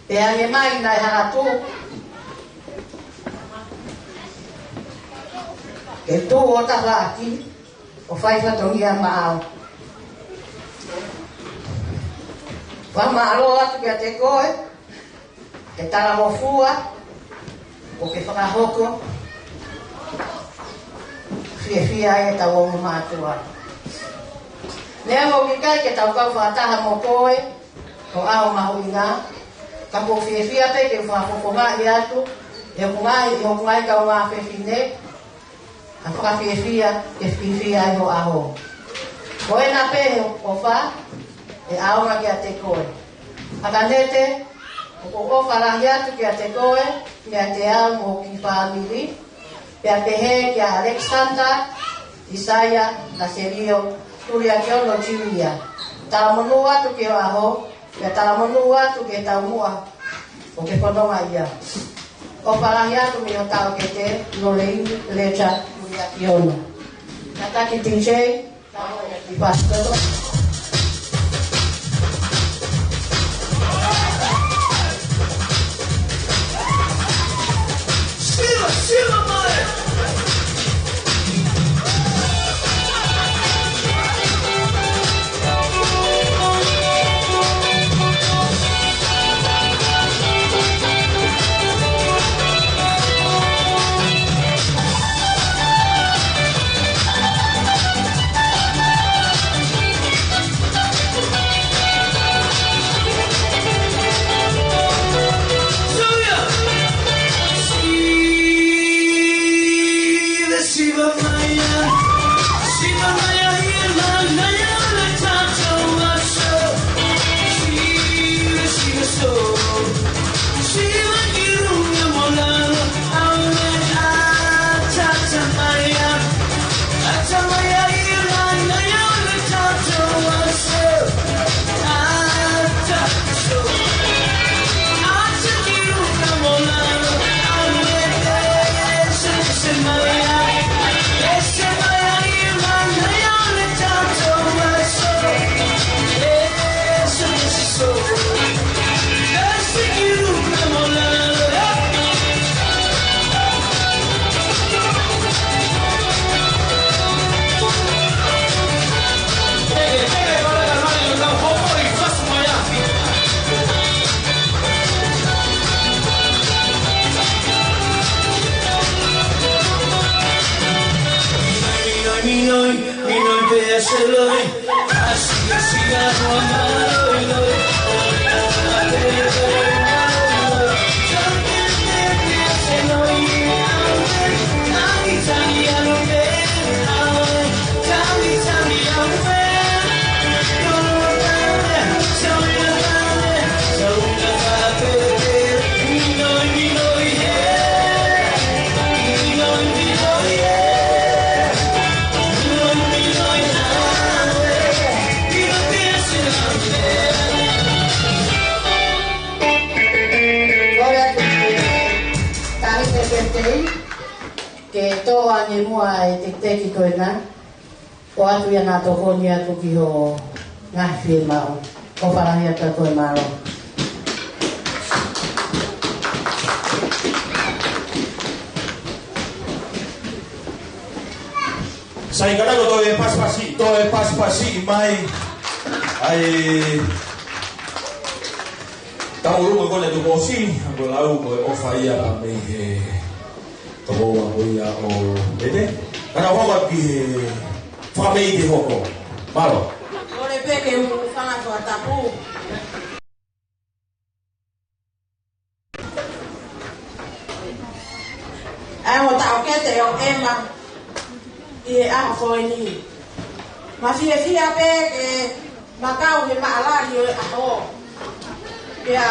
Pea hangē mai naʻe hala tuʻu, ke tuʻu ʻo tafaʻaki, ʻo fai fatongia maʻau. Fakamālō atu kiate koe, he talangofua, ʻoku ke fakahoko, fiefia ai ʻetau ongo mātuʻa. Neongo ʻoku ʻikai ke tau kau fakataha mo koe, ʻo ʻaho mahuʻinga, ka ʻoku ou fiefia pē ke u fakafofongaʻi atu, ʻe hoku ngaahi, ʻe hoku ngaahi kaungā fefine, ʻa e fakafiefia, ke fiefia ai ho ʻaho. Ko ena pē hoku ʻofa, ʻe ʻaonga kiate koe. ʻA Kanete, ʻoku ou ʻofa lahi atu kiate koe, kiate au mo hoku kiʻi fāmili, pea pehē kia Alexander, ʻIsaia, Naselio, Tuliakiono Junior. Talamonū atu ki ho ʻaho, pea talamonū atu ki he taumuʻa ʻoku ke fononga ai. ʻOfa lahi atu mei ho taʻokete, Loleini Lecha Tuliakiono. Kātaki D J, kātaki Pastor. Siva, siva mai! Ke tō ange muʻa e tekiteki ko ena, ʻoatu ia naʻa tokoni atu ki hoʻo ngaahi fiemaʻu. ʻOfa lahi atu, ko e mālō. Sai, ka naʻa ko e pasipasi, toe pasipasi mai. ʻAi, tauʻolunga ko ena tuku ʻosi, ko e lau ko e ʻofa ia mei he toko ua ko ia ʻo Mete. Ka naʻa hoko ki he fakameʻite hoko. Mālō. Kole pē ke u fanga fakatapu. ʻA e ongo taʻokete ʻo ʻEma ʻi he ʻaho ko eni. Ma fiefia pē ke ma kau he maʻalali ʻo e ʻaho. Pea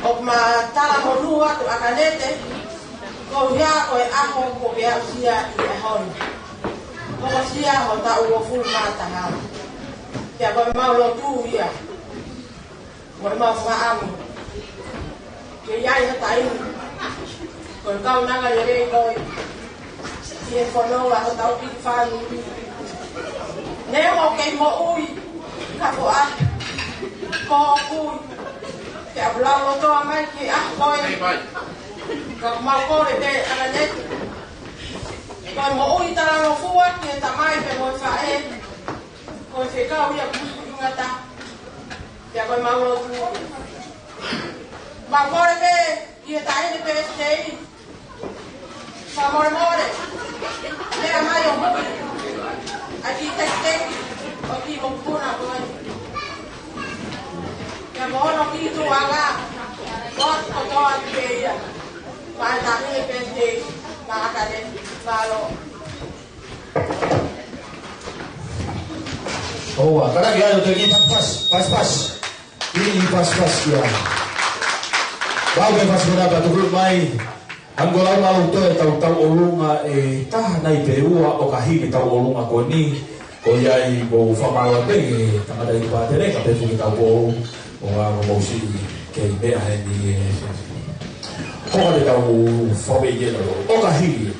ʻoku ma talamonū atu ʻAkanete, koeʻuhi ko e ʻaho kuo ke aʻusia ʻi he ʻaho ni. Ko e sia ho taʻu uofulu mā taha. Pea ko ʻemau lotu ia. Mo ʻemau fakaʻamu ke ʻi ai ha taimi ko e kaunanga lelei koe ʻi he fononga hotau kiʻi fāmili. Neongo ʻoku kei moʻui ka ko ʻa ko kui ke ʻapu lau lotoa mai ki he ʻaho ko eni. Ka mau kole pē ʻAkanete, ko e moʻui talangofua ki he tamai pea mo e faʻē. Ko e fekau ia kuinga ta. Pea ko ʻemau lotu. Mau kole pē ʻi he taʻahine pē tei. Fakamolemole. Lea mai ʻo moʻui. ʻA e kiʻi tekiteki ʻo e kiʻi mokopuna ko eni. Pea mo hono kiʻi tuʻuʻanga. Ko atu kotoa atu pē ia. Mai taʻahine pē tei. Mai ʻAkanete. Mālō. ʻOua, ka naʻa ke ʻai ʻo te kiʻi pasipasi, pasipasi. Kiʻi pasipasi ia. Pau ke pasipasi pea tuku mai. Ango lau malu toe tau tauʻolunga ʻe taha nai pe ua ʻo ka hili tauʻolunga ko eni. Ko ia ai ko fakamālō pē ki he tangataʻeiki pātele ka pe fuki tau ko ʻo ʻa ko mou siʻi kei meʻa heni ē. Ko ʻetau fakaʻeiki ʻo ka hili.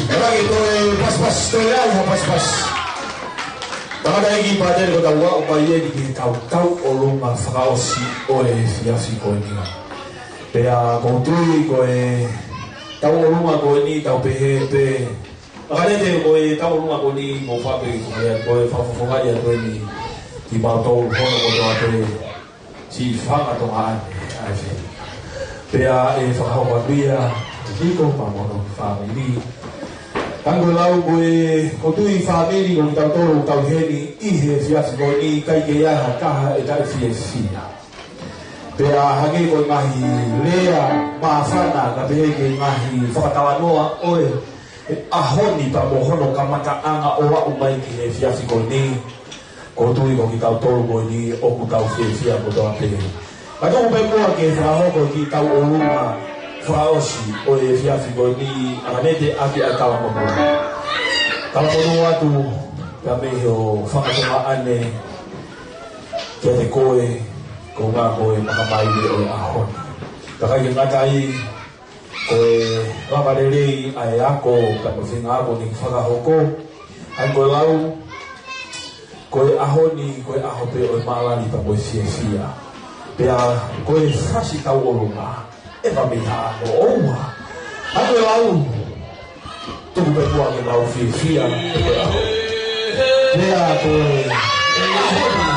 Ora ke toe pasipasi, toe ai ha pasipasi. Tangataʻeiki Pātele, ko e tau aʻu mai eni ki he tau tauʻolunga fakaʻosi ʻo e efiafi ko eni. Pea ʻoku ou tui ko e tauʻolunga ko eni, tau pehē pē, ʻAkanete, ko e tauʻolunga ko eni mo fape ko e, ko e fakafofongaʻi atu eni kimautolu hono kotoa pē siʻi fanga Tonga ʻaneafi. Pea ʻe fakahoko atu ia ʻe Niko pea mo hono fāmili. Ka ko e lau ko e, ʻoku ou tui fāmili ko kitautolu ʻoku tau ʻi heni ʻi he efiafi ko eni, ʻikai ke ʻi ai ha taha ʻe taʻefiefia. Pea hangē ko e ngaahi lea māfana, ka pehē ki he ngaahi fakatalanoa ʻo e ʻaho ni pea mo hono kamataʻanga ʻo aʻu mai ki he efiafi ko eni, ʻoku ou tui ko kitautolu ko eni ʻoku tau fiefia kotoa pē. Ka tuku pē muʻa ke fakahoko e kiʻi tauʻolunga fakaʻosi ʻo e efiafi ko eni, ʻAkanete, ʻaki ʻa e tala mo e moʻoni. Tala pono atu pea mei hoʻo fanga Tonga ʻaneafi kiate koe, ko e ngaahi ko e makamaile ʻo e ʻaho ni. Ka ʻikai ke ngata ai, ko e lava lelei ʻa e ako, ka ko e feinga ako ni fakahoko. Hangē ko e lau, ko e ʻaho ni, ko e ʻaho pē ʻo e mālani pea mo e fiefia. Pea ko e fasi tauʻolunga, ʻe vave ha ʻoua. Hangē ko e lau, tuku pē muʻa ke mau fiefia he ko e ʻaho. Pea ko e ʻaho ni.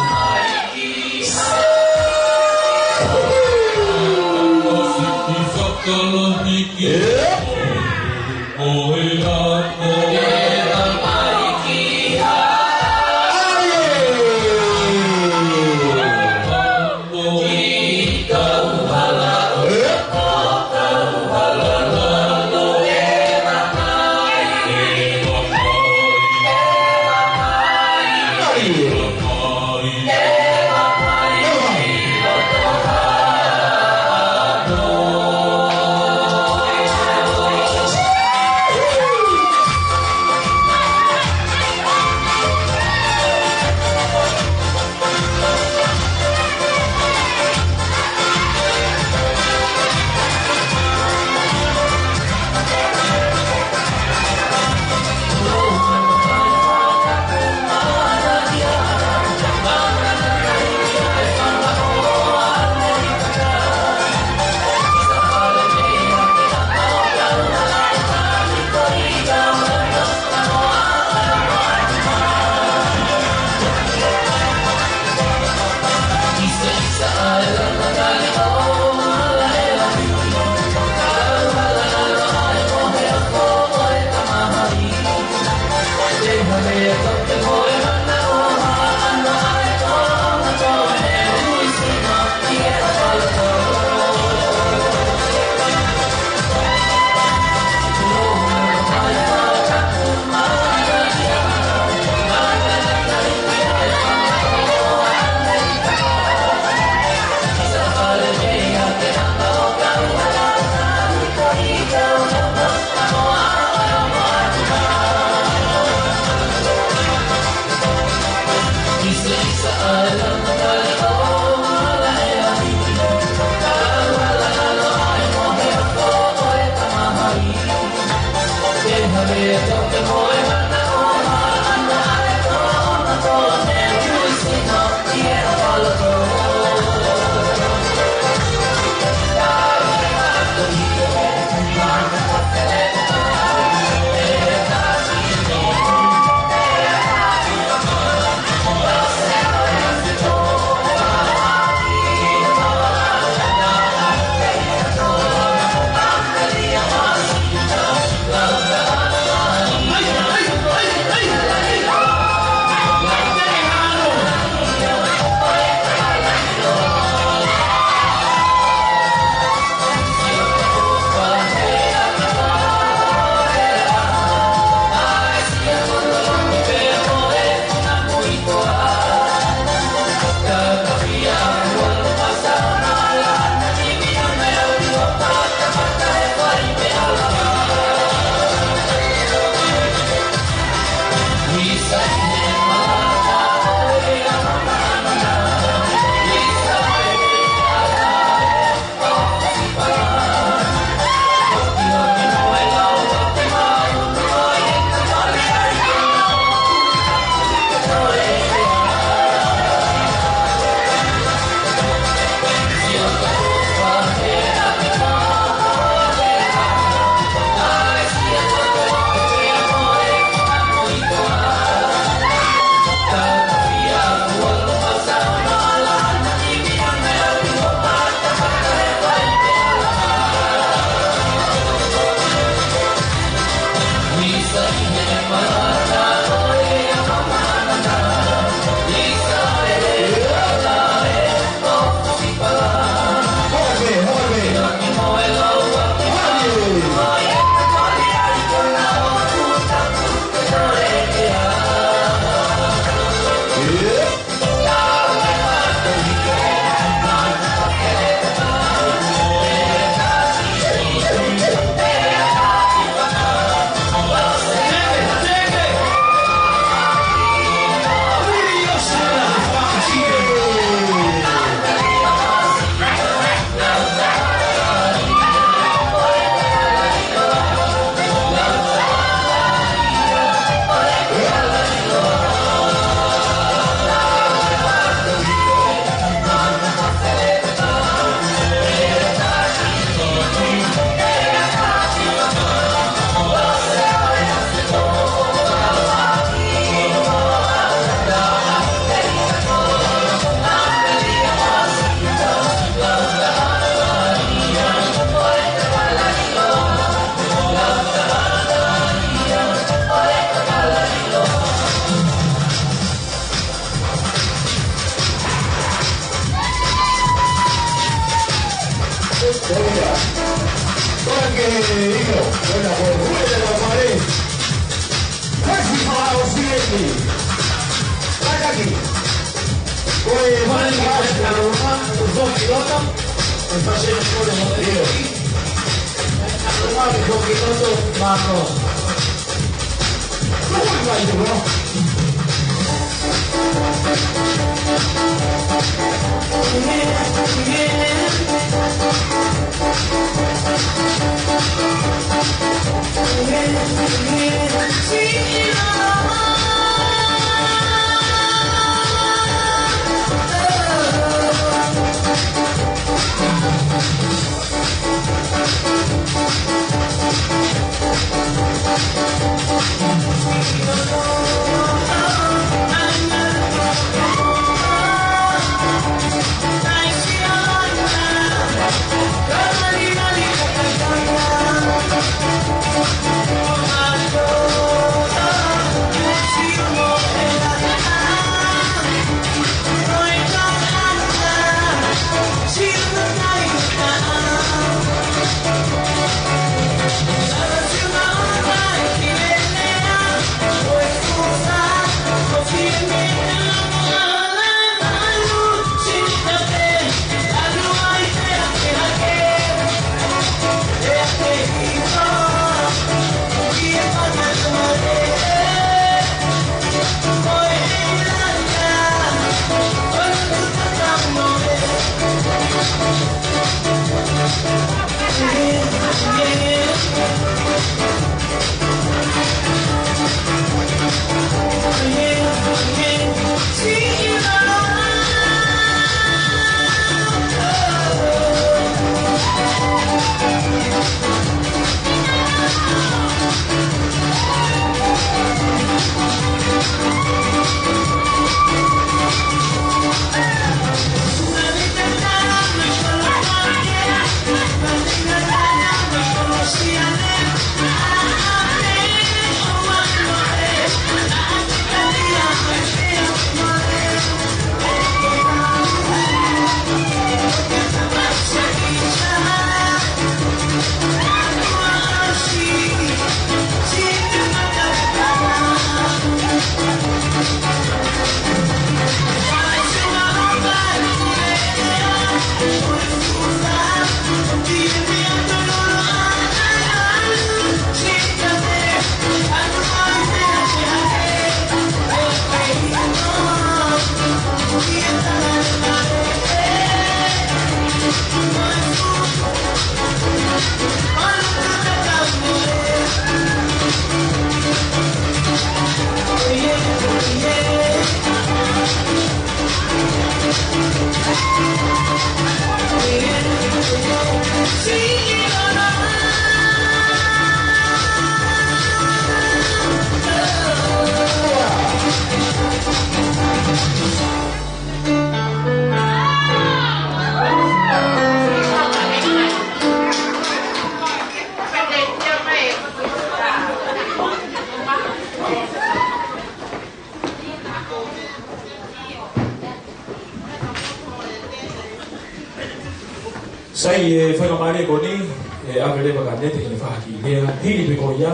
Sai, ʻe faingamālie ko eni, ʻe ʻave leva kia Nete ke ne fai ha kiʻi lea, hili pē ko ia,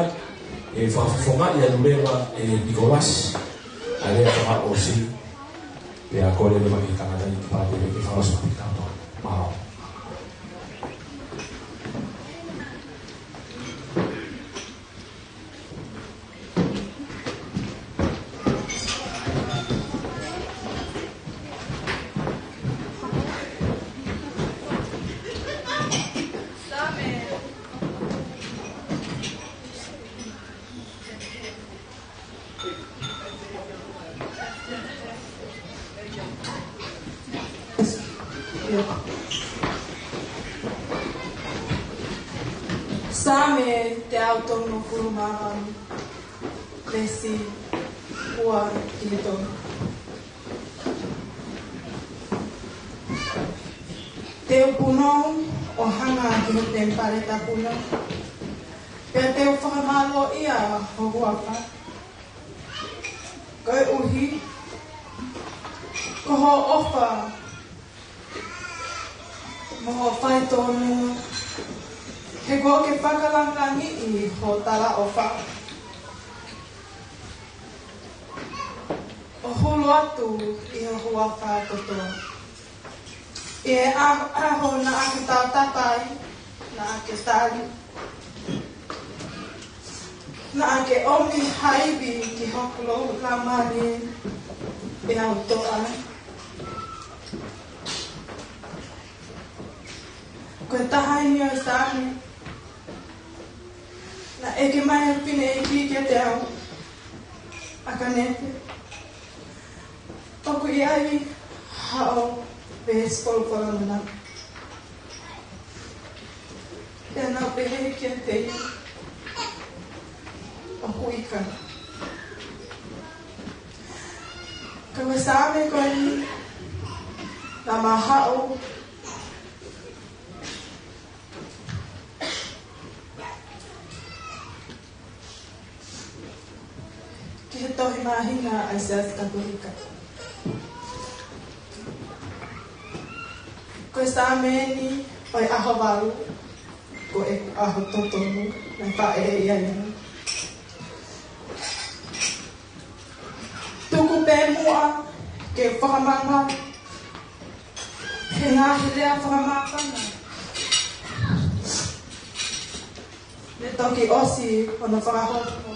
ʻe fakafofongaʻi atu leva ʻe Nikolasi ʻa e lea fakaʻosi, pea kole leva ki he tangataʻeiki pātele ke fakaʻosi ʻaki e kau. Mālō. Saame teau tolungofulu mā valu, veesi ua ki he tolu. Te u punou ʻo hanga ki ho temipale tapu na, pea te u fakamālōʻia ho huafa, koeʻuhi ko hoʻo ʻofa mo hoʻo faitōnua, he kuo ke fakalangilangiʻi ho talaʻofa ʻo hulu atu ʻi ho huafa kotoa. ʻI he ʻaho, ʻaho naʻa ke tautapa ai, naʻa ke tali, naʻa ke ʻomi ha ivi ki hoku loʻu laumālie ʻe au toʻa. Ko e taha eni ʻo e Saame naʻe ʻeke mai ʻe he fineʻeiki kiate au, ʻAkanete, ʻoku ʻi ai haʻo veesi koloa fakamanatu? Pea naʻá ku pehē kiate ia, ʻoku ʻikai. Ka ko e Saame ko eni naʻá ma haʻu ki he tohi māhina ʻa ʻAisea Katolika. Ko e Saame eni ʻo e ʻaho valu, ko ʻeku ʻaho totonu, naʻe faʻē ʻi ai. Tuku pē muʻa ke fakamāmā he ngaahi lea fakamāfana ne toki ʻosi hono fakahoko.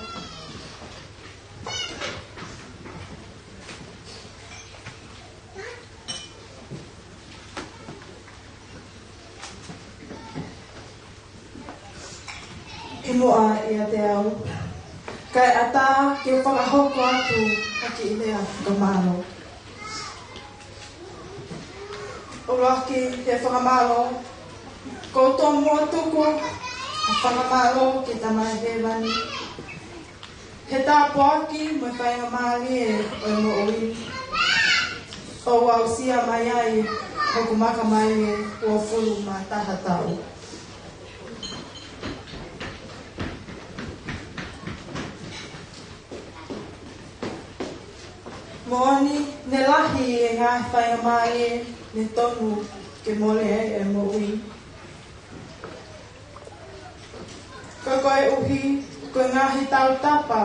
ʻI muʻa ʻiate au, kae ʻatā ke fakahoko atu ha kiʻi lea fakamālō. ʻUluaki, he fakamālō, ʻoku ou tomuʻa tuku ha fakamālō ki he Tamai Hēvani he tāpuaki mo e faingamālie ʻo e moʻui ʻoku ou aʻusia mai ai hoku makamaile uofulu mā taha taʻu. Moʻoni, ne lahi e ngaahi faingamālie ne tonu ke mole ai e moʻui. Ka koeʻuhi ko e ngaahi tautapa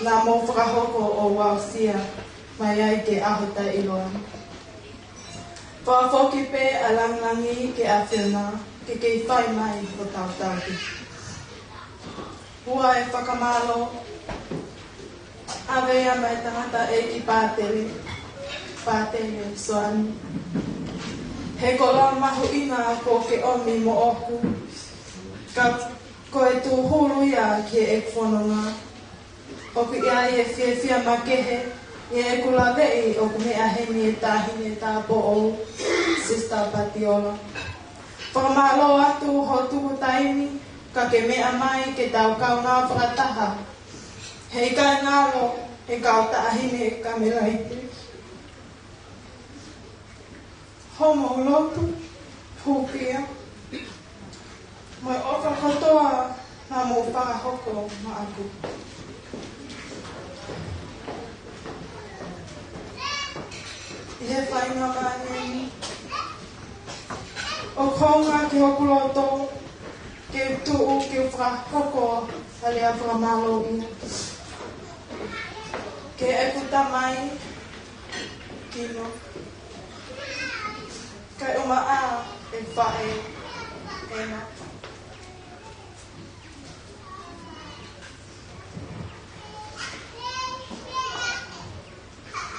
naʻa mou fakahoko ʻoku ou aʻusia mai ai ki he ʻaho taʻeʻiloa. Fakafoki pē ʻa e langilangi ki he ʻAfiona ke kei fai mai hotau tauhi. Ua e fakamālō, ʻave ia mei he tangataʻeiki pātele, Pātele Soani. He koloa mahuʻinga kuo ke ʻomi moʻoku, ka ko e tūhulu ia ki heʻeku fononga. ʻOku ʻi ai e fiefia makehe ʻi heʻeku laveʻi ʻoku meʻa heni e Taʻahine Tāupoʻou, Sister Patiola. Fakamālō atu hoʻo tuku taimi ka ke meʻa mai ke tau kaungā fakataha. He ʻikai ngalo he kau Taʻahine Kamelaite hoʻomou lotu, hūfia, mo e ʻofa kotoa naʻa mou fakahoko maʻaku. ʻI he faingamālie ni, ʻoku hounga ki hoku loto ke tuʻu ke fakahoko ha lea fakamālōʻia ki heʻeku tamai, Kino, kae ʻumaʻā e faʻē, Ena.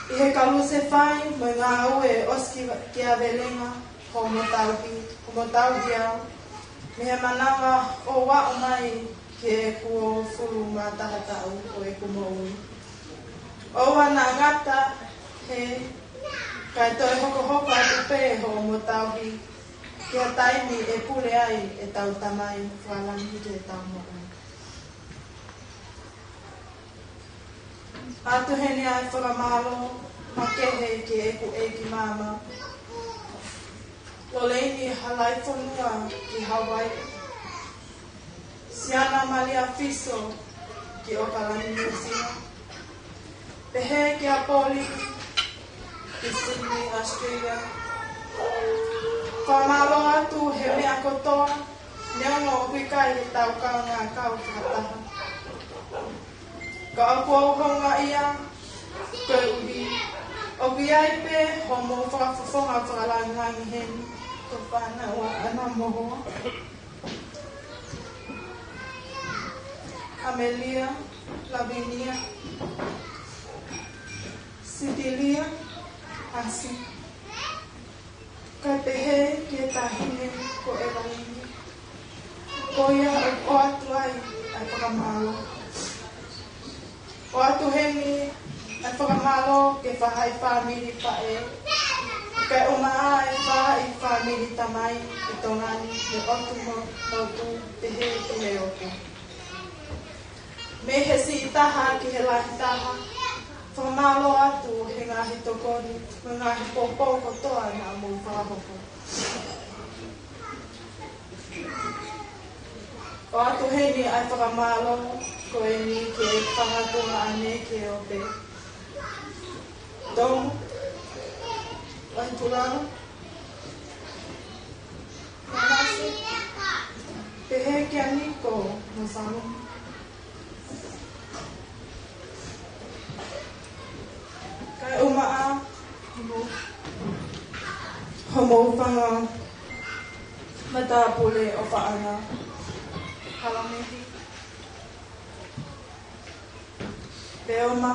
ʻI he kalusefai mo e ngāue ʻosikiavelenga, ʻoku mo tauhi, ʻoku mo tauhi au mei he manava ʻo aʻu mai ki heʻeku uofulu mā taha taʻu ʻo ʻeku moʻui. ʻOua naʻa ngata he, kae toe hokohoko atu pē hoʻomo tauhi ki he taimi ʻe pule ai ʻetau Tamai Fakalangi ki heʻetau moʻui. ʻOatu heni ʻa e fakamālō makehe ki heʻeku ʻeiki māmā, Loleini Halaifonua ki Hawaii, Siana Malia Fiso ki ʻAokalani, Nuʻu Sila, pehē kia Poli ki Sydney, Australia. Fakamālō atu he meʻa kotoa, neongo ʻoku ʻikai ke tau kaungā kau fakataha. Ka ʻoku ou houngaʻia koeʻuhi ʻOku ʻi ai pē hoʻomou fakafofonga fakalāngilangi heni, ko e fānau ʻa ʻAna mo Hoa, ʻAmelia, Lavinia, Sitilia, ʻAsi. Kae pehē ki he taʻahine ko ʻEvalini. Ko ia ʻoku ʻoatu ai ʻa e fakamālō. ʻOatu heni ʻa e fakamālō ki he faʻahi fāmili faʻē, kae ʻumaʻā e faʻahi fāmili tamai ʻi Tonga ni, ʻi he ʻotu mo, motu pehē ki he ope. Mei he siʻi taha ki he lahi taha, fakamālō atu he ngaahi tokoni mo e ngaahi poupou kotoa naʻa mou fakahoko. ʻOatu heni ʻa e fakamālō ko eni ki he fanga tuongaʻane ki he ope. Tomu, Lahi Pulalo, Manase, pehē kia Niko mo Salome. Kae ʻumaʻā hoʻomou, hoʻomou fanga matāpule ʻo Faʻana, Halameti, Peoma,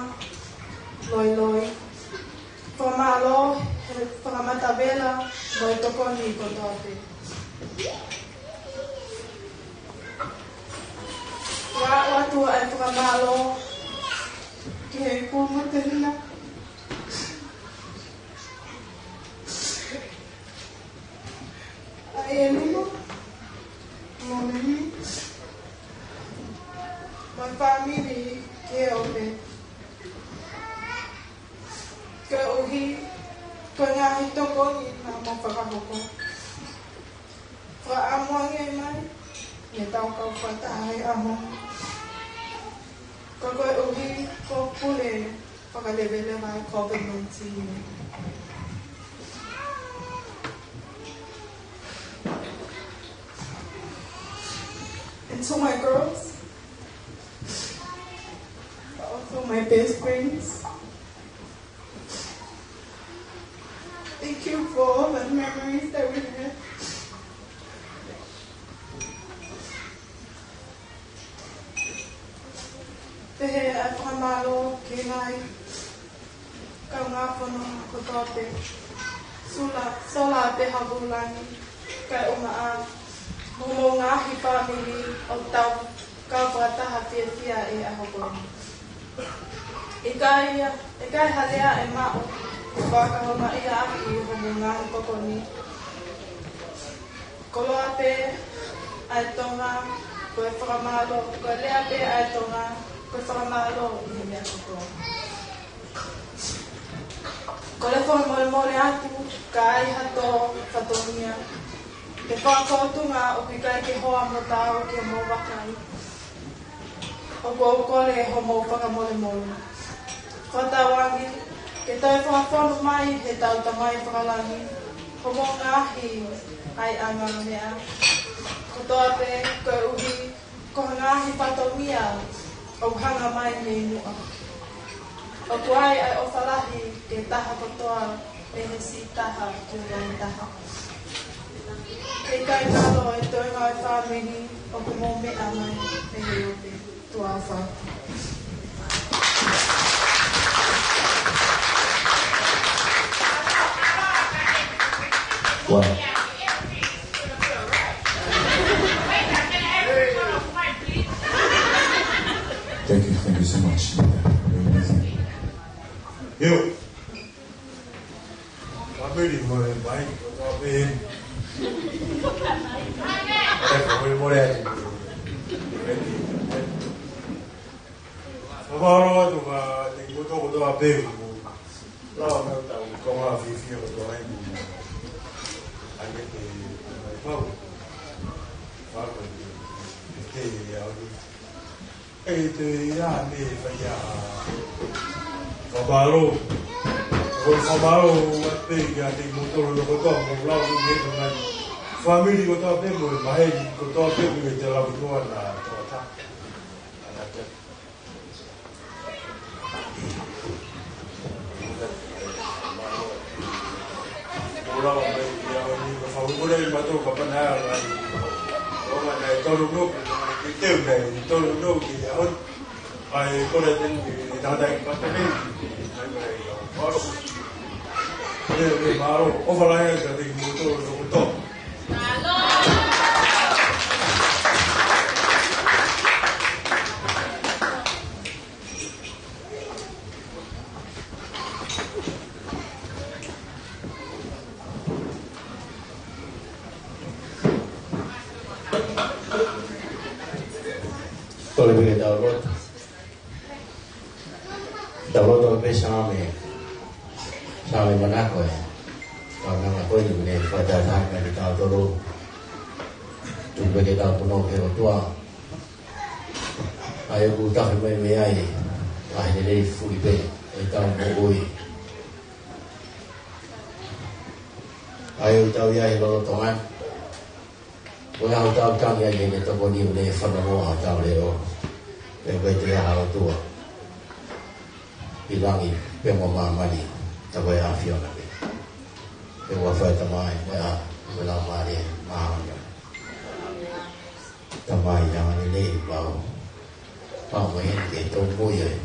Loiloi, fakamālō he fakamatavela mo e tokoni kotoa pē. ʻOatu, ʻoatu ʻa e fakamālō ki he kau matelia, ʻa e lima, mo e lima, mo e fāmili ki he ope. Koeʻuhi ko e ngaahi tokoni naʻa mou fakahoko. Fakaʻamu ange mai, ne tau kau fakataha he ʻaho ni. Ka koeʻuhi ko e pule fakaleveleva ʻa e COVID nineteen. And to my girls, but also my best friends, thank you for all the memories that we had. Pehē ʻa e fakamālō ki he ngaahi kaungāfononga kotoa pē, Sula, Sola pē Havulangi, kae ʻumaʻā mo hoʻomou ngaahi fāmili ʻoku tau kau fakataha fiefia he ʻaho ko eni. ʻIkai ia, ʻikai ha lea ʻe maʻu ke fakahoko mai ʻaki hoʻomou ngaahi tokoni. Koloa pē ʻa e Tonga ko e fakamālō, ko e lea pē ʻa e Tonga ko e fakamālō ʻi he meʻa kotoa. Kole fakamolemole atu, ka ai ha tō fatongia, ke fakafōtunga ʻoku ʻikai ke hoa mo taau ki homou vakai. ʻOku ou kole hoʻomou fakamolemole. Fakatauange ke toe fakafonu mai heʻetau Tamai Fakalangi hoʻomou ngaahi ʻaiʻanga meʻa kotoa pē, koeʻuhi ko e ngaahi fatongia ʻoku hanga mai mei muʻa. ʻOku ʻi ai ʻa e ʻofa lahi ki he taha kotoa, mei he siʻi taha ki he lahi taha. Ke ʻikai ngalo e toenga ʻo e fāmili ʻoku mou meʻa mai mei he ope. Tuʻa ʻofa. Wow. Thank you, thank you so much. You're amazing. Yo. Fāmili, mo e mai, ko e fāmili. Fāmili, mo e ati. Fakamālō atu kiate kimoutolu kotoa pē, mo lau ʻa e tau kau fiefia kotoa ai mo. Ange te mai pau. Fāmili, te ia atu. ʻE te ia ne fai ʻa e fakamālō. Ko e fakamālō atu pē kiate kimoutolu kotoa mo lau ki he ngai. Fāmili kotoa pē mo e maheni kotoa pē mo e te lau noa na toa ta. Ana te. ʻOfa naʻe tonu noa, ke teu naʻe tonu noa ki he ʻaho ni. ʻAi, kole atu ki he tangataʻeiki palesiteni, ʻai mai ʻa Paolo. Kole atu, mālō, ʻofa lahi atu kiate kimoutolu hono kotoa. Kole pē ke tau lotu. Tau lotu pē Saame. Saame manako ē. Kaunanga ko eni ne fakatātā mai kitautolu. Tuku pē ke tau punou ki he ʻOtua. ʻA ia ʻoku tafe mai mei ai ʻa e lelei fuli pē ʻetau moʻui. ʻA ia ʻoku tau ʻi ai he lolotonga ni. Ko e ʻaho ʻoku tau tangi ai heʻene tokoni ʻoku ne fanongo ʻa hotau leʻo. Pea ko e te ʻa e ʻOtua ʻi langi pea mo māmani, ka ko e ʻAfiona pē. Pea ʻoku fai Tamai, mo e ʻAlo, mo e Laumālie Māʻoniʻoni. Tamai, ʻa e lelei mau. Pau mo e heni ke tōmui ai.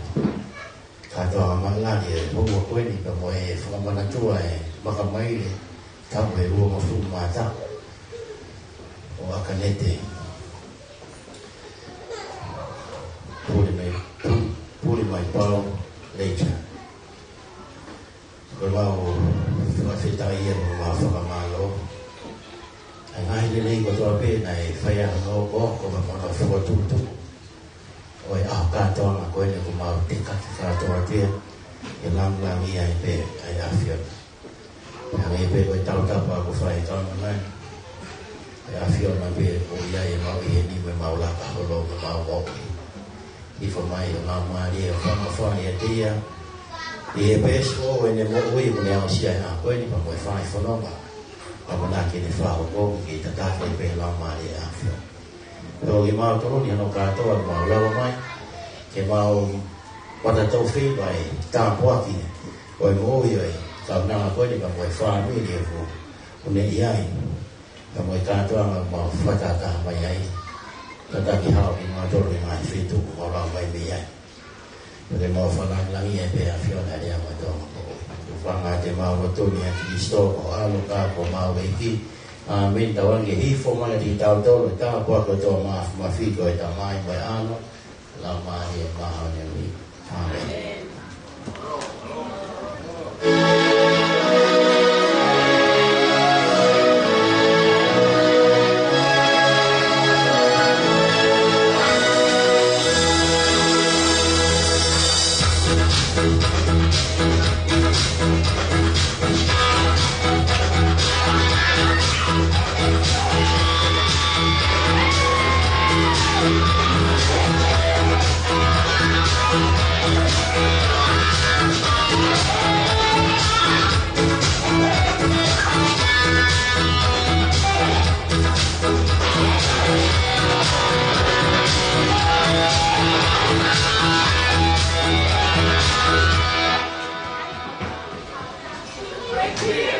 Kātoanga māʻoniʻoni e houa ko eni pea mo e fakamanatua e makamaile taʻu ʻe uofulu mā taha ʻo ʻAkanete Pule mai, pu-, Pule mai Pau Leita. Ko e mau fakafetaʻi ia mo e mau fakamālō. ʻA e ngaahi lelei kotoa pē naʻe fai ʻa hono ʻokoʻoko mo hono fokotuʻutuʻu ʻo e ʻaho kātoanga ko eni kuo mau tekaki kātoa atu ia ke langilangiʻia ai pē ʻa e ʻAfiona. Hangē pē ko e tautapa kuo fai ʻe he kaunanga ni, ʻa e ʻAfiona pē ʻoku ʻi ai ʻemau ʻi heni mo ʻemau laka holo mo ʻemau moʻui. Hifo mai ʻa e Laumālie ʻo fakafofonga ʻiate ia ʻi he peesi ʻo ʻene moʻui ʻoku ne aʻusia he ʻaho ko eni pea mo e fai fononga. ʻAmanaki ke ne fakahoko ke tataki pē ʻe he Laumālie ʻa e ʻAfiona. Pea ʻoku mau toloni hono kātoa ʻoku mau lava mai ke mau fakatau fei mai tāpuaki ʻo e moʻui ʻo e kaunanga ko eni pea mo e fāmili ʻoku ne ʻi ai. Pea mo e kātoanga ʻoku mau fakatahataha mai ai. Tataki hao kimautolu he ngaahi feituʻu ʻoku mau lava mai mei ai. Pea ke mau fakalangilangiʻia pē ʻa e ʻAfiona ʻi he lea mo e tōʻonga moʻui. Tuku fakalangi ʻa e mau lotu ni ʻia Kalaisi ko e ʻAlo ko homau ʻEiki. ʻĀmeni. Tauange ke hifo mai kiate kitautolu ʻa e tāpuaki kotoa māfimafi ko e Tamai mo e ʻAlo, Laumālie Māʻoniʻoni. ʻĀmeni.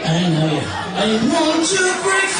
And I, I want to break